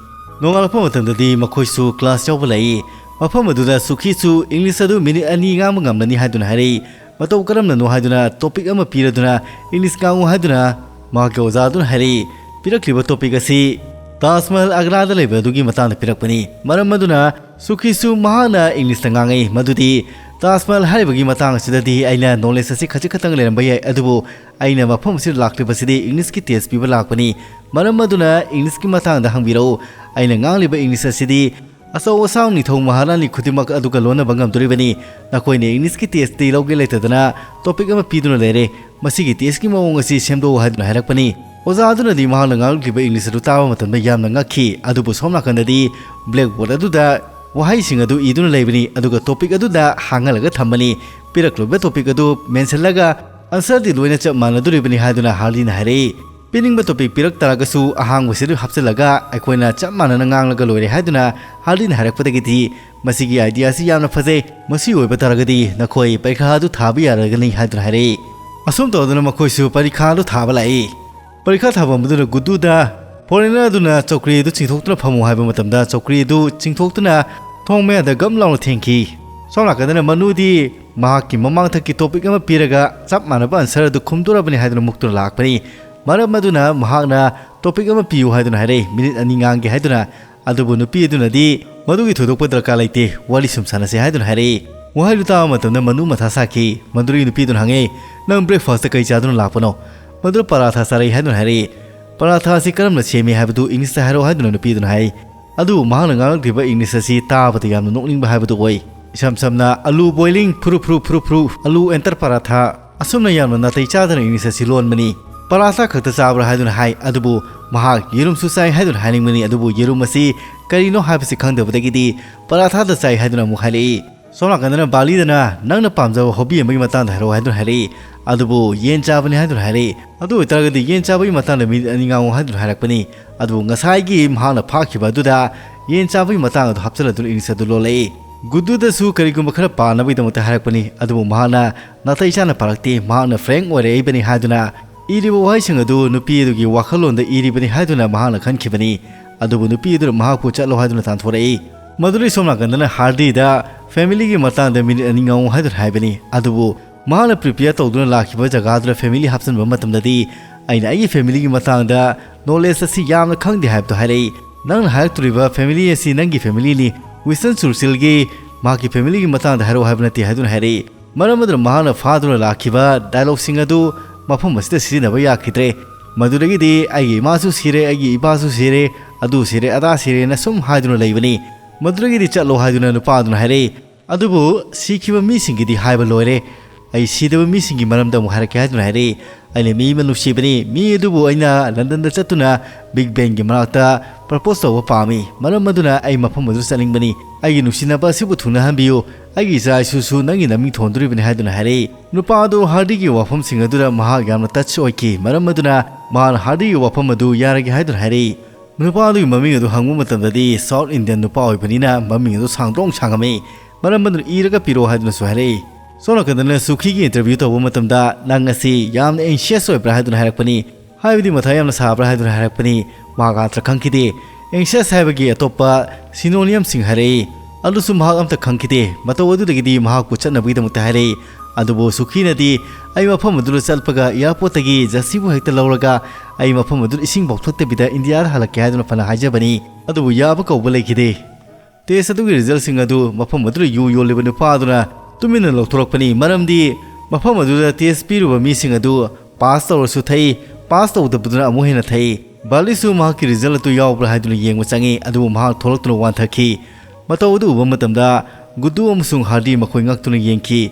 ꯅꯣꯡꯉꯥꯜꯂꯛꯄ ꯃꯇꯝꯗꯗꯤ ꯃꯈꯣꯏꯁꯨ class ꯌꯥꯎꯕ ꯂꯥꯛꯏ꯫ ꯃꯐꯝ ꯑꯗꯨꯗ ꯁꯨꯈꯤꯁꯨ English ꯑꯗꯨ ꯃꯤꯅꯤꯠ ꯑꯅꯤ ꯉꯥꯡꯕ ꯉꯝꯂꯅꯤ ꯍꯥꯏꯗꯨꯅ ꯍꯥꯏꯔꯛꯏ꯫ ꯃꯇꯧ ꯀꯔꯝꯅꯅꯣ ꯍꯥꯏꯗꯨꯅ topic ꯑꯃ ꯄꯤꯔꯗꯨꯅ English ꯉꯥꯡꯉꯨ ꯍꯥꯏꯗꯨꯅ ꯃꯍꯥꯛꯀꯤ ꯑꯣꯖꯥ ꯑꯗꯨꯅ ꯍꯥꯏꯔꯛꯏ꯫ ꯄꯤꯔꯛꯂꯤꯕ topic ꯑꯁꯤ ꯇꯥꯖ ꯃꯍꯜ ꯑꯒ꯭ꯔꯥꯗ ꯂꯩꯕ ꯑꯗꯨꯒꯤ ꯃꯇꯥꯡꯗ ꯄꯤꯔꯛꯄꯅꯤ꯫ ꯃꯔꯝ ꯑꯗꯨꯅ ꯁꯨꯈꯤꯁꯨ ꯃꯍꯥꯛꯅ Englishꯇ ꯉꯥꯡꯉꯛꯏ ꯃꯗꯨꯗꯤ, "ꯇꯥꯖ ꯃꯍꯜ ꯍꯥꯏꯔꯤꯕꯒꯤ ꯃꯇꯥꯡ ꯑꯁꯤꯗꯗꯤ ꯑꯩꯅ knowledge ꯑꯁꯤ ꯈꯖꯤꯛ ꯈꯛꯇꯪ ꯂꯩꯔꯝꯕ ꯌꯥꯏ, ꯑꯗꯨꯕꯨ ꯑꯩꯅ ꯃꯐꯝ ꯑꯁꯤꯗ ꯂꯥꯛꯂꯤꯕꯁꯤꯗꯤ Englishꯀꯤ test ꯄꯤꯕ ꯂꯥꯛꯄꯅꯤ꯫ ꯃꯔꯝ ꯑꯗꯨꯅ Englishꯀꯤ ꯃꯇꯥꯡꯗ ꯍꯪꯕꯤꯔꯛꯎ꯫ ꯑꯩꯅ ꯉꯥꯡꯂꯤꯕ English ꯑꯁꯤꯗꯤ ꯑꯆꯧ ꯑꯁꯥꯡ ꯅꯤꯡꯊꯧ ꯃꯍꯥꯔꯥꯅꯤ ꯈꯨꯗꯤꯡꯃꯛ ꯑꯗꯨꯒ ꯂꯣꯟꯅꯕ ꯉꯝꯗꯣꯔꯤꯕꯅꯤ꯫ ꯅꯈꯣꯏꯅ Englishꯀꯤ testꯇꯤ ꯂꯧꯒꯦ ꯂꯩꯇꯗꯅ topic ꯑꯃ ꯄꯤꯗꯨꯅ ꯂꯩꯔꯦ꯫ ꯃꯁꯤꯒꯤ testꯀꯤ ꯃꯑꯣꯡ ꯑꯁꯤ ꯁꯦꯝꯗꯣꯛꯎ" ꯍꯥꯏꯗꯨꯅ ꯍꯥꯏꯔꯛꯄꯅꯤ꯫ ꯑꯣꯖꯥ ꯑꯗꯨꯅꯗꯤ ꯃꯍꯥꯛꯅ ꯉꯥꯡꯂꯛꯂꯤꯕ English ꯑꯗꯨ ꯇꯥꯕ ꯃꯇꯝꯗ ꯌꯥꯝꯅ ꯉꯛꯈꯤ꯫ ꯑꯗꯨꯕꯨ ꯁꯣꯝ ꯅꯥꯀꯟꯗꯗꯤ blackboard ꯑꯗꯨꯗ ꯋꯥꯍꯩꯁꯤꯡ ꯑꯗꯨ ꯏꯗꯨꯅ ꯂꯩꯕꯅꯤ, ꯑꯗꯨꯒ topic ꯑꯗꯨꯗ ꯍꯥꯡꯍꯜꯂꯒ ꯊꯝꯕꯅꯤ꯫ ꯄꯤꯔꯛꯂꯤꯕ topic ꯑꯗꯨ ꯃꯦꯟꯁꯤꯜꯂꯒ answerꯗꯤ ꯂꯣꯏꯅ ꯆꯞ ꯃꯥꯟꯅꯗꯣꯔꯤꯕꯅꯤ ꯍꯥꯏꯗꯨꯅ ꯍꯥꯔꯂꯤꯅ ꯍꯥꯏꯔꯛꯏ꯫ ꯄꯤꯅꯤꯡꯕ topic ꯄꯤꯔꯛ ꯇꯥꯔꯒꯁꯨ ꯑꯍꯥꯡꯕꯁꯤꯗ ꯍꯥꯞꯆꯤꯜꯂꯒ ꯑꯩꯈꯣꯏꯅ ꯆꯞ ꯃꯥꯟꯅꯅ ꯉꯥꯡꯂꯒ ꯂꯣꯏꯔꯦ ꯍꯥꯏꯗꯨꯅ ꯍꯥꯔꯂꯤꯅ ꯍꯥꯏꯔꯛꯄꯗꯒꯤꯗꯤ ꯃꯁꯤꯒꯤ idea ꯑꯁꯤ ꯌꯥꯝꯅ ꯐꯖꯩ, ꯃꯁꯤ ꯑꯣꯏꯕ ꯇꯥꯔꯒꯗꯤ ꯅꯈꯣꯏ ꯄꯔꯤꯈꯥ ꯑꯗꯨ ꯊꯥꯕ ꯌꯥꯔꯒꯅꯤ ꯍꯥꯏꯗꯨꯅ ꯍꯥꯏꯔꯛꯏ꯫ ꯑꯁꯨꯝ ꯇꯧꯗꯅ ꯃꯈꯣꯏꯁꯨ ꯄꯔꯤꯈꯥ ꯑꯗꯨ ꯊꯥꯕ ꯂꯥꯛꯏ꯫ ꯄꯔꯤꯈꯥ ꯊꯥꯐꯝ ꯑꯗꯨꯅ ꯒꯨꯗꯨꯗ foreigner ꯑꯗꯨꯅ ꯆꯧꯀ꯭ꯔꯤ ꯑꯗꯨ ꯆꯤꯡꯊꯣꯛꯇꯨꯅ ꯐꯝꯃꯨ ꯍꯥꯏꯕ ꯃꯇꯝꯗ ꯆꯧꯀ꯭ꯔꯤ ꯑꯗꯨ ꯆꯤꯡꯊꯣꯛꯇꯨꯅ ꯊꯣꯡ ꯃꯌꯥꯗ ꯒꯝ ꯂꯥꯎꯅ ꯊꯦꯡꯈꯤ꯫ ꯁꯣꯝ ꯅꯥꯀꯟꯗꯅ ꯃꯅꯨꯗꯤ ꯃꯍꯥꯛꯀꯤ ꯃꯃꯥꯡꯊꯛꯀꯤ topic ꯑꯃ ꯄꯤꯔꯒ ꯆꯞ ꯃꯥꯟꯅꯕ answer ꯑꯗꯨ ꯈꯨꯝꯗꯣꯔꯕꯅꯤ ꯍꯥꯏꯗꯨꯅ ꯃꯨꯛꯇꯨꯅ ꯂꯥꯛꯄꯅꯤ꯫ ꯃꯔꯝ ꯑꯗꯨꯅ ꯃꯍꯥꯛꯅ topic ꯑꯃ ꯄꯤꯌꯨ ꯍꯥꯏꯗꯨꯅ ꯍꯥꯏꯔꯛꯏ, ꯃꯤꯅꯤꯠ ꯑꯅꯤ ꯉꯥꯡꯒꯦ ꯍꯥꯏꯗꯨꯅ꯫ ꯑꯗꯨꯕꯨ ꯅꯨꯄꯤ ꯑꯗꯨꯅꯗꯤ ꯃꯗꯨꯒꯤ ꯊꯣꯏꯗꯣꯛꯄ ꯗꯔꯀꯥꯔ ꯂꯩꯇꯦ, ꯋꯥꯔꯤ ꯁꯨꯝ ꯁꯥꯟꯅꯁꯤ ꯍꯥꯏꯗꯨꯅ ꯍꯥꯏꯔꯛꯏ꯫ ꯋꯥꯍꯩꯗꯨ ꯇꯥꯕ ꯃꯇꯝꯗ ꯃꯅꯨ ꯃꯊꯥ ꯁꯥꯈꯤ꯫ ꯃꯗꯨꯗꯒꯤ ꯅꯨꯄꯤ ꯑꯗꯨꯅ ꯍꯪꯉꯤ, "ꯅꯪ breakfastꯇ ꯀꯩ ꯆꯥꯗꯨꯅ ꯂꯥꯛꯄꯅꯣ?" ꯃꯗꯨꯗ ꯄꯔꯥꯊꯥ ꯆꯥꯔꯛꯏ ꯍꯥꯏꯗꯨꯅ ꯍꯥꯏꯔꯛꯏ꯫ "ꯄꯔꯥꯊꯥ ꯑꯁꯤ ꯀꯔꯝꯅ ꯁꯦꯝꯃꯤ ꯍꯥꯏꯕꯗꯨ Englishꯇ ꯍꯥꯏꯔꯛꯑꯣ" ꯍꯥꯏꯗꯨꯅ ꯅꯨꯄꯤ ꯑꯗꯨꯅ ꯍꯥꯏ꯫ ꯑꯗꯨꯕꯨ ꯃꯍꯥꯛꯅ ꯉꯥꯡꯂꯛꯂꯤꯕ English ꯑꯁꯤ ꯇꯥꯕꯗ ꯌꯥꯝꯅ ꯅꯣꯛꯅꯤꯡꯕ ꯍꯥꯏꯕꯗꯨ ꯑꯣꯏ꯫ ꯏꯁꯝ ꯁꯝꯅ, "ꯑꯂꯨ boiling, ꯐꯨꯔꯨ ꯐꯨꯔꯨ ꯐꯨꯔꯨ ꯐꯨꯔꯨ, ꯑꯂꯨ enter ꯄꯔꯥꯊꯥ"꯫ ꯑꯁꯨꯝꯅ ꯌꯥꯝꯅ ꯅꯥꯇꯩ ꯆꯥꯗꯅ English ꯑꯁꯤ ꯂꯣꯟꯕꯅꯤ꯫ "ꯄꯔꯥꯊꯥ ꯈꯛꯇ ꯆꯥꯕ꯭ꯔꯥ?" ꯍꯥꯏꯗꯨꯅ ꯍꯥꯏ꯫ ꯑꯗꯨꯕꯨ ꯃꯍꯥꯛ ꯌꯦꯔꯨꯝꯁꯨ ꯆꯥꯏ ꯍꯥꯏꯗꯨꯅ ꯍꯥꯏꯅꯤꯡꯕꯅꯤ꯫ ꯑꯗꯨꯕꯨ ꯌꯦꯔꯨꯝ ꯑꯁꯤ ꯀꯔꯤꯅꯣ ꯍꯥꯏꯕꯁꯤ ꯈꯪꯗꯕꯗꯒꯤꯗꯤ "ꯄꯔꯥꯊꯥꯗ ꯆꯥꯏ" ꯍꯥꯏꯗꯨꯅ ꯑꯃꯨꯛ ꯍꯥꯏꯔꯛꯏ꯫ ꯁꯣꯝ ꯅꯥꯀꯟꯗꯅ ꯕꯥꯂꯤꯗꯅ "ꯅꯪꯅ ꯄꯥꯝꯖꯕ hobby ꯑꯃꯒꯤ ꯃꯇꯥꯡꯗ ꯍꯥꯏꯔꯛꯑꯣ" ꯍꯥꯏꯗꯨꯅ ꯍꯥꯏꯔꯛꯏ꯫ ꯑꯗꯨꯕꯨ "ꯌꯦꯟ ꯆꯥꯕꯅꯤ" ꯍꯥꯏꯗꯨꯅ ꯍꯥꯏꯔꯛꯏ꯫ ꯑꯗꯨ ꯑꯣꯏꯇꯥꯔꯒꯗꯤ "ꯌꯦꯟ ꯆꯥꯕꯒꯤ ꯃꯇꯥꯡꯗ ꯃꯤꯅꯤꯠ ꯑꯅꯤ ꯉꯥꯡꯉꯨ" ꯍꯥꯏꯗꯨꯅ ꯍꯥꯏꯔꯛꯄꯅꯤ꯫ ꯑꯗꯨꯕꯨ ꯉꯁꯥꯏꯒꯤ ꯃꯍꯥꯛꯅ ꯐꯥꯈꯤꯕ ꯑꯗꯨꯗ ꯌꯦꯟ ꯆꯥꯕꯒꯤ ꯃꯇꯥꯡ ꯑꯗꯨ ꯍꯥꯞꯆꯤꯜꯂꯗꯨꯅ English ꯑꯗꯨ ꯂꯣꯜꯂꯛꯏ꯫ ꯒꯨꯗꯨꯗꯁꯨ ꯀꯔꯤꯒꯨꯝꯕ ꯈꯔ ꯄꯥꯅꯕꯒꯤꯗꯃꯛꯇ ꯍꯥꯏꯔꯛꯄꯅꯤ꯫ ꯑꯗꯨꯕꯨ ꯃꯍꯥꯛꯅ ꯅꯥꯇꯩ ꯆꯥꯅ ꯄꯥꯔꯛꯇꯦ꯫ ꯃꯍꯥꯛꯅ frank ꯑꯣꯏꯔꯛꯏꯕꯅꯤ ꯍꯥꯏꯗꯨꯅ ꯏꯔꯤꯕ ꯋꯥꯍꯩꯁꯤꯡ ꯑꯗꯨ ꯅꯨꯄꯤ ꯑꯗꯨꯒꯤ ꯋꯥꯈꯜꯂꯣꯟꯗ ꯏꯔꯤꯕꯅꯤ ꯍꯥꯏꯗꯨꯅ ꯃꯍꯥꯛꯅ ꯈꯟꯈꯤꯕꯅꯤ꯫ ꯑꯗꯨꯕꯨ ꯅꯨꯄꯤ ꯑꯗꯨꯅ ꯃꯍꯥꯛꯄꯨ ꯆꯠꯂꯣ ꯍꯥꯏꯗꯨꯅ ꯇꯥꯟꯊꯣꯔꯛꯏ꯫ ꯃꯗꯨꯗꯩ ꯁꯣꯝ ꯅꯥꯀꯟꯗꯅ ꯍꯥꯔꯗꯤꯗ ꯐꯦꯃꯤꯂꯤꯒꯤ ꯃꯇꯥꯡꯗ ꯃꯤꯅꯤꯠ ꯑꯅꯤ ꯉꯥꯡꯉꯨ ꯍꯥꯏꯗꯨꯅ ꯍꯥꯏꯕꯅꯤ꯫ ꯑꯗꯨꯕꯨ ꯃꯍꯥꯛꯅ ꯄ꯭ꯔꯤꯄꯦꯌꯔ ꯇꯧꯗꯨꯅ ꯂꯥꯛꯈꯤꯕ ꯖꯒꯥꯗꯨꯗ ꯐꯦꯃꯤꯂꯤ ꯍꯥꯞꯆꯤꯟꯕ ꯃꯇꯝꯗꯗꯤ, "ꯑꯩꯅ ꯑꯩꯒꯤ ꯐꯦꯃꯤꯂꯤꯒꯤ ꯃꯇꯥꯡꯗ ꯅꯣꯂꯦꯖ ꯑꯁꯤ ꯌꯥꯝꯅ ꯈꯪꯗꯦ" ꯍꯥꯏꯕꯗꯨ ꯍꯥꯏꯔꯛꯏ꯫ "ꯅꯪꯅ ꯍꯥꯏꯔꯛꯇꯣꯔꯤꯕ ꯐꯦꯃꯤꯂꯤ ꯑꯁꯤ ꯅꯪꯒꯤ ꯐꯦꯃꯤꯂꯤꯅꯤ꯫ ꯋꯤꯟꯁꯇꯟ ꯆꯨꯔꯆꯤꯜꯒꯤ, ꯃꯍꯥꯛꯀꯤ ꯐꯦꯃꯤꯂꯤꯒꯤ ꯃꯇꯥꯡꯗ ꯍꯥꯏꯔꯛꯑꯣ ꯍꯥꯏꯕ ꯅꯠꯇꯦ" ꯍꯥꯏꯗꯨꯅ ꯍꯥꯏꯔꯛꯏ꯫ ꯃꯔꯝ ꯑꯗꯨꯅ ꯃꯍꯥꯛꯅ ꯐꯥꯗꯨꯅ ꯂꯥꯛꯈꯤꯕ ꯗꯥꯏꯂꯣꯒꯁꯤꯡ ꯑꯗꯨ ꯃꯐꯝ ꯑꯁꯤꯗ ꯁꯤꯖꯤꯟꯅꯕ ꯌꯥꯈꯤꯗ꯭ꯔꯦ꯫ ꯃꯗꯨꯗꯒꯤꯗꯤ "ꯑꯩꯒꯤ ꯏꯃꯥꯁꯨ ꯁꯤꯔꯦ, ꯑꯩꯒꯤ ꯏꯄꯥꯁꯨ ꯁꯤꯔꯦ, ꯑꯗꯨ ꯁꯤꯔꯦ, ꯑꯗꯥ ꯁꯤꯔꯦꯅ" ꯁꯨꯝ ꯍꯥꯏꯗꯨꯅ ꯂꯩꯕꯅꯤ꯫ ꯃꯗꯨꯗꯒꯤꯗꯤ "ꯆꯠꯂꯣ" ꯍꯥꯏꯗꯨꯅ ꯅꯨꯄꯥ ꯑꯗꯨꯅ ꯍꯥꯏꯔꯛꯏ꯫ ꯑꯗꯨꯕꯨ ꯁꯤꯈꯤꯕ ꯃꯤꯁꯤꯡꯒꯤꯗꯤ ꯍꯥꯏꯕ ꯂꯣꯏꯔꯦ꯫ "ꯑꯩ ꯁꯤꯗꯕ ꯃꯤꯁꯤꯡꯒꯤ ꯃꯔꯝꯗ ꯑꯃꯨꯛ ꯍꯥꯏꯔꯛꯀꯦ" ꯍꯥꯏꯗꯨꯅ ꯍꯥꯏꯔꯛꯏ꯫ "ꯑꯩꯅ ꯃꯤ ꯑꯃ ꯅꯨꯡꯁꯤꯕꯅꯤ꯫ ꯃꯤ ꯑꯗꯨꯕꯨ ꯑꯩꯅ ꯂꯟꯗꯟꯗ ꯆꯠꯇꯨꯅ ꯕꯤꯒ ꯕꯦꯟꯒꯤ ꯃꯅꯥꯛꯇ ꯄ꯭ꯔꯄꯣꯖ ꯇꯧꯕ ꯄꯥꯝꯃꯤ꯫ ꯃꯔꯝ ꯑꯗꯨꯅ ꯑꯩ ꯃꯐꯝ ꯑꯗꯨꯗ ꯆꯠꯅꯤꯡꯕꯅꯤ꯫ ꯑꯩꯒꯤ ꯅꯨꯡꯁꯤꯅꯕ ꯑꯁꯤꯕꯨ ꯊꯨꯡꯅꯍꯟꯕꯤꯌꯨ꯫ ꯑꯩꯒꯤ ꯏꯆꯥ ꯏꯁꯨꯁꯨ ꯅꯪꯒꯤ ꯅꯃꯤꯡ ꯊꯣꯟꯗꯣꯔꯤꯕꯅꯤ" ꯍꯥꯏꯗꯨꯅ ꯍꯥꯏꯔꯛꯏ꯫ ꯅꯨꯄꯥ ꯑꯗꯨ ꯍꯥꯔꯗꯤꯒꯤ ꯋꯥꯐꯝꯁꯤꯡ ꯑꯗꯨꯗ ꯃꯍꯥꯛ ꯌꯥꯝꯅ ꯇꯆ ꯑꯣꯏꯈꯤ꯫ ꯃꯔꯝ ꯑꯗꯨꯅ ꯃꯍꯥꯛꯅ ꯍꯥꯔꯗꯤꯒꯤ ꯋꯥꯐꯝ ꯑꯗꯨ ꯌꯥꯔꯒꯦ ꯍꯥꯏꯗꯨꯅ ꯍꯥꯏꯔꯛꯏ꯫ ꯅꯨꯄꯥ ꯑꯗꯨꯒꯤ ꯃꯃꯤꯡ ꯑꯗꯨ ꯍꯪꯕ ꯃꯇꯝꯗꯗꯤ ꯁꯥꯎꯠ ꯏꯟꯗꯤꯌꯟ ꯅꯨꯄꯥ ꯑꯣꯏꯕꯅꯤꯅ ꯃꯃꯤꯡ ꯑꯗꯨ ꯁꯥꯡꯗꯣꯛ ꯁꯥꯡꯉꯝꯃꯤ꯫ ꯃꯔꯝ ꯑꯗꯨꯅ "ꯏꯔꯒ ꯄꯤꯔꯛꯑꯣ" ꯍꯥꯏꯗꯨꯅꯁꯨ ꯍꯥꯏꯔꯛꯏ꯫ ꯁꯣꯝ ꯅꯥꯀꯟꯗꯅ ꯁꯨꯈꯤꯒꯤ ꯏꯟꯇꯔꯚ꯭ꯌꯨ ꯇꯧꯕ ꯃꯇꯝꯗ, "ꯅꯪ ꯑꯁꯤ ꯌꯥꯝꯅ ꯑꯦꯡꯁꯤꯌꯁ ꯑꯣꯏꯕ꯭ꯔꯥ?" ꯍꯥꯏꯗꯨꯅ ꯍꯥꯏꯔꯛꯄꯅꯤ꯫ ꯍꯥꯏꯕꯗꯤ ꯃꯊꯥ ꯌꯥꯝꯅ ꯁꯥꯕ꯭ꯔꯥ ꯍꯥꯏꯗꯨꯅ ꯍꯥꯏꯔꯛꯄꯅꯤ꯫ ꯃꯍꯥꯛ ꯑꯥꯔꯊ ꯈꯪꯈꯤꯗꯦ꯫ ꯑꯦꯡꯁꯤꯌꯁ ꯍꯥꯏꯕꯒꯤ ꯑꯇꯣꯞꯄ ꯁꯤꯅꯣꯅꯤꯌꯝꯁꯤꯡ ꯍꯥꯏꯔꯛꯏ꯫ ꯑꯗꯨꯁꯨ ꯃꯍꯥꯛ ꯑꯝꯇ ꯈꯪꯈꯤꯗꯦ꯫ ꯃꯇꯧ ꯑꯗꯨꯗꯒꯤꯗꯤ ꯃꯍꯥꯛꯄꯨ ꯆꯠꯅꯕꯒꯤꯗꯃꯛꯇ ꯍꯥꯏꯔꯛꯏ꯫ ꯑꯗꯨꯕꯨ ꯁꯨꯈꯤꯅꯗꯤ, "ꯑꯩ ꯃꯐꯝ ꯑꯗꯨꯗ ꯆꯠꯄꯒ ꯑꯦꯌꯥꯔꯄꯣꯔꯠꯇꯒꯤ ꯖꯁꯤꯕꯨ ꯍꯦꯛꯇ ꯂꯧꯔꯒ ꯑꯩ ꯃꯐꯝ ꯑꯗꯨꯗ ꯏꯁꯤꯡ ꯐꯥꯎ ꯊꯛꯇꯕꯤꯗ ꯏꯟꯗꯤꯌꯥꯗ ꯍꯜꯂꯛꯀꯦ" ꯍꯥꯏꯗꯨꯅ ꯐꯅ ꯍꯥꯏꯖꯕꯅꯤ꯫ ꯑꯗꯨꯕꯨ ꯌꯥꯕ ꯀꯧꯕ ꯂꯩꯈꯤꯗꯦ꯫ ꯇꯦꯁ ꯑꯗꯨꯒꯤ ꯔꯤꯖꯜꯁꯤꯡ ꯑꯗꯨ ꯃꯐꯝ ꯑꯗꯨꯗ ꯌꯨ ꯌꯣꯜꯂꯤꯕ ꯅꯨꯄꯥ ꯑꯗꯨꯅ ꯇꯨꯃꯤꯟꯅ ꯂꯧꯊꯣꯔꯛꯄꯅꯤ꯫ ꯃꯔꯝꯗꯤ ꯃꯐꯝ ꯑꯗꯨꯗ ꯇꯦꯁ ꯄꯤꯔꯨꯕ ꯃꯤꯁꯤꯡ ꯑꯗꯨ ꯄꯥꯁ ꯇꯧꯔꯁꯨ ꯊꯛꯏ, ꯄꯥꯁ ꯇꯧꯗꯕꯗꯨꯅ ꯑꯃꯨꯛ ꯍꯦꯟꯅ ꯊꯛꯏ꯫ ꯕꯥꯔꯂꯤꯁꯨ ꯃꯍꯥꯛꯀꯤ ꯔꯤꯖꯜ ꯑꯗꯨ ꯌꯥꯎꯕ꯭ꯔꯥ ꯍꯥꯏꯗꯨꯅ ꯌꯦꯡꯕ ꯆꯪꯉꯤ, ꯑꯗꯨꯕꯨ ꯃꯍꯥꯛ ꯊꯣꯛꯂꯛꯇꯨꯅ ꯋꯥꯟꯊꯈꯤ꯫ ꯃꯇꯧ ꯑꯗꯨ ꯎꯕ ꯃꯇꯝꯗ ꯒꯨꯗꯨ ꯑꯃꯁꯨꯡ ꯍꯥꯔꯗꯤ ꯃꯈꯣꯏ ꯉꯛꯇꯨꯅ ꯌꯦꯡꯈꯤ꯫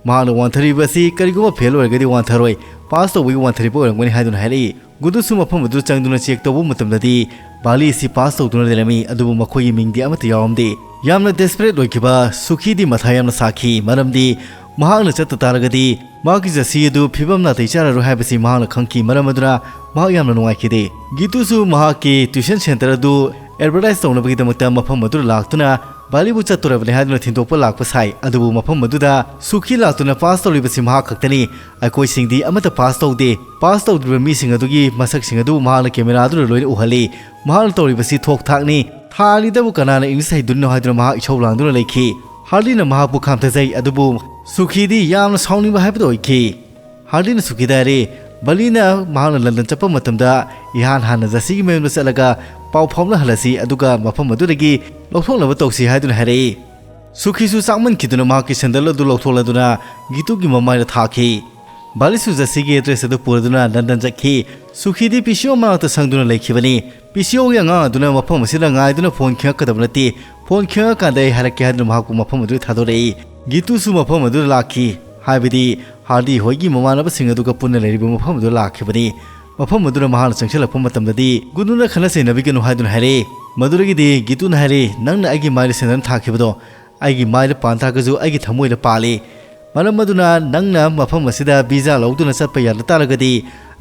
ꯃꯍꯥꯛꯅ ꯋꯥꯟꯊꯔꯤꯕ ꯑꯁꯤ ꯀꯔꯤꯒꯨꯝꯕ ꯐꯦꯜ ꯑꯣꯏꯔꯒꯗꯤ ꯋꯥꯟꯊꯔꯣꯏ, ꯄꯥꯁ ꯇꯧꯕꯒꯤ ꯋꯥꯟꯊꯔꯤꯕ ꯑꯣꯏꯔꯝꯒꯅꯤ ꯍꯥꯏꯗꯨꯅ ꯍꯥꯏꯔꯛꯏ꯫ ꯒꯨꯗꯨꯁꯨ ꯃꯐꯝ ꯑꯗꯨ ꯆꯪꯗꯨꯅ ꯆꯦꯛ ꯇꯧꯕ ꯃꯇꯝꯗꯗꯤ ꯕꯥꯔꯂꯤ ꯑꯁꯤ ꯄꯥꯁ ꯇꯧꯗꯨꯅ ꯂꯩꯔꯝꯃꯤ, ꯑꯗꯨꯕꯨ ꯃꯈꯣꯏꯒꯤ ꯃꯤꯡꯗꯤ ꯑꯃꯠꯇ ꯌꯥꯎꯔꯝꯗꯦ꯫ ꯌꯥꯝꯅ ꯗꯦꯁꯄꯔꯦꯠ ꯑꯣꯏꯈꯤꯕ ꯁꯨꯈꯤꯗꯤ ꯃꯊꯥ ꯌꯥꯝꯅ ꯁꯥꯈꯤ, ꯃꯔꯝꯗꯤ ꯃꯍꯥꯛꯅ ꯆꯠꯇ ꯇꯥꯔꯒꯗꯤ ꯃꯍꯥꯛꯀꯤ ꯖꯔꯁꯤ ꯑꯗꯨ ꯐꯤꯕꯝ ꯅꯥꯇꯩ ꯆꯥꯔꯔꯣꯏ ꯍꯥꯏꯕꯁꯤ ꯃꯍꯥꯛꯅ ꯈꯪꯈꯤ꯫ ꯃꯔꯝ ꯑꯗꯨꯅ ꯃꯍꯥꯛ ꯌꯥꯝꯅ ꯅꯨꯡꯉꯥꯏꯈꯤꯗꯦ꯫ ꯒꯤꯇꯨꯁꯨ ꯃꯍꯥꯛꯀꯤ ꯇ꯭ꯌꯨꯁꯟ ꯁꯦꯟꯇꯔ ꯑꯗꯨ ꯑꯦꯗꯚꯔꯇꯥꯏꯁ ꯇꯧꯅꯕꯒꯤꯗꯃꯛꯇ ꯃꯐꯝ ꯑꯗꯨꯗ ꯂꯥꯛꯇꯨꯅ ꯕꯥꯂꯤꯕꯨ ꯆꯠꯇꯣꯔꯕꯅꯤ ꯍꯥꯏꯗꯨꯅ ꯊꯤꯟꯗꯣꯛꯄ ꯂꯥꯛꯄ ꯁꯥꯏ꯫ ꯑꯗꯨꯕꯨ ꯃꯐꯝ ꯑꯗꯨꯗ ꯁꯨꯈꯤ ꯂꯥꯛꯇꯨꯅ ꯄꯥꯁ ꯇꯧꯔꯤꯕꯁꯤ ꯃꯍꯥꯛ ꯈꯛꯇꯅꯤ꯫ ꯑꯩꯈꯣꯏꯁꯤꯡꯗꯤ ꯑꯃꯠꯇ ꯄꯥꯁ ꯇꯧꯗꯦ꯫ ꯄꯥꯁ ꯇꯧꯗ꯭ꯔꯤꯕ ꯃꯤꯁꯤꯡ ꯑꯗꯨꯒꯤ ꯃꯁꯛꯁꯤꯡ ꯑꯗꯨ ꯃꯍꯥꯛꯅ ꯀꯦꯃꯦꯔꯥꯗꯨꯗ ꯂꯣꯏꯅ ꯎꯍꯜꯂꯤ꯫ ꯃꯍꯥꯛꯅ ꯇꯧꯔꯤꯕꯁꯤ ꯊꯣꯛ ꯊꯥꯛꯅꯤ꯫ ꯊꯥ ꯑꯅꯤꯗꯕꯨ ꯀꯅꯥꯅ ꯏꯪꯂꯤꯁ ꯍꯩꯗꯣꯔꯤꯅꯣ ꯍꯥꯏꯗꯨꯅ ꯃꯍꯥꯛ ꯏꯁꯧ ꯂꯥꯡꯗꯨꯅ ꯂꯩꯈꯤ꯫ ꯍꯥꯔꯂꯤꯅ ꯃꯍꯥꯛꯄꯨ ꯈꯥꯝꯊꯖꯩ, ꯑꯗꯨꯕꯨ ꯁꯨꯈꯤꯗꯤ ꯌꯥꯝꯅ ꯁꯥꯎꯅꯤꯡꯕ ꯍꯥꯏꯕꯗꯨ ꯑꯣꯏꯈꯤ꯫ ꯍꯥꯔꯂꯤꯅ ꯁꯨꯈꯤꯗ ꯍꯥꯏꯔꯦ, ꯕꯂꯤꯅ ꯃꯍꯥꯛꯅ ꯂꯟꯗꯟ ꯆꯠꯄ ꯃꯇꯝꯗ ꯏꯍꯥꯟ ꯍꯥꯟꯅ ꯖꯁꯤꯒꯤ ꯃꯌꯨꯝꯗ ꯆꯠꯂꯒ ꯄꯥꯎ ꯐꯥꯎꯅꯍꯜꯂꯁꯤ, ꯑꯗꯨꯒ ꯃꯐꯝ ꯑꯗꯨꯗꯒꯤ ꯂꯧꯊꯣꯛꯅꯕ ꯇꯧꯁꯤ ꯍꯥꯏꯗꯨꯅ ꯍꯥꯏꯔꯛꯏ꯫ ꯁꯨꯈꯤꯁꯨ ꯆꯥꯛꯃꯟꯈꯤꯗꯨꯅ ꯃꯍꯥꯛꯀꯤ ꯁꯦꯟꯗꯜ ꯑꯗꯨ ꯂꯧꯊꯣꯛꯂꯗꯨꯅ ꯒꯤꯇꯨꯒꯤ ꯃꯃꯥꯏꯗ ꯊꯥꯈꯤ꯫ ꯕꯥꯂꯤꯁꯨ ꯖꯁꯤꯒꯤ ꯑꯦꯗ꯭ꯔꯦꯁ ꯑꯗꯨ ꯄꯨꯔꯗꯨꯅ ꯂꯟꯗꯟ ꯆꯠꯈꯤ꯫ ꯁꯨꯈꯤꯗꯤ ꯄꯤ ꯁꯤ ꯑꯣ ꯃꯅꯥꯛꯇ ꯁꯪꯗꯨꯅ ꯂꯩꯈꯤꯕꯅꯤ꯫ ꯄꯤ ꯁꯤ ꯑꯣꯒꯤ ꯑꯉꯥꯡ ꯑꯗꯨꯅ ꯃꯐꯝ ꯑꯁꯤꯗ ꯉꯥꯏꯗꯨꯅ ꯐꯣꯟ ꯈꯤꯡꯉꯛꯀꯗꯕ ꯅꯠꯇꯦ, ꯐꯣꯟ ꯈꯤꯡꯉꯛꯀꯥꯟꯗ ꯑꯩ ꯍꯥꯏꯔꯛꯀꯦ ꯍꯥꯏꯗꯨꯅ ꯃꯍꯥꯛꯄꯨ ꯃꯐꯝ ꯑꯗꯨꯗ ꯊꯥꯗꯣꯔꯛꯏ꯫ ꯒꯤꯇꯨꯁꯨ ꯃꯐꯝ ꯑꯗꯨꯗ ꯂꯥꯛꯈꯤ, ꯍꯥꯏꯕꯗꯤ ꯍꯥꯔꯗꯤ ꯍꯣꯏꯒꯤ ꯃꯃꯥꯟꯅꯕꯁꯤꯡ ꯑꯗꯨꯒ ꯄꯨꯟꯅ ꯂꯩꯔꯤꯕ ꯃꯐꯝ ꯑꯗꯨꯗ ꯂꯥꯛꯈꯤꯕꯅꯤ꯫ ꯃꯐꯝ ꯑꯗꯨꯗ ꯃꯍꯥꯛꯅ ꯆꯪꯁꯤꯜꯂꯛꯄ ꯃꯇꯝꯗꯗꯤ ꯒꯨꯅꯨꯅ ꯈꯠꯅ ꯆꯩꯅꯕꯤꯒꯅꯨ ꯍꯥꯏꯗꯨꯅ ꯍꯥꯏꯔꯛꯏ꯫ ꯃꯗꯨꯗꯒꯤꯗꯤ ꯒꯤꯇꯨꯅ ꯍꯥꯏꯔꯛꯏ, "ꯅꯪꯅ ꯑꯩꯒꯤ ꯃꯥꯏꯗ ꯁꯦꯟꯗꯟ ꯊꯥꯈꯤꯕꯗꯣ ꯑꯩꯒꯤ ꯃꯥꯏꯗ ꯄꯥꯟ ꯇꯥꯔꯒꯁꯨ ꯑꯩꯒꯤ ꯊꯃꯣꯏꯗ ꯄꯥꯜꯂꯤ꯫ ꯃꯔꯝ ꯑꯗꯨꯅ ꯅꯪꯅ ꯃꯐꯝ ꯑꯁꯤꯗ ꯚꯤꯖꯥ ꯂꯧꯗꯨꯅ ꯆꯠꯄ ꯌꯥꯗ ꯇꯥꯔꯒꯗꯤ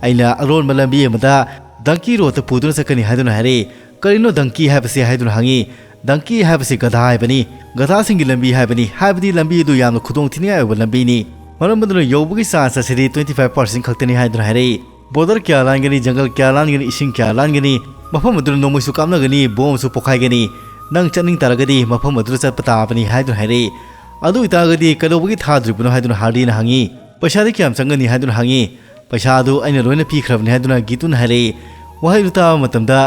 ꯑꯩꯅ ꯑꯔꯣꯟꯕ ꯂꯝꯕꯤ ꯑꯃꯗ ꯗꯪꯀꯤ ꯔꯣꯗꯇ ꯄꯨꯗꯨꯅ ꯆꯠꯀꯅꯤ" ꯍꯥꯏꯗꯨꯅ ꯍꯥꯏꯔꯛꯏ꯫ "ꯀꯔꯤꯅꯣ ꯗꯪꯀꯤ ꯍꯥꯏꯕꯁꯤ?" ꯍꯥꯏꯗꯨꯅ ꯍꯪꯉꯤ꯫ "ꯗꯪꯀꯤ ꯍꯥꯏꯕꯁꯤ ꯒꯙꯥ ꯍꯥꯏꯕꯅꯤ, ꯒꯙꯥꯁꯤꯡꯒꯤ ꯂꯝꯕꯤ ꯍꯥꯏꯕꯅꯤ, ꯍꯥꯏꯕꯗꯤ ꯂꯝꯕꯤ ꯑꯗꯨ ꯌꯥꯝꯅ ꯈꯨꯗꯣꯡꯊꯤꯅꯤꯡꯉꯥꯏ ꯑꯣꯏꯕ ꯂꯝꯕꯤꯅꯤ꯫ ꯃꯔꯝ ꯑꯗꯨꯅ ꯌꯧꯕꯒꯤ ꯆꯥꯟꯁ ꯑꯁꯤꯗꯤ twenty five percent ꯈꯛꯇꯅꯤ" ꯍꯥꯏꯗꯨꯅ ꯍꯥꯏꯔꯛꯏ꯫ ꯕꯣꯔꯗꯔ ꯀꯌꯥ ꯂꯥꯟꯒꯅꯤ, ꯖꯪꯒꯜ ꯀꯌꯥ ꯂꯥꯟꯒꯅꯤ, ꯏꯁꯤꯡ ꯀꯌꯥ ꯂꯥꯟꯒꯅꯤ, ꯃꯐꯝ ꯑꯗꯨꯗ ꯅꯣꯡꯃꯩꯁꯨ ꯀꯥꯞꯅꯒꯅꯤ, ꯕꯣꯝꯁꯨ ꯄꯣꯈꯥꯏꯒꯅꯤ꯫ ꯅꯪ ꯆꯠꯅꯤꯡ ꯇꯥꯔꯒꯗꯤ ꯃꯐꯝ ꯑꯗꯨꯗ ꯆꯠꯄ ꯇꯥꯕꯅꯤ ꯍꯥꯏꯗꯨꯅ ꯍꯥꯏꯔꯛꯏ꯫ "ꯑꯗꯨ ꯑꯣꯏꯇꯥꯔꯒꯗꯤ ꯀꯩꯗꯧꯕꯒꯤ ꯊꯥꯗ꯭ꯔꯤꯕꯅꯣ?" ꯍꯥꯏꯗꯨꯅ ꯍꯥꯔꯗꯤꯅ ꯍꯪꯉꯤ꯫ "ꯄꯩꯁꯥꯗꯤ ꯀꯌꯥꯝ ꯆꯪꯒꯅꯤ?" ꯍꯥꯏꯗꯨꯅ ꯍꯪꯉꯤ꯫ "ꯄꯩꯁꯥ ꯑꯗꯨ ꯑꯩꯅ ꯂꯣꯏꯅ ꯄꯤꯈ꯭ꯔꯕꯅꯤ" ꯍꯥꯏꯗꯨꯅ ꯒꯤꯇꯨꯅ ꯍꯥꯏꯔꯛꯏ꯫ ꯋꯥꯍꯩꯗꯨ ꯇꯥꯕ ꯃꯇꯝꯗ,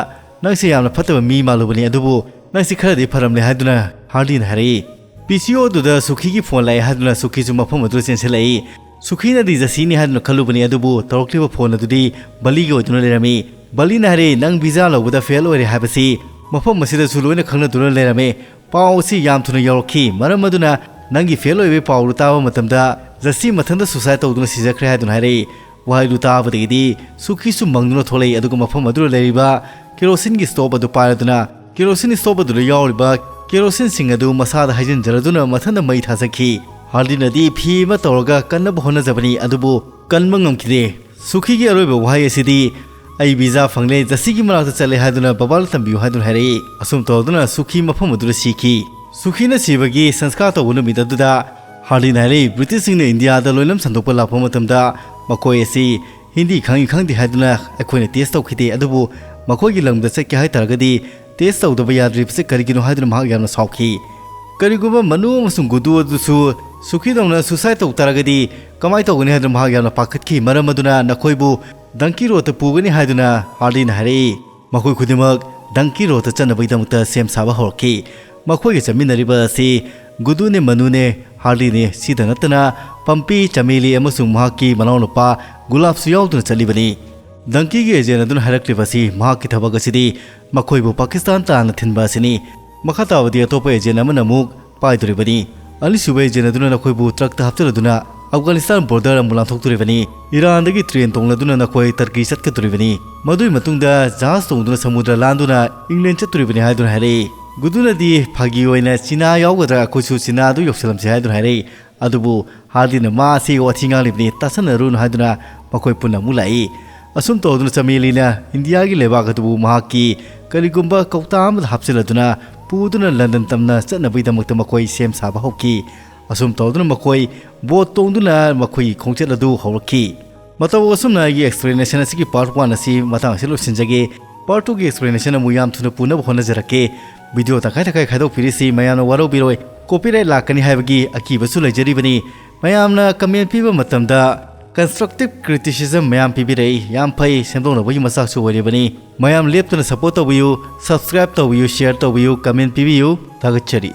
"ꯅꯪꯁꯦ ꯌꯥꯝꯅ ꯐꯠꯇꯕ ꯃꯤ ꯃꯥꯜꯂꯨꯕꯅꯤ, ꯑꯗꯨꯕꯨ ꯅꯪꯁꯤ ꯈꯔꯗꯤ ꯐꯔꯝꯂꯦ" ꯍꯥꯏꯗꯨꯅ ꯍꯥꯔꯗꯤꯅ ꯍꯥꯏꯔꯛꯏ꯫ ꯄꯤ ꯁꯤ ꯑꯣ ꯑꯗꯨꯗ ꯁꯨꯈꯤꯒꯤ ꯐꯣꯟ ꯂꯥꯛꯑꯦ ꯍꯥꯏꯗꯨꯅ ꯁꯨꯈꯤꯁꯨ ꯃꯐꯝ ꯑꯗꯨꯗ ꯆꯦꯟꯁꯤꯜꯂꯛꯏ꯫ ꯁꯨꯈꯤꯅꯗꯤ ꯖꯁꯤꯅꯤ ꯍꯥꯏꯗꯨꯅ ꯈꯜꯂꯨꯕꯅꯤ, ꯑꯗꯨꯕꯨ ꯇꯧꯔꯛꯂꯤꯕ ꯐꯣꯟ ꯑꯗꯨꯗꯤ ꯕꯂꯤꯒꯤ ꯑꯣꯏꯗꯨꯅ ꯂꯩꯔꯝꯃꯤ꯫ ꯕꯂꯤꯅ ꯍꯥꯏꯔꯛꯏ, "ꯅꯪ ꯚꯤꯖꯥ ꯂꯧꯕꯗ ꯐꯦꯜ ꯑꯣꯏꯔꯦ ꯍꯥꯏꯕꯁꯤ ꯃꯐꯝ ꯑꯁꯤꯗꯁꯨ ꯂꯣꯏꯅ ꯈꯪꯅꯗꯨꯅ ꯂꯩꯔꯝꯃꯦ꯫ ꯄꯥꯎ ꯑꯁꯤ ꯌꯥꯝ ꯊꯨꯅ ꯌꯧꯔꯛꯈꯤ, ꯃꯔꯝ ꯑꯗꯨꯅ ꯅꯪꯒꯤ ꯐꯦꯜ ꯑꯣꯏꯕꯒꯤ ꯄꯥꯎꯗꯨ ꯇꯥꯕ ꯃꯇꯝꯗ ꯖꯁꯤ ꯃꯊꯟꯇ ꯁꯨꯁꯥꯏꯗ ꯇꯧꯗꯨꯅ ꯁꯤꯖꯈ꯭ꯔꯦ" ꯍꯥꯏꯗꯨꯅ ꯍꯥꯏꯔꯛꯏ꯫ ꯋꯥꯍꯩꯗꯨ ꯇꯥꯕꯗꯒꯤꯗꯤ ꯁꯨꯈꯤꯁꯨ ꯃꯪꯗꯨꯅ ꯊꯣꯛꯂꯛꯏ, ꯑꯗꯨꯒ ꯃꯐꯝ ꯑꯗꯨꯗ ꯂꯩꯔꯤꯕ ꯀꯦꯔꯣꯁꯤꯟꯒꯤ ꯁ꯭ꯇꯣꯞ ꯑꯗꯨ ꯄꯥꯏꯔꯗꯨꯅ ꯀꯦꯔꯣꯁꯤꯟ ꯁ꯭ꯇꯣꯞ ꯑꯗꯨꯗ ꯌꯥꯎꯔꯤꯕ ꯀꯦꯔꯣꯁꯤꯟꯁꯤꯡ ꯑꯗꯨ ꯃꯁꯥꯗ ꯍꯩꯖꯤꯟꯖꯔꯗꯨꯅ ꯃꯊꯟꯇ ꯃꯩ ꯊꯥꯖꯈꯤ꯫ ꯍꯥꯔꯗꯤꯅꯗꯤ ꯐꯤ ꯑꯃ ꯇꯧꯔꯒ ꯀꯟꯅꯕ ꯍꯣꯠꯅꯖꯕꯅꯤ, ꯑꯗꯨꯕꯨ ꯀꯟꯕ ꯉꯝꯈꯤꯗꯦ꯫ ꯁꯨꯈꯤꯒꯤ ꯑꯔꯣꯏꯕ ꯋꯥꯍꯩ ꯑꯁꯤꯗꯤ, "ꯑꯩ ꯚꯤꯖꯥ ꯐꯪꯂꯦ, ꯖꯁꯤꯒꯤ ꯃꯅꯥꯛꯇ ꯆꯠꯂꯦ ꯍꯥꯏꯗꯨꯅ ꯕꯕꯥꯗ ꯇꯝꯕꯤꯌꯨ" ꯍꯥꯏꯗꯨꯅ ꯍꯥꯏꯔꯛꯏ꯫ ꯑꯁꯨꯝ ꯇꯧꯗꯨꯅ ꯁꯨꯈꯤ ꯃꯐꯝ ꯑꯗꯨꯗ ꯁꯤꯈꯤ꯫ ꯁꯨꯈꯤꯅ ꯁꯤꯕꯒꯤ ꯁꯪꯁꯀꯥꯔ ꯇꯧꯕ ꯅꯨꯃꯤꯠ ꯑꯗꯨꯗ ꯍꯥꯔꯗꯤꯅ ꯍꯥꯏꯔꯛꯏ, ꯕ꯭ꯔꯤꯇꯤꯁꯁꯤꯡꯅ ꯏꯟꯗꯤꯌꯥꯗ ꯂꯣꯏꯂꯝ ꯁꯟꯗꯣꯛꯄ ꯂꯥꯛꯄ ꯃꯇꯝꯗ ꯃꯈꯣꯏ ꯑꯁꯤ ꯍꯤꯟꯗꯤ ꯈꯪꯏ ꯈꯪꯗꯦ ꯍꯥꯏꯗꯨꯅ ꯑꯩꯈꯣꯏꯅ ꯇꯦꯁ ꯇꯧꯈꯤꯗꯦ, ꯑꯗꯨꯕꯨ ꯃꯈꯣꯏꯒꯤ ꯂꯝꯗ ꯆꯠꯀꯦ ꯍꯥꯏ ꯇꯥꯔꯒꯗꯤ ꯇꯦꯁ ꯇꯧꯗꯕ ꯌꯥꯗ꯭ꯔꯤꯕꯁꯤ ꯀꯔꯤꯒꯤꯅꯣ ꯍꯥꯏꯗꯨꯅ ꯃꯍꯥꯛ ꯌꯥꯝꯅ ꯁꯥꯎꯈꯤ꯫ ꯀꯔꯤꯒꯨꯝꯕ ꯃꯅꯨ ꯑꯃꯁꯨꯡ ꯒꯨꯗꯨ ꯑꯗꯨꯁꯨ ꯁꯨꯈꯤꯗꯧꯅ ꯁꯨꯁꯥꯏꯗ ꯇꯧ ꯇꯥꯔꯒꯗꯤ ꯀꯃꯥꯏꯅ ꯇꯧꯒꯅꯤ ꯍꯥꯏꯗꯨꯅ ꯃꯍꯥꯛ ꯌꯥꯝꯅ ꯄꯥꯈꯠꯈꯤ꯫ ꯃꯔꯝ ꯑꯗꯨꯅ ꯅꯈꯣꯏꯕꯨ ꯗꯪꯀꯤ ꯔꯣꯗꯇ ꯄꯨꯒꯅꯤ ꯍꯥꯏꯗꯨꯅ ꯍꯥꯔꯗꯤꯅ ꯍꯥꯏꯔꯛꯏ꯫ ꯃꯈꯣꯏ ꯈꯨꯗꯤꯡꯃꯛ ꯗꯪꯀꯤ ꯔꯣꯗꯇ ꯆꯠꯅꯕꯒꯤꯗꯃꯛꯇ ꯁꯦꯝ ꯁꯥꯕ ꯍꯧꯔꯛꯈꯤ꯫ ꯃꯈꯣꯏꯒ ꯆꯠꯃꯤꯟꯅꯔꯤꯕ ꯑꯁꯤ ꯒꯨꯗꯨꯅꯦ, ꯃꯅꯨꯅꯦ, ꯍꯥꯔꯗꯤꯅꯦ, ꯁꯤꯗ ꯅꯠꯇꯅ ꯄꯝꯄꯤ, ꯆꯃꯦꯂꯤ ꯑꯃꯁꯨꯡ ꯃꯍꯥꯛꯀꯤ ꯃꯅꯥꯎꯅꯨꯄꯥ ꯒꯨꯂꯥꯞꯁꯨ ꯌꯥꯎꯗꯨꯅ ꯆꯠꯂꯤꯕꯅꯤ꯫ ꯗꯪꯀꯤꯒꯤ ꯑꯦꯖꯦꯟ ꯑꯗꯨꯅ ꯍꯥꯏꯔꯛꯂꯤꯕ ꯑꯁꯤ ꯃꯍꯥꯛꯀꯤ ꯊꯕꯛ ꯑꯁꯤꯗꯤ ꯃꯈꯣꯏꯕꯨ ꯄꯥꯀꯤꯁꯇꯥꯟ ꯇꯥꯟꯅ ꯊꯤꯟꯕ ꯑꯁꯤꯅꯤ꯫ ꯃꯈꯥ ꯇꯥꯕꯗꯤ ꯑꯇꯣꯞꯄ ꯑꯦꯖꯦꯟ ꯑꯃꯅ ꯑꯃꯨꯛ ꯄꯥꯏꯗꯣꯔꯤꯕꯅꯤ꯫ ꯑꯅꯤꯁꯨꯕ ꯑꯦꯖꯦꯟ ꯑꯗꯨꯅ ꯅꯈꯣꯏꯕꯨ ꯇ꯭ꯔꯛꯇ ꯍꯥꯞꯆꯤꯜꯂꯗꯨꯅ ꯑꯐꯒꯥꯅꯤꯁꯇꯥꯟ ꯕꯣꯔꯗꯔ ꯑꯃꯨꯛ ꯂꯥꯟꯊꯣꯛꯇꯣꯔꯤꯕꯅꯤ꯫ ꯏꯔꯥꯟꯗꯒꯤ ꯇ꯭ꯔꯦꯟ ꯇꯣꯡꯂꯗꯨꯅ ꯅꯈꯣꯏ ꯇꯔꯀꯤ ꯆꯠꯀꯗꯣꯔꯤꯕꯅꯤ꯫ ꯃꯗꯨꯒꯤ ꯃꯇꯨꯡꯗ ꯖꯍꯥꯖ ꯇꯣꯡꯗꯨꯅ ꯁꯃꯨꯗ꯭ꯔ ꯂꯥꯟꯗꯨꯅ ꯏꯪꯂꯦꯟ ꯆꯠꯇꯣꯔꯤꯕꯅꯤ ꯍꯥꯏꯗꯨꯅ ꯍꯥꯏꯔꯛꯏ꯫ ꯒꯨꯗꯨꯅꯗꯤ ꯐꯥꯒꯤ ꯑꯣꯏꯅ ꯆꯤꯅꯥ ꯌꯥꯎꯒꯗ꯭ꯔꯥ, ꯑꯩꯈꯣꯏꯁꯨ ꯆꯤꯅꯥꯗꯨ ꯌꯧꯁꯤꯜꯂꯝꯁꯤ ꯍꯥꯏꯗꯨꯅ ꯍꯥꯏꯔꯛꯏ꯫ ꯑꯗꯨꯕꯨ ꯍꯥꯔꯗꯤꯅ ꯃꯥ ꯑꯁꯤ ꯋꯥꯊꯤ ꯉꯥꯡꯂꯤꯕꯅꯤ, ꯇꯥꯁꯟꯅꯔꯨꯅꯨ ꯍꯥꯏꯗꯨꯅ ꯃꯈꯣꯏ ꯄꯨꯟꯅ ꯑꯃꯨꯛ ꯂꯥꯛꯏ꯫ ꯑꯁꯨꯝ ꯇꯧꯗꯨꯅ ꯆꯃꯦꯂꯤꯅ ꯏꯟꯗꯤꯌꯥꯒꯤ ꯂꯩꯕꯥꯛ ꯑꯗꯨꯕꯨ ꯃꯍꯥꯛꯀꯤ ꯀꯔꯤꯒꯨꯝꯕ ꯀꯧꯇꯥ ꯑꯃꯗ ꯍꯥꯞꯆꯤꯜꯂꯗꯨꯅ ꯄꯨꯗꯨꯅ ꯂꯟꯗꯟ ꯇꯝꯅ ꯆꯠꯅꯕꯒꯤꯗꯃꯛꯇ ꯃꯈꯣꯏ ꯁꯦꯝ ꯁꯥꯕ ꯍꯧꯈꯤ꯫ ꯑꯁꯨꯝ ꯇꯧꯗꯨꯅ ꯃꯈꯣꯏ ꯕꯣꯠ ꯇꯣꯡꯗꯨꯅ ꯃꯈꯣꯏꯒꯤ ꯈꯣꯡꯆꯠ ꯑꯗꯨ ꯍꯧꯔꯛꯈꯤ꯫ ꯃꯇꯧ ꯑꯁꯨꯝꯅ ꯑꯩꯒꯤ explanation ꯑꯁꯤꯒꯤ part one ꯑꯁꯤ ꯃꯇꯥꯡ ꯑꯁꯤ ꯂꯣꯏꯁꯤꯟꯖꯒꯦ꯫ Part two ꯒꯤ explanation ꯑꯃꯨꯛ ꯌꯥꯝ ꯊꯨꯅ ꯄꯨꯅꯕ ꯍꯣꯠꯅꯖꯔꯛꯀꯦ꯫ Video ꯇꯪꯈꯥꯏ ꯇꯪꯈꯥꯏ ꯈꯥꯏꯗꯣꯛꯄꯤꯔꯤꯁꯤ ꯃꯌꯥꯝꯅ ꯋꯥꯔꯧꯕꯤꯔꯣꯏ꯫ Copyright ꯂꯥꯛꯀꯅꯤ ꯍꯥꯏꯕꯒꯤ ꯑꯀꯤꯕꯁꯨ ꯂꯩꯖꯔꯤꯕꯅꯤ꯫ ꯃꯌꯥꯝꯅ comment ꯄꯤꯕ ꯃꯇꯝꯗ constructive criticism ꯃꯌꯥꯝ ꯄꯤꯕꯤꯔꯛꯏ꯫ ꯌꯥꯝ ꯐꯩ, ꯁꯦꯝꯗꯣꯛꯅꯕꯒꯤ ꯃꯆꯥꯛꯁꯨ ꯑꯣꯏꯔꯤꯕꯅꯤ꯫ ꯃꯌꯥꯝ ꯂꯦꯞꯇꯅ support ꯇꯧꯕꯤꯌꯨ, subscribe ꯇꯧꯕꯤꯌꯨ, share ꯇꯧꯕꯤꯌꯨ, comment ꯄꯤꯕꯤꯌꯨ꯫ ꯊꯥꯒꯠꯆꯔꯤ꯫